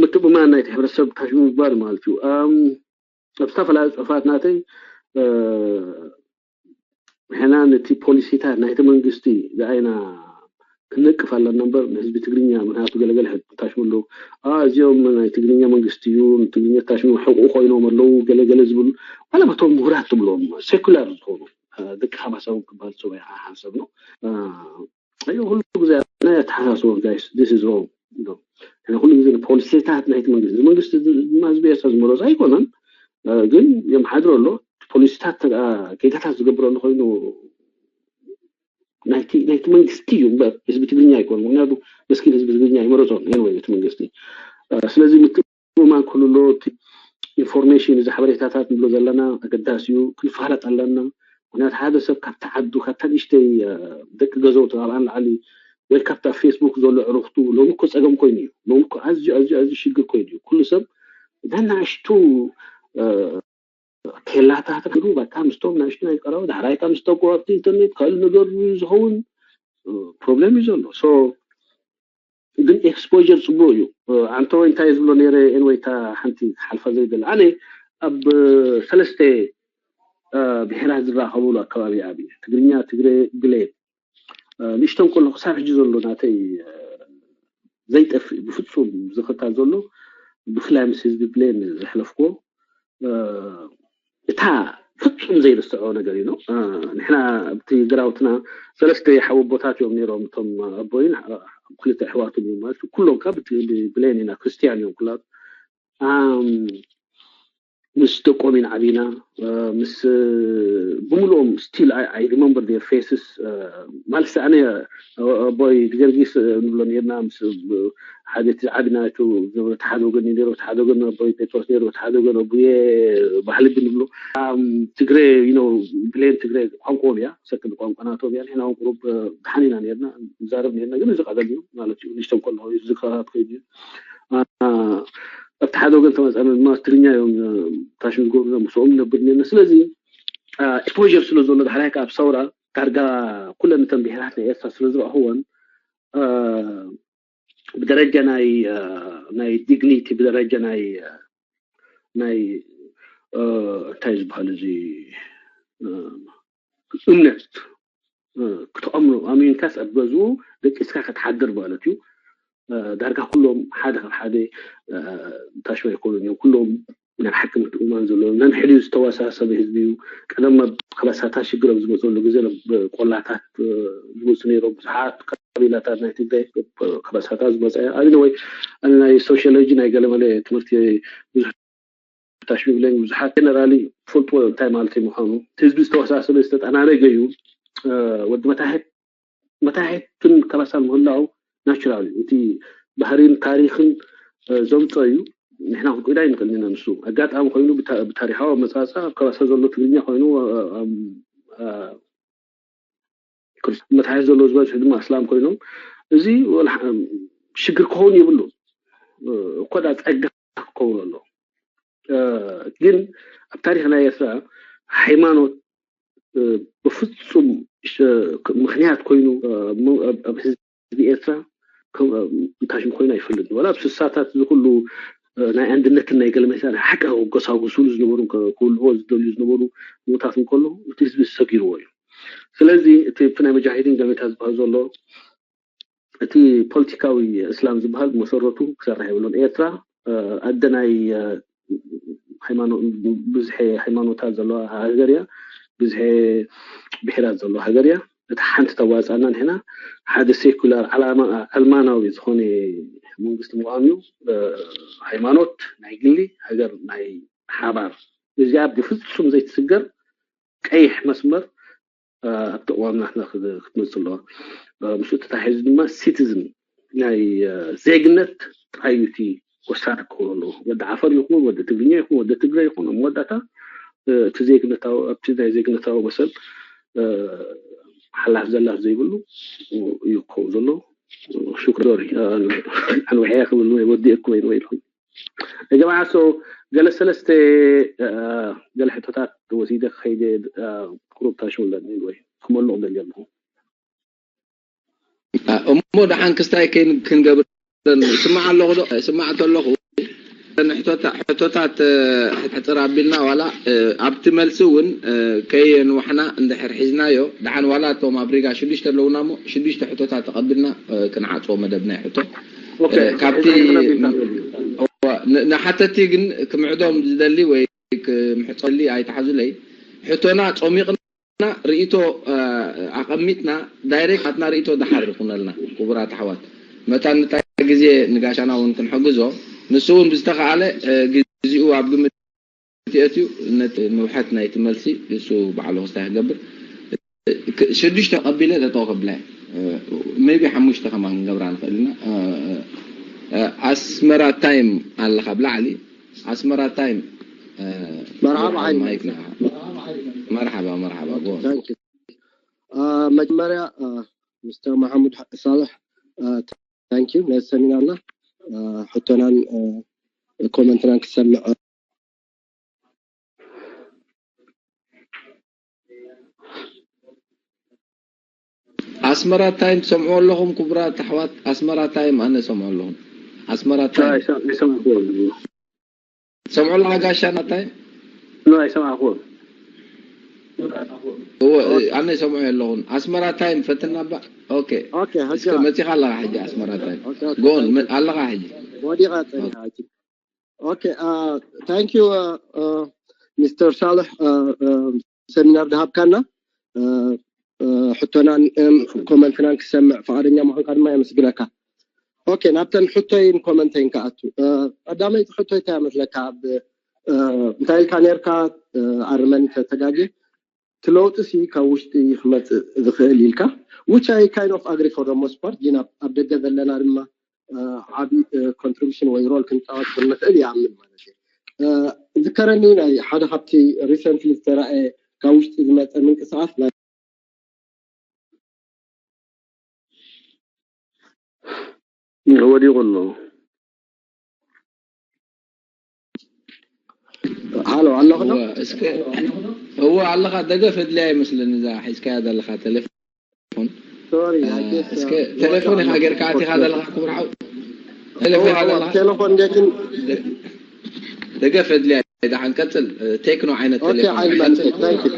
ምትእምማን ናይቲ ሕብረተሰብ ካሽ ምግባር ማለት እዩ ኣብ ዝተፈላለዩ ፅሑፋት ናተይ ሕና ነቲ ፖሊሲታት ናይቲ መንግስቲ ዝኣይና ክንነቅፍ ኣለና እምበር ንህዝቢ ትግርኛ ምክንያቱ ገለገለ ሕታሽሙ ኣለዉ እዚኦም ናይ ትግርኛ መንግስቲ እዩ ትግርኛ ታሽሙ ሕቁ ኮይኖም ኣለዉ ገለገለ ዝብሉ ዋላ በቶም ምሁራት ትብሎም ሴኩላር ዝኾኑ ደቂ ሓማሳዊ ክበሃል ሰበይ ሓሳብ ነው ኩሉ ግዜ ናይ ኣተሓሳስቦም ጋይስ this is wrong ኩሉ ግዜ ፖሊሲታት ናይቲ መንግስቲ መንግስቲ ድማ ህዝቢ ኤርትራ ዝመረፁ ኣይኮነን ግን የምሓድሮ ኣሎ ፖሊሲታት ጌጋታት ዝገብረሉ ኮይኑ ናይቲ መንግስቲ እዩ እምበር ህዝቢ ትግርኛ ኣይኮነ ምክንያቱ መስኪን ህዝቢ ትግርኛ ኣይመረፆን ወይ እቲ መንግስቲ ስለዚ ምትእምማን ክህሉ ኣሎ ኢንፎርሜሽን እዚ ሓበሬታታት ንብሎ ዘለና ኣገዳሲ እዩ ክንፋለጥ ኣለና ምክንያቱ ሓደ ሰብ ካብቲ ዓዱ ካብታ ንእሽተይ ደቂ ገዘውቲ ካብኣ ንላዕሊ ወይ ካብታ ፌስቡክ ዘሎ ዕሩክቱ ሎሚ እኮ ፀገም ኮይኑ እዩ ሎሚ እኮ ኣዝዩ ኣዝዩ ኣዝዩ ሽግር ኮይኑ እዩ ኩሉ ሰብ ነናእሽቱ ኬላታት ክዱ በቃ ምስቶም ናእሽቱ ናይ ቀረቡ ዳሕራይታ ምስ ተቆረብቲ ኢንተርኔት ካልእ ነገር ዝኸውን ፕሮብለም እዩ ዘሎ ግን ኤክስፖር ፅቡቅ እዩ ኣንተ ወይ እንታይ ዝብሎ ነረ ኤንወይታ ሓንቲ ሓልፋ ዘይደለ ኣነ ኣብ ሰለስተ ብሄራት ዝራኸብሉ ኣከባቢ ኣብ ትግርኛ ትግረ ብሌን ንእሽቶን ከሎ ክሳብ ሕጂ ዘሎ ናተይ ዘይጠፍእ ብፍፁም ዝኽታ ዘሎ ብፍላይ ምስ ህዝቢ ብሌን ዘሕለፍክዎ እታ ፍፁም ዘይርስዖ ነገር እዩ ንሕና ኣብቲ ግራውትና ሰለስተ ሓወቦታት እዮም ነይሮም እቶም ኣቦይን ክልተ ኣሕዋትን እዮም ማለት ኩሎም ካብ ብሌን ኢና ክርስትያን እዮም ኩላ ምስ ደቆም ኢና ዓቢና። ምስ ብምልኦም still I remember their faces። ማለት ኣነ ኣቦይ ጊዮርጊስ ንብሎ ነርና፣ ምስ ሓደ ዓቢ ናቱ ዝነበረ ተሓደ ወገን ነሩ፣ ተሓደ ወገን ኣቦይ ጴጥሮስ ነሩ፣ ተሓደ ወገን ኣቡየ ባህሊ ብንብሎ ትግሬ ብሌን ትግሬ ቋንቋ እያ፣ ሰክል ቋንቋ ናቶም እያ። ንሕና እውን ቁሩብ ደሓን ኢና ነርና፣ ንዛረብ ነርና። ግን እዚ ቀደም እዩ ማለት እዩ። ንእሽተን ከለኹ እዩ ዝከራት ከይዱ እዩ። ኣብቲ ሓደ ወገን ተመፃና ድማ ትግርኛ እዮም ታሽም ዝገብሩና፣ ምስኦም ነብር ነርና። ስለዚ exposure ስለ ዘሎ ዳሕራይ ከዓ ኣብ ሰውራ ዳርጋ ኩለን እተን ብሄራት ናይ ኤርትራ ስለ ዝረእኽወን ብደረጃ ናይ ናይ dignity ብደረጃ ናይ ናይ እንታይ ዝበሃል እዚ እምነት ክተኣምኖ ኣሚንካስ ኣብ ገዝኡ ደቂስካ ክትሓድር ማለት እዩ። ዳርጋ ኩሎም ሓደ ካብ ሓደ ታሽማ ይኮኑን እዮም። ኩሎም ናይ ሓቂ ምትእምማን ዘለዎም፣ ነንሕድኡ ዝተወሳሰበ ህዝቢ እዩ። ቀደም ኣብ ከባሳታት ሽግር ኣብ ዝመፀሉ ግዜ ናብ ቆላታት ዝመፁ ነይሮም። ብዙሓት ቀቢላታት ናይ ትግራይ ከባሳታ ዝመፀ እዩ። ኣብ ወይ ናይ ሶሽዮሎጂ ናይ ገለመለ ትምህርቲ ብዙሕ ታሽሚብለኝ ብዙሓት ጀነራሊ ትፈልጥዎ እንታይ ማለት እዩ ምዃኑ። እቲ ህዝቢ ዝተወሳሰበ ዝተጠናነገ እዩ። ወዲ መታሕት መታሕትን ከባሳን ምህላው ናቹራል እዩ። እቲ ባህሪን ታሪክን ዘምፀ እዩ። ንሕና ክንቅይዳ ይንክእል ኢና። ንሱ ኣጋጣሚ ኮይኑ ብታሪካዊ ኣመፃፃ ኣብ ከባሳ ዘሎ ትግርኛ ኮይኑ መታሕት ዘለዎ ዝበዝሑ ድማ ኣስላም ኮይኖም፣ እዚ ሽግር ክኸውን የብሉ። እኮ ዳ ጸጋ ክኸውን ኣሎ። ግን ኣብ ታሪክ ናይ ኤርትራ ሃይማኖት ብፍጹም ምክንያት ኮይኑ ኣብ ህዝቢ ኤርትራ ታሽም ኮይኑ ኣይፈልጥን። ዋላ ኣብ ስሳታት እዚ ኩሉ ናይ ኣንድነትን ናይ ገለመሳ ናይ ሓቂ ከጎሳጉሱሉ ዝነበሩ፣ ክህልዎ ዝደልዩ ዝነበሩ ምውታት እንከሎ እቲ ህዝቢ ሰጊርዎ እዩ። ስለዚ እቲ ናይ መጃሂዲን ገለመታ ዝበሃል ዘሎ እቲ ፖለቲካዊ እስላም ዝበሃል ብመሰረቱ ክሰርሕ የብሉን። ኤርትራ ኣደ ናይ ሃይማኖት፣ ብዙሕ ሃይማኖታት ዘለዋ ሃገር እያ። ብዙሕ ብሄራት ዘለዋ ሃገር እያ። እቲ ሓንቲ ተዋፃና ንሕና ሓደ ሴኩላር ዓላማ፣ ዕልማናዊ ዝኾነ መንግስቲ ምቋም እዩ። ሃይማኖት ናይ ግሊ፣ ሃገር ናይ ሓባር። እዚኣ ብፍፁም ዘይትስገር ቀይሕ መስመር ኣብቲ ቅዋም ናትና ክትመፅእ ኣለዋ። ምስኡ ተታሒዙ ድማ ሲቲዝን ናይ ዜግነት ጥራይ እዩ እቲ ወሳኒ ክኸውን ኣለዎ። ወዲ ዓፈር ይኹን ወዲ ትግርኛ ይኹን ወዲ ትግራይ ይኹን ኣብ መወዳእታ እቲ ዜግነታዊ ኣብቲ ናይ ዜግነታዊ መሰል ሓላፍ ዘላፍ ዘይብሉ እዩ ክኸውን ዘለዎ። ሽኩር ዶሪ ኣንውሕያ ክብል ወይ ወዲእኩ ወይ ኢልኩም ጀማዓ ሶ ገለ ሰለስተ ገለ ሕቶታት ወሲደ ከይደ ቁሩብ ታሽሙለኒ ወይ ክመልቕ ደሊ ኣለኹ። እሞ ደሓን ክስታይ ክንገብር ስማዕ ኣለኹ ዶ ስማዕ ተለኹ ሕቶታት ሕፅር ኣቢልና ዋላ ኣብቲ መልሲ እውን ከየንዋሕና እንድሕር ሒዝናዮ ደሓን ዋላ እቶም ኣብ ሪጋ ሽዱሽተ ኣለውና እሞ ሽዱሽተ ሕቶታት ተቐቢልና ክንዓፅዎ መደብ ናይ ሕቶ ካብቲ ንሓተቲ ግን ክምዕዶም ዝደሊ ወይ ክምሕፀሊ ኣይተሓዙለይ ሕቶና ፀሚቕና ርእቶ ኣቐሚጥና ዳይሬክት ናትና ርእቶ ደሓር ይኹነልና ክቡራት ኣሕዋት መታን ንጣ ግዜ ንጋሻና እውን ክንሕግዞ ንሱ እውን ብዝተኸኣለ ግዚኡ ኣብ ግምት እቲኦት እዩ ነቲ ንውሐት ናይቲ መልሲ እሱ ባዕሉ ክስታይ ክገብር ሽዱሽተ ቀቢለ ጠጠው ከብላ ሜቢ ሓሙሽተ ከማን ክንገብራ ንኽእል ኢና ኣስመራ ታይም ኣለኻ ብላዕሊ ኣስመራ ታይም መርሓባ ሓይሊ ማይክ ንዓኻ መርሓባ መርሓባ ጎ መጀመርያ ሚስተር መሓሙድ ሳልሕ ታንኪዩ ነዚ ሰሚናርና ሕቶናን ኮመንትናን ክሰምዕ ኣስመራ ታይም ትሰምዑ ኣለኹም ክቡራት ኣሕዋት ኣስመራ ታይም ኣነ ሰምዑ ኣለኹም ኣስመራ ታይም ይሰማዕኩ ኣለኹ። ሰምዑ ኣለኻ ጋሻና ታይም ኖ ኣይሰማዕኩ እወ ኣነ ይሰምዑ ኣለኹን ኣስመራ ታይም ፈትና ባ ኦኬ ኦኬ ሕጂ እስከ መፂኻ ኣለኻ ሕጂ ኣስመራ ታይም ኦኬ፣ ኦኬ፣ ጎን thank you። ኣለኻ ሕጂ ወዲቐ ጸኒሓ ሕጂ ኦኬ ታንክ ዩ ሚስተር ሳልሕ ሰሚናር ድሃብካና ሕቶናን ኮመንትናን ክሰምዕ ፍቓደኛ ምዃንካ ድማ የመስግነካ ኦኬ ናብተን ሕቶይን ኮመንተይን ክኣቱ ቀዳመይቲ ሕቶይ እንታይ መስለካ ኣብ እንታይ ኢልካ ነርካ? ኣርመን ተተጋጌ። እቲ ለውጢ ሲ ካብ ውሽጢ ክመፅእ ዝኽእል ኢልካ፣ which I kind of agree for the most part። ግን ኣብ ደገ ዘለና ድማ ዓቢ contribution ወይ role ክንፃወት ንኽእል ይኣምን ማለት እዩ። ዝከረኒ ናይ ሓደ ካብቲ recently ዝተረኣየ ካብ ውሽጢ ዝመፀ ምንቅስቃስ ናይ ወዲቑ ኣሎ። ሃሎ ኣለኹ ዶ? እስከ እዎ ኣለኻ። ደገፍ ኣድልያ ይመስለኒ እዛ ሒዝካያ ዘለኻ ቴሌፎን። ሶሪ እስከ ቴሌፎን ኢኻ ጌርካ ኣቲኻ ዘለኻ ክቡር ሓው። ቴሌፎን ኢኻ ዘለኻ። ቴሌፎን ጌትን ደገፍ ኣድልያ። ደሓን ቀጽል። ቴክኖ ዓይነት ኦኬ ቴሌፎን ሓይል ኢኻ ማለት ቀጽል። ታንክ ዩ።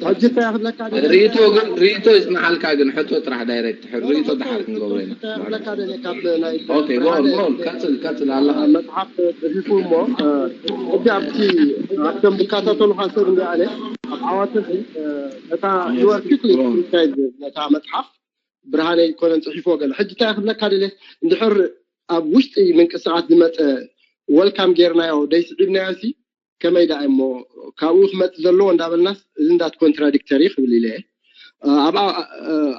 ሕጂ እንታይ ክብለካ ደልየ ሪኢቶ ግን ሪኢቶ ይጽናሓልካ ግን ሕቶ ጥራሕ ዳይሬክት ሪኢቶ ደሓር ክንገብሮ ኢና። እንታይ ክብለካ ደልየ ካብ ናይ ኦኬ ጎል ጎል ቀጽል ቀጽል ኣለኻ። መጽሓፍ ጽሒፉ እሞ ሕጂ ኣብቲ ኣብቶም ዝከታተሉካ ሰብ እንዲ ኣነ ኣብ ዓዋተ ነታ you are quickly criticized ነታ መጽሓፍ ብርሃነ ይኮነን ጽሒፍዎ ገለ ሕጂ እንታይ ክብለካ ደልየ እንድሕር ኣብ ውሽጢ ምንቅስቃስ ዝመፀ welcome ጌርናዮ ደይስዒብናዮ ሲ ከመይ ደኣ እሞ ካብኡ ክመፅእ ዘለዎ እንዳበልናስ እዚ እንዳት contradictory ክብል ኢለ እየ።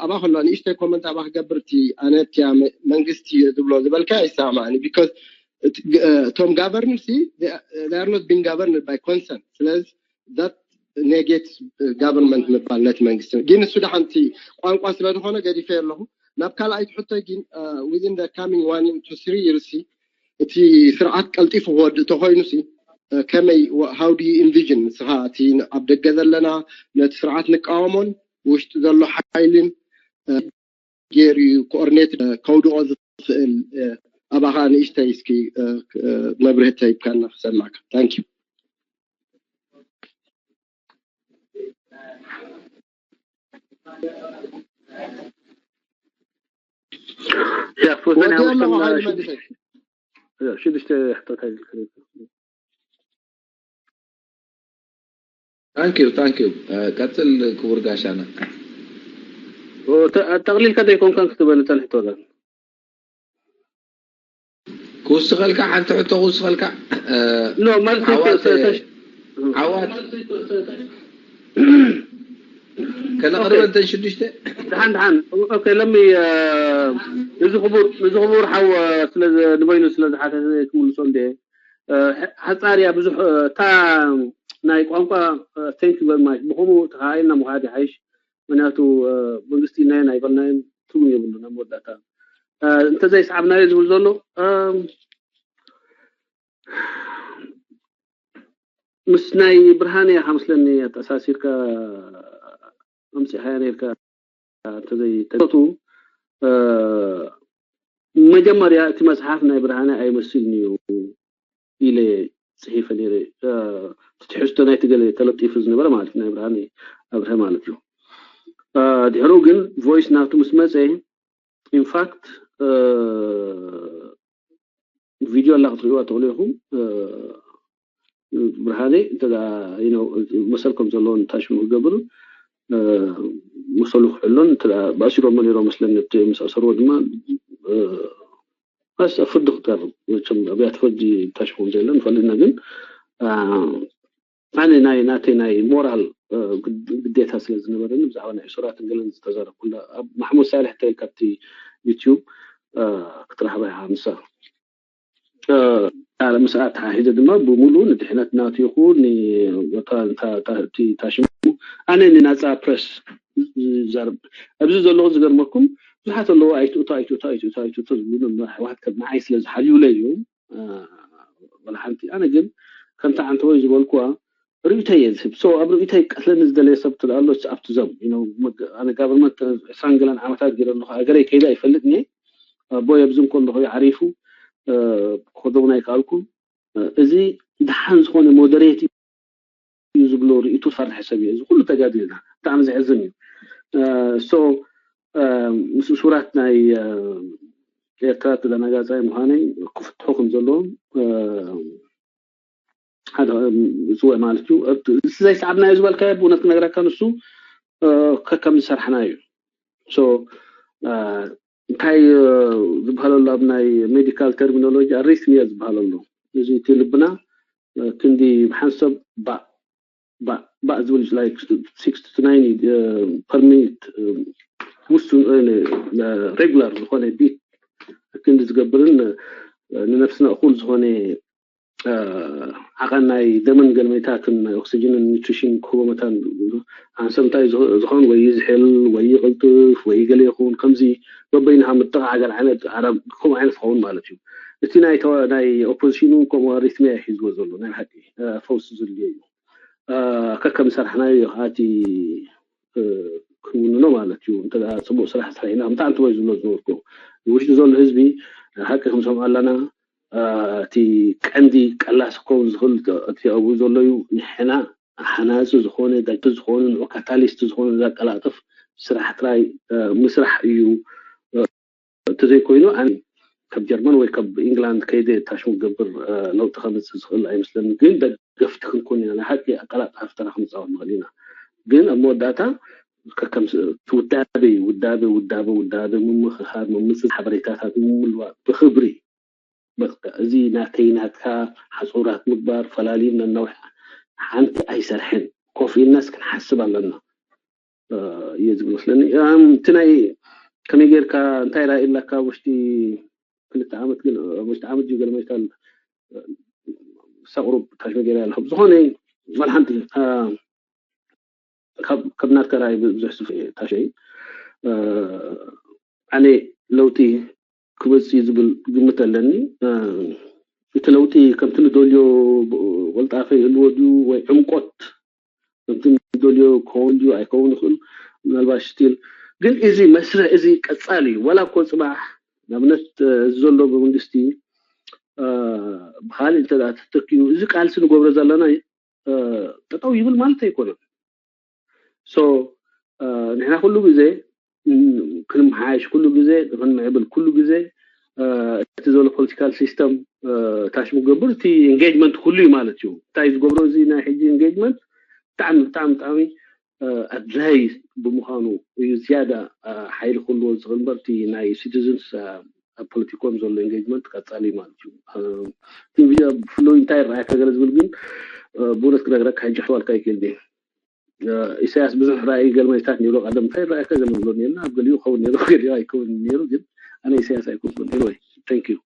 ኣብኣ ከሎ ንእሽተይ comment ኣብኣ ክገብር እቲ ኣነ ኣብቲያ መንግስቲ ዝብሎ ዝበልካ ይሰማማዕኒ because እቶም governor ሲ they are not being governed by consent ስለዚ that negates government ምባል ነቲ መንግስቲ ግን እሱ ደሓንቲ ቋንቋ ስለ ዝኾነ ገዲፈ ኣለኹ ናብ ካልኣይቲ ሕቶይ ግን within the coming one to three years ሲ እቲ ስርዓት ቀልጢፉ ክወድእ ተኮይኑ ሲ ከመይ how do you envision ንስኻ እቲ ኣብ ደገ ዘለና ነቲ ስርዓት ንቃወሞን ውሽጢ ዘሎ ሓይልን ገይሩ coordinate ከውድቆ ዝኽእል ኣባኻ ንእሽተይ እስኪ መብርህቲ ተሂብካና ክሰማዕካ thank you ሽዱሽተ ሕቶታት thank you thank you ቀፅል ክቡር ጋሻና ጠቕሊልካ ዘይኮንካን ክትበል ፀንሕቶታት ክውስኸልካ ሓንቲ ሕቶ ክውስኸልካ ኖ መልሲ ዓዋት ዓዋት ከነቕርበ እንተን ሽዱሽተ ደሓን ደሓን ኦኬ ለሚ እዚ ክቡር እዚ ክቡር ሓው ስለ ንበይኑ ስለ ዝሓተተ ክምልሶ እንደ ሓፃር እያ ብዙሕ እታ ናይ ቋንቋ thank you very much ብከምኡ ተኸኣኢልና ምኻድ ይሓይሽ ምክንያቱ መንግስቲ ኢልናዮ ኣይበልናዮን ትርጉም የብሉን ኣብ መወዳእታ እንተዘይሰዓብናዮ ዝብል ዘሎ ምስ ናይ ብርሃነ ኢኻ መስለኒ ኣተኣሳሲርካ ኣምፂኻያ ነርካ እንተዘይተቱ መጀመርያ እቲ መፅሓፍ ናይ ብርሃነ ኣይመስልን እዩ ኢለ ፅሒፈ ነይረ ትሕዝቶ ናይቲ ገለ ተለጢፉ ዝነበረ ማለት ናይ ብርሃነ ኣብርሀ ማለት እዩ ድሕሩ ግን ቮይስ ናቱ ምስ መፀ ኢንፋክት ቪድዮ ኣላ ክትሪእዋ ትኽእሉ ኢኹም ብርሃነ እንተ መሰል ከም ዘለዎን ታሽሙ ክገብር መሰሉ ክሕሎን ባእሲሮሞ ነይሮ መስለኒ ምስ ኣሰርዎ ድማ ፍርዲ ክቀርብ መቸም ኣብያተ ፍርዲ ታሽሙ ከም ዘለ ንፈልጥና ግን ኣነ ናይ ናተይ ናይ ሞራል ግዴታ ስለ ዝነበረኒ ብዛዕባ ናይ እሱራት ገለን ዝተዛረብኩላ ኣብ ማሕሙድ ሳልሕ ተልካ ኣብቲ ዩትዩብ ክትረኽባ ኢኻ ንሳ ምስኣ ተሓሒዘ ድማ ብምሉእ ንድሕነት ናቱ ይኹን ታሽሙ ኣነ ንናፃ ፕረስ ዝዛርብ ኣብዚ ዘለኹ ዝገርመኩም ብዙሓት ኣለዉ ኣይትእቶ ኣይትእቶ ኣይትእቶ ኣይትእቶ ዝብሉ ኣሕዋት ከም ንዓይ ስለ ዝሓልዩለይ እዮም ወላ ሓንቲ ኣነ ግን ከምቲ ዓንተወይ ዝበልኩዋ ርእይቶይ እየ ዝህብ so ኣብ ርእይቶይ ቀትለኒ ዝደለየ ሰብ ትደኣ ኣሎ ኣብቲ ዘም ኣነ ጋቨርመንት ዕስራን ገለን ዓመታት ገይረ ኣለኹ ሃገረይ ከይዳ ይፈልጥ እየ ኣቦይ ኣብዚ እንከለኹ ዓሪፉ ክኸደውን ኣይከኣልኩን እዚ ደሓን ዝኾነ ሞደሬት እዩ ዝብሎ ርእይቱ ፈርሒ ሰብ እዩ እዚ ኩሉ ተጋዲልና ብጣዕሚ ዘሕዝን እዩ so ምስ እሱራት ናይ ኤርትራ ተደናጋፃይ ምዃነይ ክፍትሑ ከም ዘለዎም ሓደ ዝፅውዕ ማለት እዩ እቲ ዘይሰዓብናዮ ዝበልካዮ ብእውነት ክነግረካ ንሱ ከከም ዝሰርሕና እዩ so እንታይ ዝበሃለሉ ኣብ ናይ ሜዲካል ተርሚኖሎጂ ኣሪትሚያ ዝበሃለሉ እዚ እቲ ልብና ክንዲ ብሓንሰብ ባእ ባእ ባእ ዝብል like six to nine permit ውሱን regular ዝኾነ beat ክንዲ ዝገብርን ንነፍስና እኹል ዝኾነ ዓቐን ናይ ደምን ገልመይታትን ናይ ኦክሲጅንን ኒትሪሽን ክህቦ መታን ሓንሰብ እንታይ ዝኸውን ወይ ይዝሕል ወይ ይቕልጥፍ ወይ ገለ ይኸውን ከምዚ በበይንኻ ምጥቓዓገል ዓይነት ዓረብ ከምኡ ዓይነት ክኸውን ማለት እዩ። እቲ ናይ ናይ ኦፖዚሽኑ ከምኡ ሪትሚያ ሒዝዎ ዘሎ ናይ ሓቂ ፈውሲ ዝድልዮ እዩ። ከከም ዝሰራሕናዮ እዩ ከዓቲ ክንውንኖ ማለት እዩ። እንተ ጽቡቕ ስራሕ ስራሒና ከምታ ኣንተ ወይ ዝብሎ ዝነበርኩ ውሽጢ ዘሎ ህዝቢ ሓቂ ክንሰምዖ ኣለና። እቲ ቀንዲ ቀላሲ ክኸውን ዝኽእል እቲ ኣብኡ ዘሎ እዩ። ንሕና ሓናፂ ዝኾነ ደቂ ዝኾነ ንዑ ካታሊስት ዝኾነ ዘቀላጥፍ ስራሕ ጥራይ ምስራሕ እዩ። እንተዘይኮይኑ ኣነ ካብ ጀርመን ወይ ካብ ኢንግላንድ ከይደ ታሽሙ ክገብር ለውጢ ከምፅእ ዝኽእል ኣይመስለኒ። ግን ደገፍቲ ክንኮን ኢና። ናይ ሓቂ ኣቀላጣፊ ተራ ክንፃወት ንኽእል ኢና። ግን ኣብ መወዳእታ ከከም ውዳቤ ውዳቤ ውዳቤ ውዳቤ ምምኽኻር ምምፅእ ሓበሬታታት ምምልዋጥ ብክብሪ በቃ እዚ ናተይ ናትካ ሓፁራት ምግባር ፈላልዩ ነናውሕ ሓንቲ ኣይሰርሕን። ኮፍ ኢልናስ ክንሓስብ ኣለና እየ ዝብል መስለኒ። እቲ ናይ ከመይ ጌርካ እንታይ ራኢ ኣለካ ውሽጢ ክልተ ዓመት ግን ውሽጢ ዓመት እዩ ገለመጅታል ሰቕሩብ ታሽመ ገይረ ኣለኹ ብዝኾነ ዋላ ሓንቲ ካብ ናትካ ራእይ ብዙሕ ዝፍእ ታሸይ ኣነ ለውጢ ክመፅእ ዝብል ግምት ኣለኒ። እቲ ለውጢ ከምቲ ንደልዮ ወልጣፈ ይህልዎ ድዩ ወይ ዕምቆት ከምቲ ንደልዮ ክኸውን ድዩ ኣይከውን ይኽእል። ምናልባት ስቲል ግን እዚ መስርሕ እዚ ቀፃሊ እዩ። ዋላ እኮ ፅባሕ ንኣብነት እዚ ዘሎ ብመንግስቲ ብካሊእ እንተ ተተኪኡ እዚ ቃልሲ ንገብሮ ዘለና ጠጠው ይብል ማለት ኣይኮነን። ሶ ንሕና ኩሉ ግዜ ክንመሓየሽ ኩሉ ግዜ ክንምዕብል ኩሉ ግዜ እቲ ዘሎ ፖለቲካል ሲስተም ታሽ ምገብር እቲ ኤንጌጅመንት ኩሉ እዩ ማለት እዩ። እንታይ ዝገብሮ እዚ ናይ ሕጂ ኤንጌጅመንት ብጣዕሚ ብጣዕሚ ብጣዕሚ ኣድላይ ብምዃኑ እዩ ዝያዳ ሓይሊ ክህልዎ ዝኽእል እምበር እቲ ናይ ሲቲዝንስ ኣብ ፖለቲኮም ዘሎ ኤንጌጅመንት ቀፃሊ ማለት እዩ። ብፍሉይ እንታይ ይረኣየካ ገለ ዝብል ግን ብእውነት ክነግረካ ሕጂ ኣሕዋልካ ይክእል ኢሳያስ ብዙሕ ራእይ ገለ መሬታት ነይሩ ቀደም እንታይ ይረኣየካ ገለ ዝብሎ ነርና ኣብ ገሊኡ ከውን ነይሩ ገሊኡ ኣይከውን ነይሩ ግን ኣነ ኢሳያስ ኣይኮንኩን anyway thank you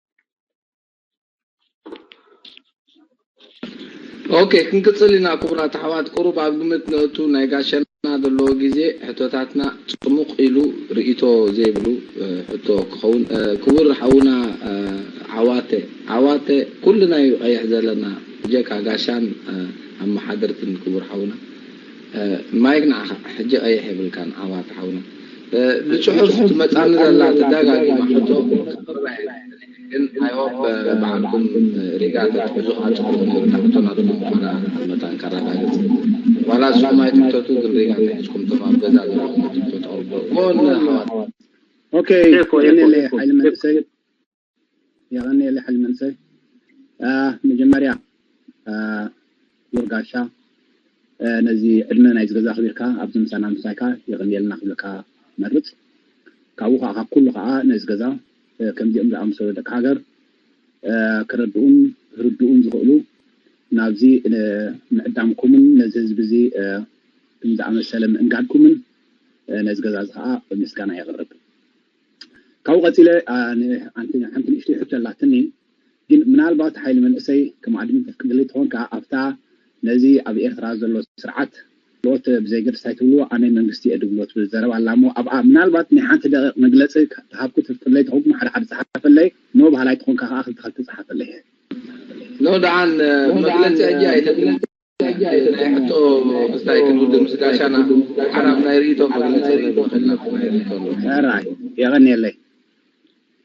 ኦኬ ክንቅፅል ኢና ክቡራት ኣሕዋት ቁሩብ ኣብ ግምት ነእቱ ናይ ጋሸና ዘለዎ ግዜ ሕቶታትና ፅሙቕ ኢሉ ርእቶ ዘይብሉ ሕቶ ክኸውን ክቡር ሓውና ዓዋተ ዓዋተ ኩልና እዩ ቀይሕ ዘለና ብጀካ ጋሻን ኣመሓደርትን ክቡር ሓውና ማይክ ንዓኻ ሕጂ ቀይሕ የብልካን ዓዋተ ሓውና ብፅሑፍ ትመፃኒ ዘላ ተደጋጊማ ሕቶ ግን ኣይሆፕ በዓልኩም ሪጋ ተትሕዙ ከዓ ፅቡቅ ነይሩ ናሕቶ ናትኩም ምኳና መታን ከረጋግፅ ዋላ ንስኹም ኣይትሕተቱ ግን ሪጋ ተሒዝኩም ቶም ኣብ ገዛ ዘለኹም ትሕተቱ ኣውርዶ ጎን ኣሕዋት ኦኬ የቀኒየለ ሓይሊ መንእሰይ የቀኒየለ ሓይሊ መንእሰይ መጀመርያ ክቡር ጋሻ ነዚ ዕድመ ናይ ዝገዛ ክቢርካ ኣብዚ ምሳና ምሳይካ የቀኒየልና ክብለካ መርፅ ካብኡ ከዓ ካብ ኩሉ ከዓ ነዚ ገዛ ከምዚኦም ዝኣመሰሉ ደቂ ሃገር ክረድኡን ክርድኡን ዝኽእሉ ናብዚ ምዕዳምኩምን ነዚ ህዝቢ እዚ ዝኣመሰለ ምእንጋድኩምን ነዚ ገዛ እዚ ከዓ ምስጋና የቕርብ። ካብኡ ቀፂለ ሓንቲ ንእሽተይ ሕቶ ኣላትኒ ግን ምናልባት ሓይሊ መንእሰይ ከም ኣድሚን ተፍቅድለይ ትኾንካ ኣብታ ነዚ ኣብ ኤርትራ ዘሎ ስርዓት ሎት ብዘይገድስ ኣይትብልዎ ኣነ መንግስቲ እየ ድብሎ ትብል ዘረባ ኣላ እሞ ኣብኣ ምናልባት ናይ ሓንቲ ደቂቕ መግለፂ ተሃብኩ ተፍቅድለይ ተኾንኩም ሓደ ሓደ ፀሓፈለይ ኖ ባህላይ ተኾንካ ከዓ ክልተ ክልተ ፀሓፈለይ ኖ ደሓን መግለፂ ሕጂ ኣይተድልን ናይ ሕቶ ክስታይ ክንውድእ ምስ ጋሻና ሓራብ ናይ ርእቶ መግለፂ ርእቶ ከልና ናይ ርእቶ ራይ የቐንየለይ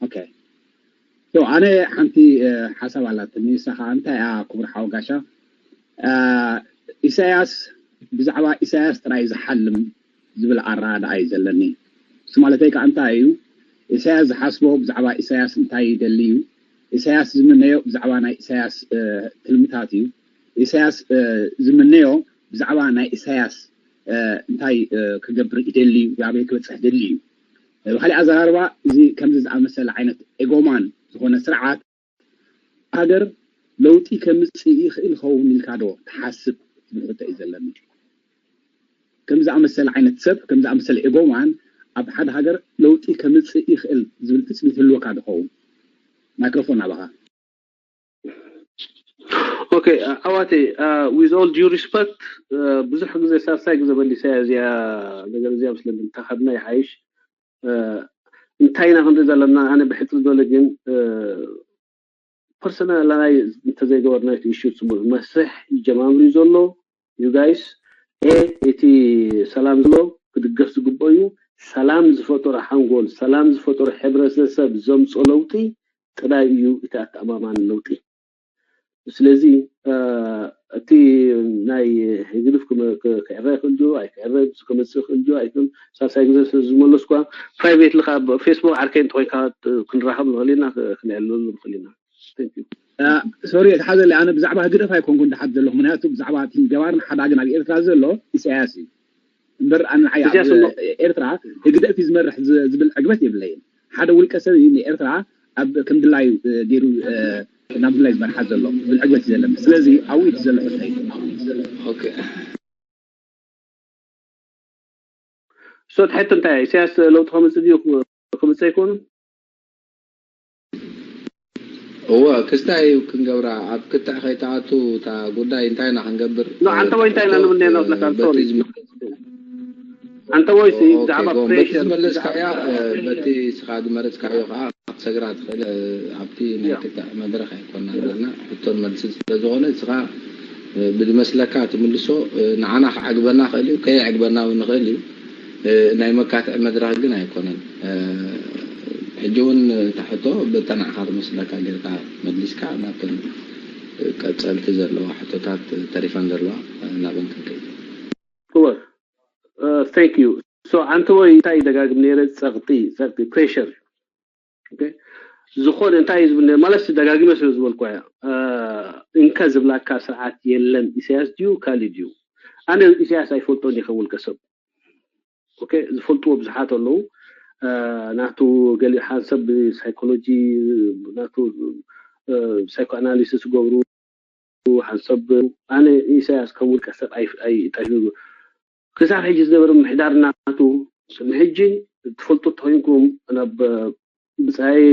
ኦኬ ኣነ ሓንቲ ሓሳብ ኣላትኒ ንሳ ከዓ እንታይ እያ ክቡር ሓው ጋሻ ኢሳያስ ብዛዕባ ኢሳያስ ጥራይ ዝሓልም ዝብል ኣረዳድኣ እዩ ዘለኒ። እሱ ማለተይ ከዓ እንታይ እዩ? ኢሳያስ ዝሓስቦ ብዛዕባ ኢሳያስ እንታይ ይደሊ እዩ? ኢሳያስ ዝምነዮ ብዛዕባ ናይ ኢሳያስ ትልምታት እዩ። ኢሳያስ ዝምነዮ ብዛዕባ ናይ ኢሳያስ እንታይ ክገብር ይደሊ እዩ? ኣበይ ክበፅሕ ይደሊ እዩ? ብካሊእ ኣዘራርባ እዚ ከምዚ ዝኣመሰለ ዓይነት ኤጎማን ዝኾነ ስርዓት ሃገር ለውጢ ከምፅእ ይኽእል ኸውን ኢልካ ዶ ትሓስብ ዝብል ሕቶ እዩ ዘለኒ። ከም ዝኣመሰለ ዓይነት ሰብ፣ ከም ዝኣመሰለ ዒጎማን ኣብ ሓደ ሃገር ለውጢ ከምፅእ ይኽእል ዝብል ትፅቢት ህልወካ ዶ ኸውን? ማይክሮፎን ናባኻ። Okay, ኣዋቴ, with all due respect, ብዙሕ ግዜ ሳልሳይ ግዜ መሊሰያ እዚኣ ነገር እዚኣ ምስለ እንተኸድና ይሓይሽ። እንታይ ኢና ክንርኢ ዘለና? ኣነ ብሕፅር ዝበለ ግን personal analysis እንተዘይገበርና እቲ issue ጽቡቅ መስርሕ ይጀማምር እዩ ዘሎ። You guys, A, እቲ ሰላም ዘሎ ክድገፍ ዝግብኦ እዩ። ሰላም ዝፈጠሮ ሓንጎል፣ ሰላም ዝፈጠሮ ሕብረተሰብ ዘምጾ ለውጢ ጥራይ እዩ እቲ ኣተኣማማኒ ለውጢ። ስለዚ እቲ ናይ ህግድፍ ክዕረ ይኽእል ድዩ ኣይክዕረ፣ ክመፅእ ይኽእል ድዩ ኣይክእል፣ ሳልሳይ ግዜ ዝመለስኳ። Private ልካ ኣብ Facebook ዓርከይ እንተኮይንካ ክንራኸብ ንኽእል ኢና፣ ክንዕልሉ ንኽእል ኢና። ሶሪ፣ እቲ ሓዘለ ኣነ ብዛዕባ ህግደፍ ኣይኮንኩን ድሓት ዘለኹ፣ ምክንያቱ ብዛዕባ እቲ ገባርን ሓዳግን ኣብ ኤርትራ ዘሎ ኢሳያስ እዩ እምበር ኣነ ንዓይ ኣብ ኢሳያስ እሞ- ኤርትራ ህግደፍ እዩ ዝመርሕ ዝ- ዝብል ዕግበት የብለይን። ሓደ ውልቀ ሰብ እዩ ንኤርትራ ኣብ ከም ድላዩ ገይሩ ናብ ድላይ ዝመርሓ ዘሎ ዝብል ዕግበት እዩ ዘለኒ። ስለዚ ኣብኡ እዩ ዘሎ ሕቶይ። Okay. So እቲ ሕቶ እንታይ እዩ? ኢሳያስ ለውጢ ከምፅእ ድዩ ከምፅእ ኣይኮኑን? እወ ክስታይ እዩ ክንገብራ ኣብ ክትዕ ከይተኣቱ እታ ጉዳይ እንታይ ኢና ክንገብር No, ኣንተ ወይ እንታይ ኢና ንብል ነርና ዝብለካ? I'm sorry. ኣንተ ወይ ሲ ብዛዕባ በቲ pressure ዝመለስካያ በቲ ስኻ ዝመረፅካዮ ከዓ ክትሰግራ ትኽእል ኣብቲ ናይ ክትዕ መድረክ ኣይኮና ዘለና ሕቶን መልስን ስለዝኾነ ስኻ ብዝመስለካ ትምልሶ ንዓና ክዓግበና ክእል እዩ ከየዕግበና እውን ንኽእል እዩ ናይ መካትዒ መድረክ ግን ኣይኮነን ሕጂ እውን እታ ሕቶ ብተናዕኻ ትመስለካ ጌርካ መሊስካ ናብተን ቀፀልቲ ዘለዋ ሕቶታት ተሪፈን ዘለዋ ናበን ክንከይድ Sure. Uh, thank you. So ኣንተ ወይ እንታይ ደጋግም ነይረ ጸቕጢ ጸቕጢ pressure okay ዝኾነ እንታይ እዩ ዝብል ማለት ደጋጊመ ስለ ዝበልኳ እያ እንከ ዝብላካ ስርዓት የለን ኢሳያስ ድዩ ካሊ ድዩ ኣነ ኢሳያስ ኣይፈልጦን ይኸውን ከሰብ okay ዝፈልጥዎ ብዙሓት ኣለዉ ናቱ ገሊ ሓንሰብ ብሳይኮሎጂ ናቱ ሳይኮኣናሊሲስ ዝገብሩ ሓንሰብ ኣነ ኢሳያስ ከም ውልቀ ሰብ ኣይጠሽኑ ክሳብ ሕጂ ዝነበረ ምሕዳር ናቱ ንሕጂ ትፈልጡ ተኮይንኩም ናብ ብፃይ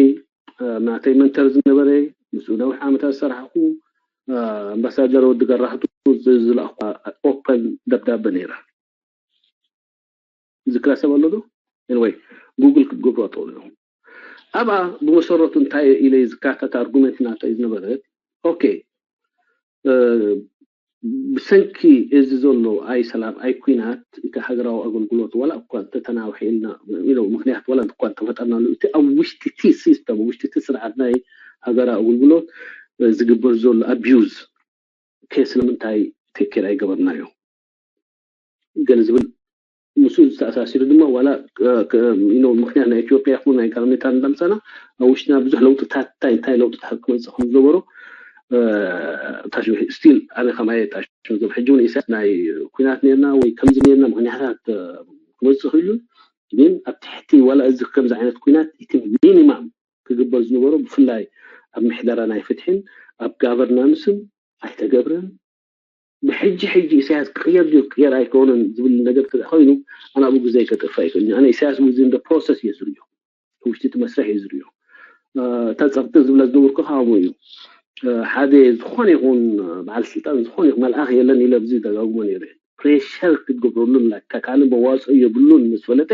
ናተይ መንተር ዝነበረ ምስኡ ነዊሕ ዓመታት ዝሰራሕኩ ኣምባሳደር ወዲ ገራህቱ ዝለኣኹ ኦፐን ደብዳበ ነይራ ዝክራ ሰብ ኣሎ ዶ ወይ ጉግል ክትገብሩ ኣጠውሉ ኢኹም ኣብኣ ብመሰረቱ እንታይ ኢለ ዝካተት ኣርጉመንት ናተይ ዝነበረት okay ብሰንኪ እዚ ዘሎ ኣይ ሰላም ኣይ ኩናት እቲ ሃገራዊ ኣገልግሎት ዋላ እኳ እንተተናውሐ ኢልና ምክንያት ዋላ እኳ እንተፈጠርናሉ እቲ ኣብ ውሽጢ እቲ ሲስተም ውሽጢ እቲ ስርዓት ናይ ሃገራዊ ኣገልግሎት ዝግበር ዘሎ abuse ከ ስለምንታይ take care ኣይገበርናዮ ገለ ዝብል ምስኡ ዝተኣሳሲሩ ድማ ዋላ ምክንያት ናይ ኢትዮጵያ ይኹን ናይ ጋርሜታ እንዳምፀና ኣብ ውሽጥና ብዙሕ ለውጥታት እንታይ እንታይ ለውጥታት ክመፅእ ከም ዝነበሮ still ኣነ ከማየ ጣሽም ሕጂ እውን ኢሳያስ ናይ ኩናት ነርና ወይ ከምዚ ነርና ምክንያታት ክመፅእ ክእሉ ግን ኣብ ትሕቲ ዋላ እዚ ከምዚ ዓይነት ኩናት እቲ ሚኒማም ክግበር ዝነበሮ ብፍላይ ኣብ ምሕደራ ናይ ፍትሕን ኣብ ጋቨርናንስን ኣይተገብረን ብሕጂ ሕጂ ኢሳያስ ክቅየር ድዩ ክቅየር ኣይከውንን ዝብል ነገር እንተ ኮይኑ ኣነ ኣብኡ ግዜ ከጥፋ ይክእል ኣነ ኢሳያስ within the process እየ ዝርዮ ውሽጢ እቲ መስርሕ እየ ዝርዮ እታ ፀቕጢ ዝብላ ዝነበርኩ ከምኡ እዩ ሓደ ዝኾነ ይኹን በዓል ስልጣን ዝኾነ ይኹን መልኣኽ የለን ኢለ ብዚ ደጋግሞ ነይረ ፕሬሸር ክትገብረሉ ኣለካ ካልእ መዋፅኦ የብሉን ምስ ፈለጠ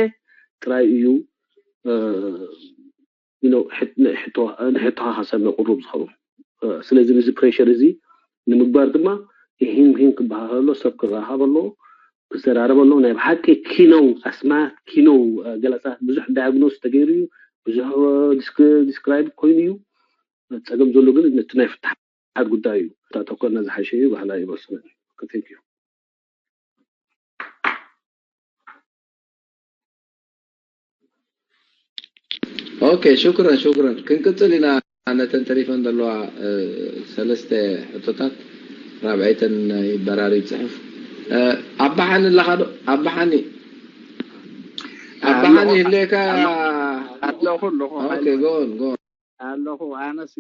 ጥራይ እዩ ንሕቶኻ ከሰሚ ቅሩብ ዝኸውን ስለዚ ነዚ ፕሬሽር እዚ ንምግባር ድማ ይሂን ምሂን ክበሃል ከሎ ሰብ ክረኻብ ኣለዎ ክዘራረብ ኣለዎ ናይ ብሓቂ ኪነው ኣስማት ኪነው ገለፃት ብዙሕ ዳያግኖስ ተገይሩ እዩ ብዙሕ ዲስክራይብ ኮይኑ እዩ ፀገም ዘሎ ግን ነቲ ናይ ፍትሓት ጉዳይ እዩ ተተኮርና ዝሓሸ እዩ ባህላ ይመስለኒ ኦኬ ሽክረን ሽክረን ክንቅፅል ኢና ነተን ተሪፈን ዘለዋ ሰለስተ ሕቶታት ራብዐይተን ይበራሪ ፅሑፍ ኣባሓኒ ኣለኻ ዶ ኣባሓኒ ኣባሓኒ ህሌካ ኣለኹ ኣለኹ ኦኬ ጎን ጎን ኣለኹ ኣነስ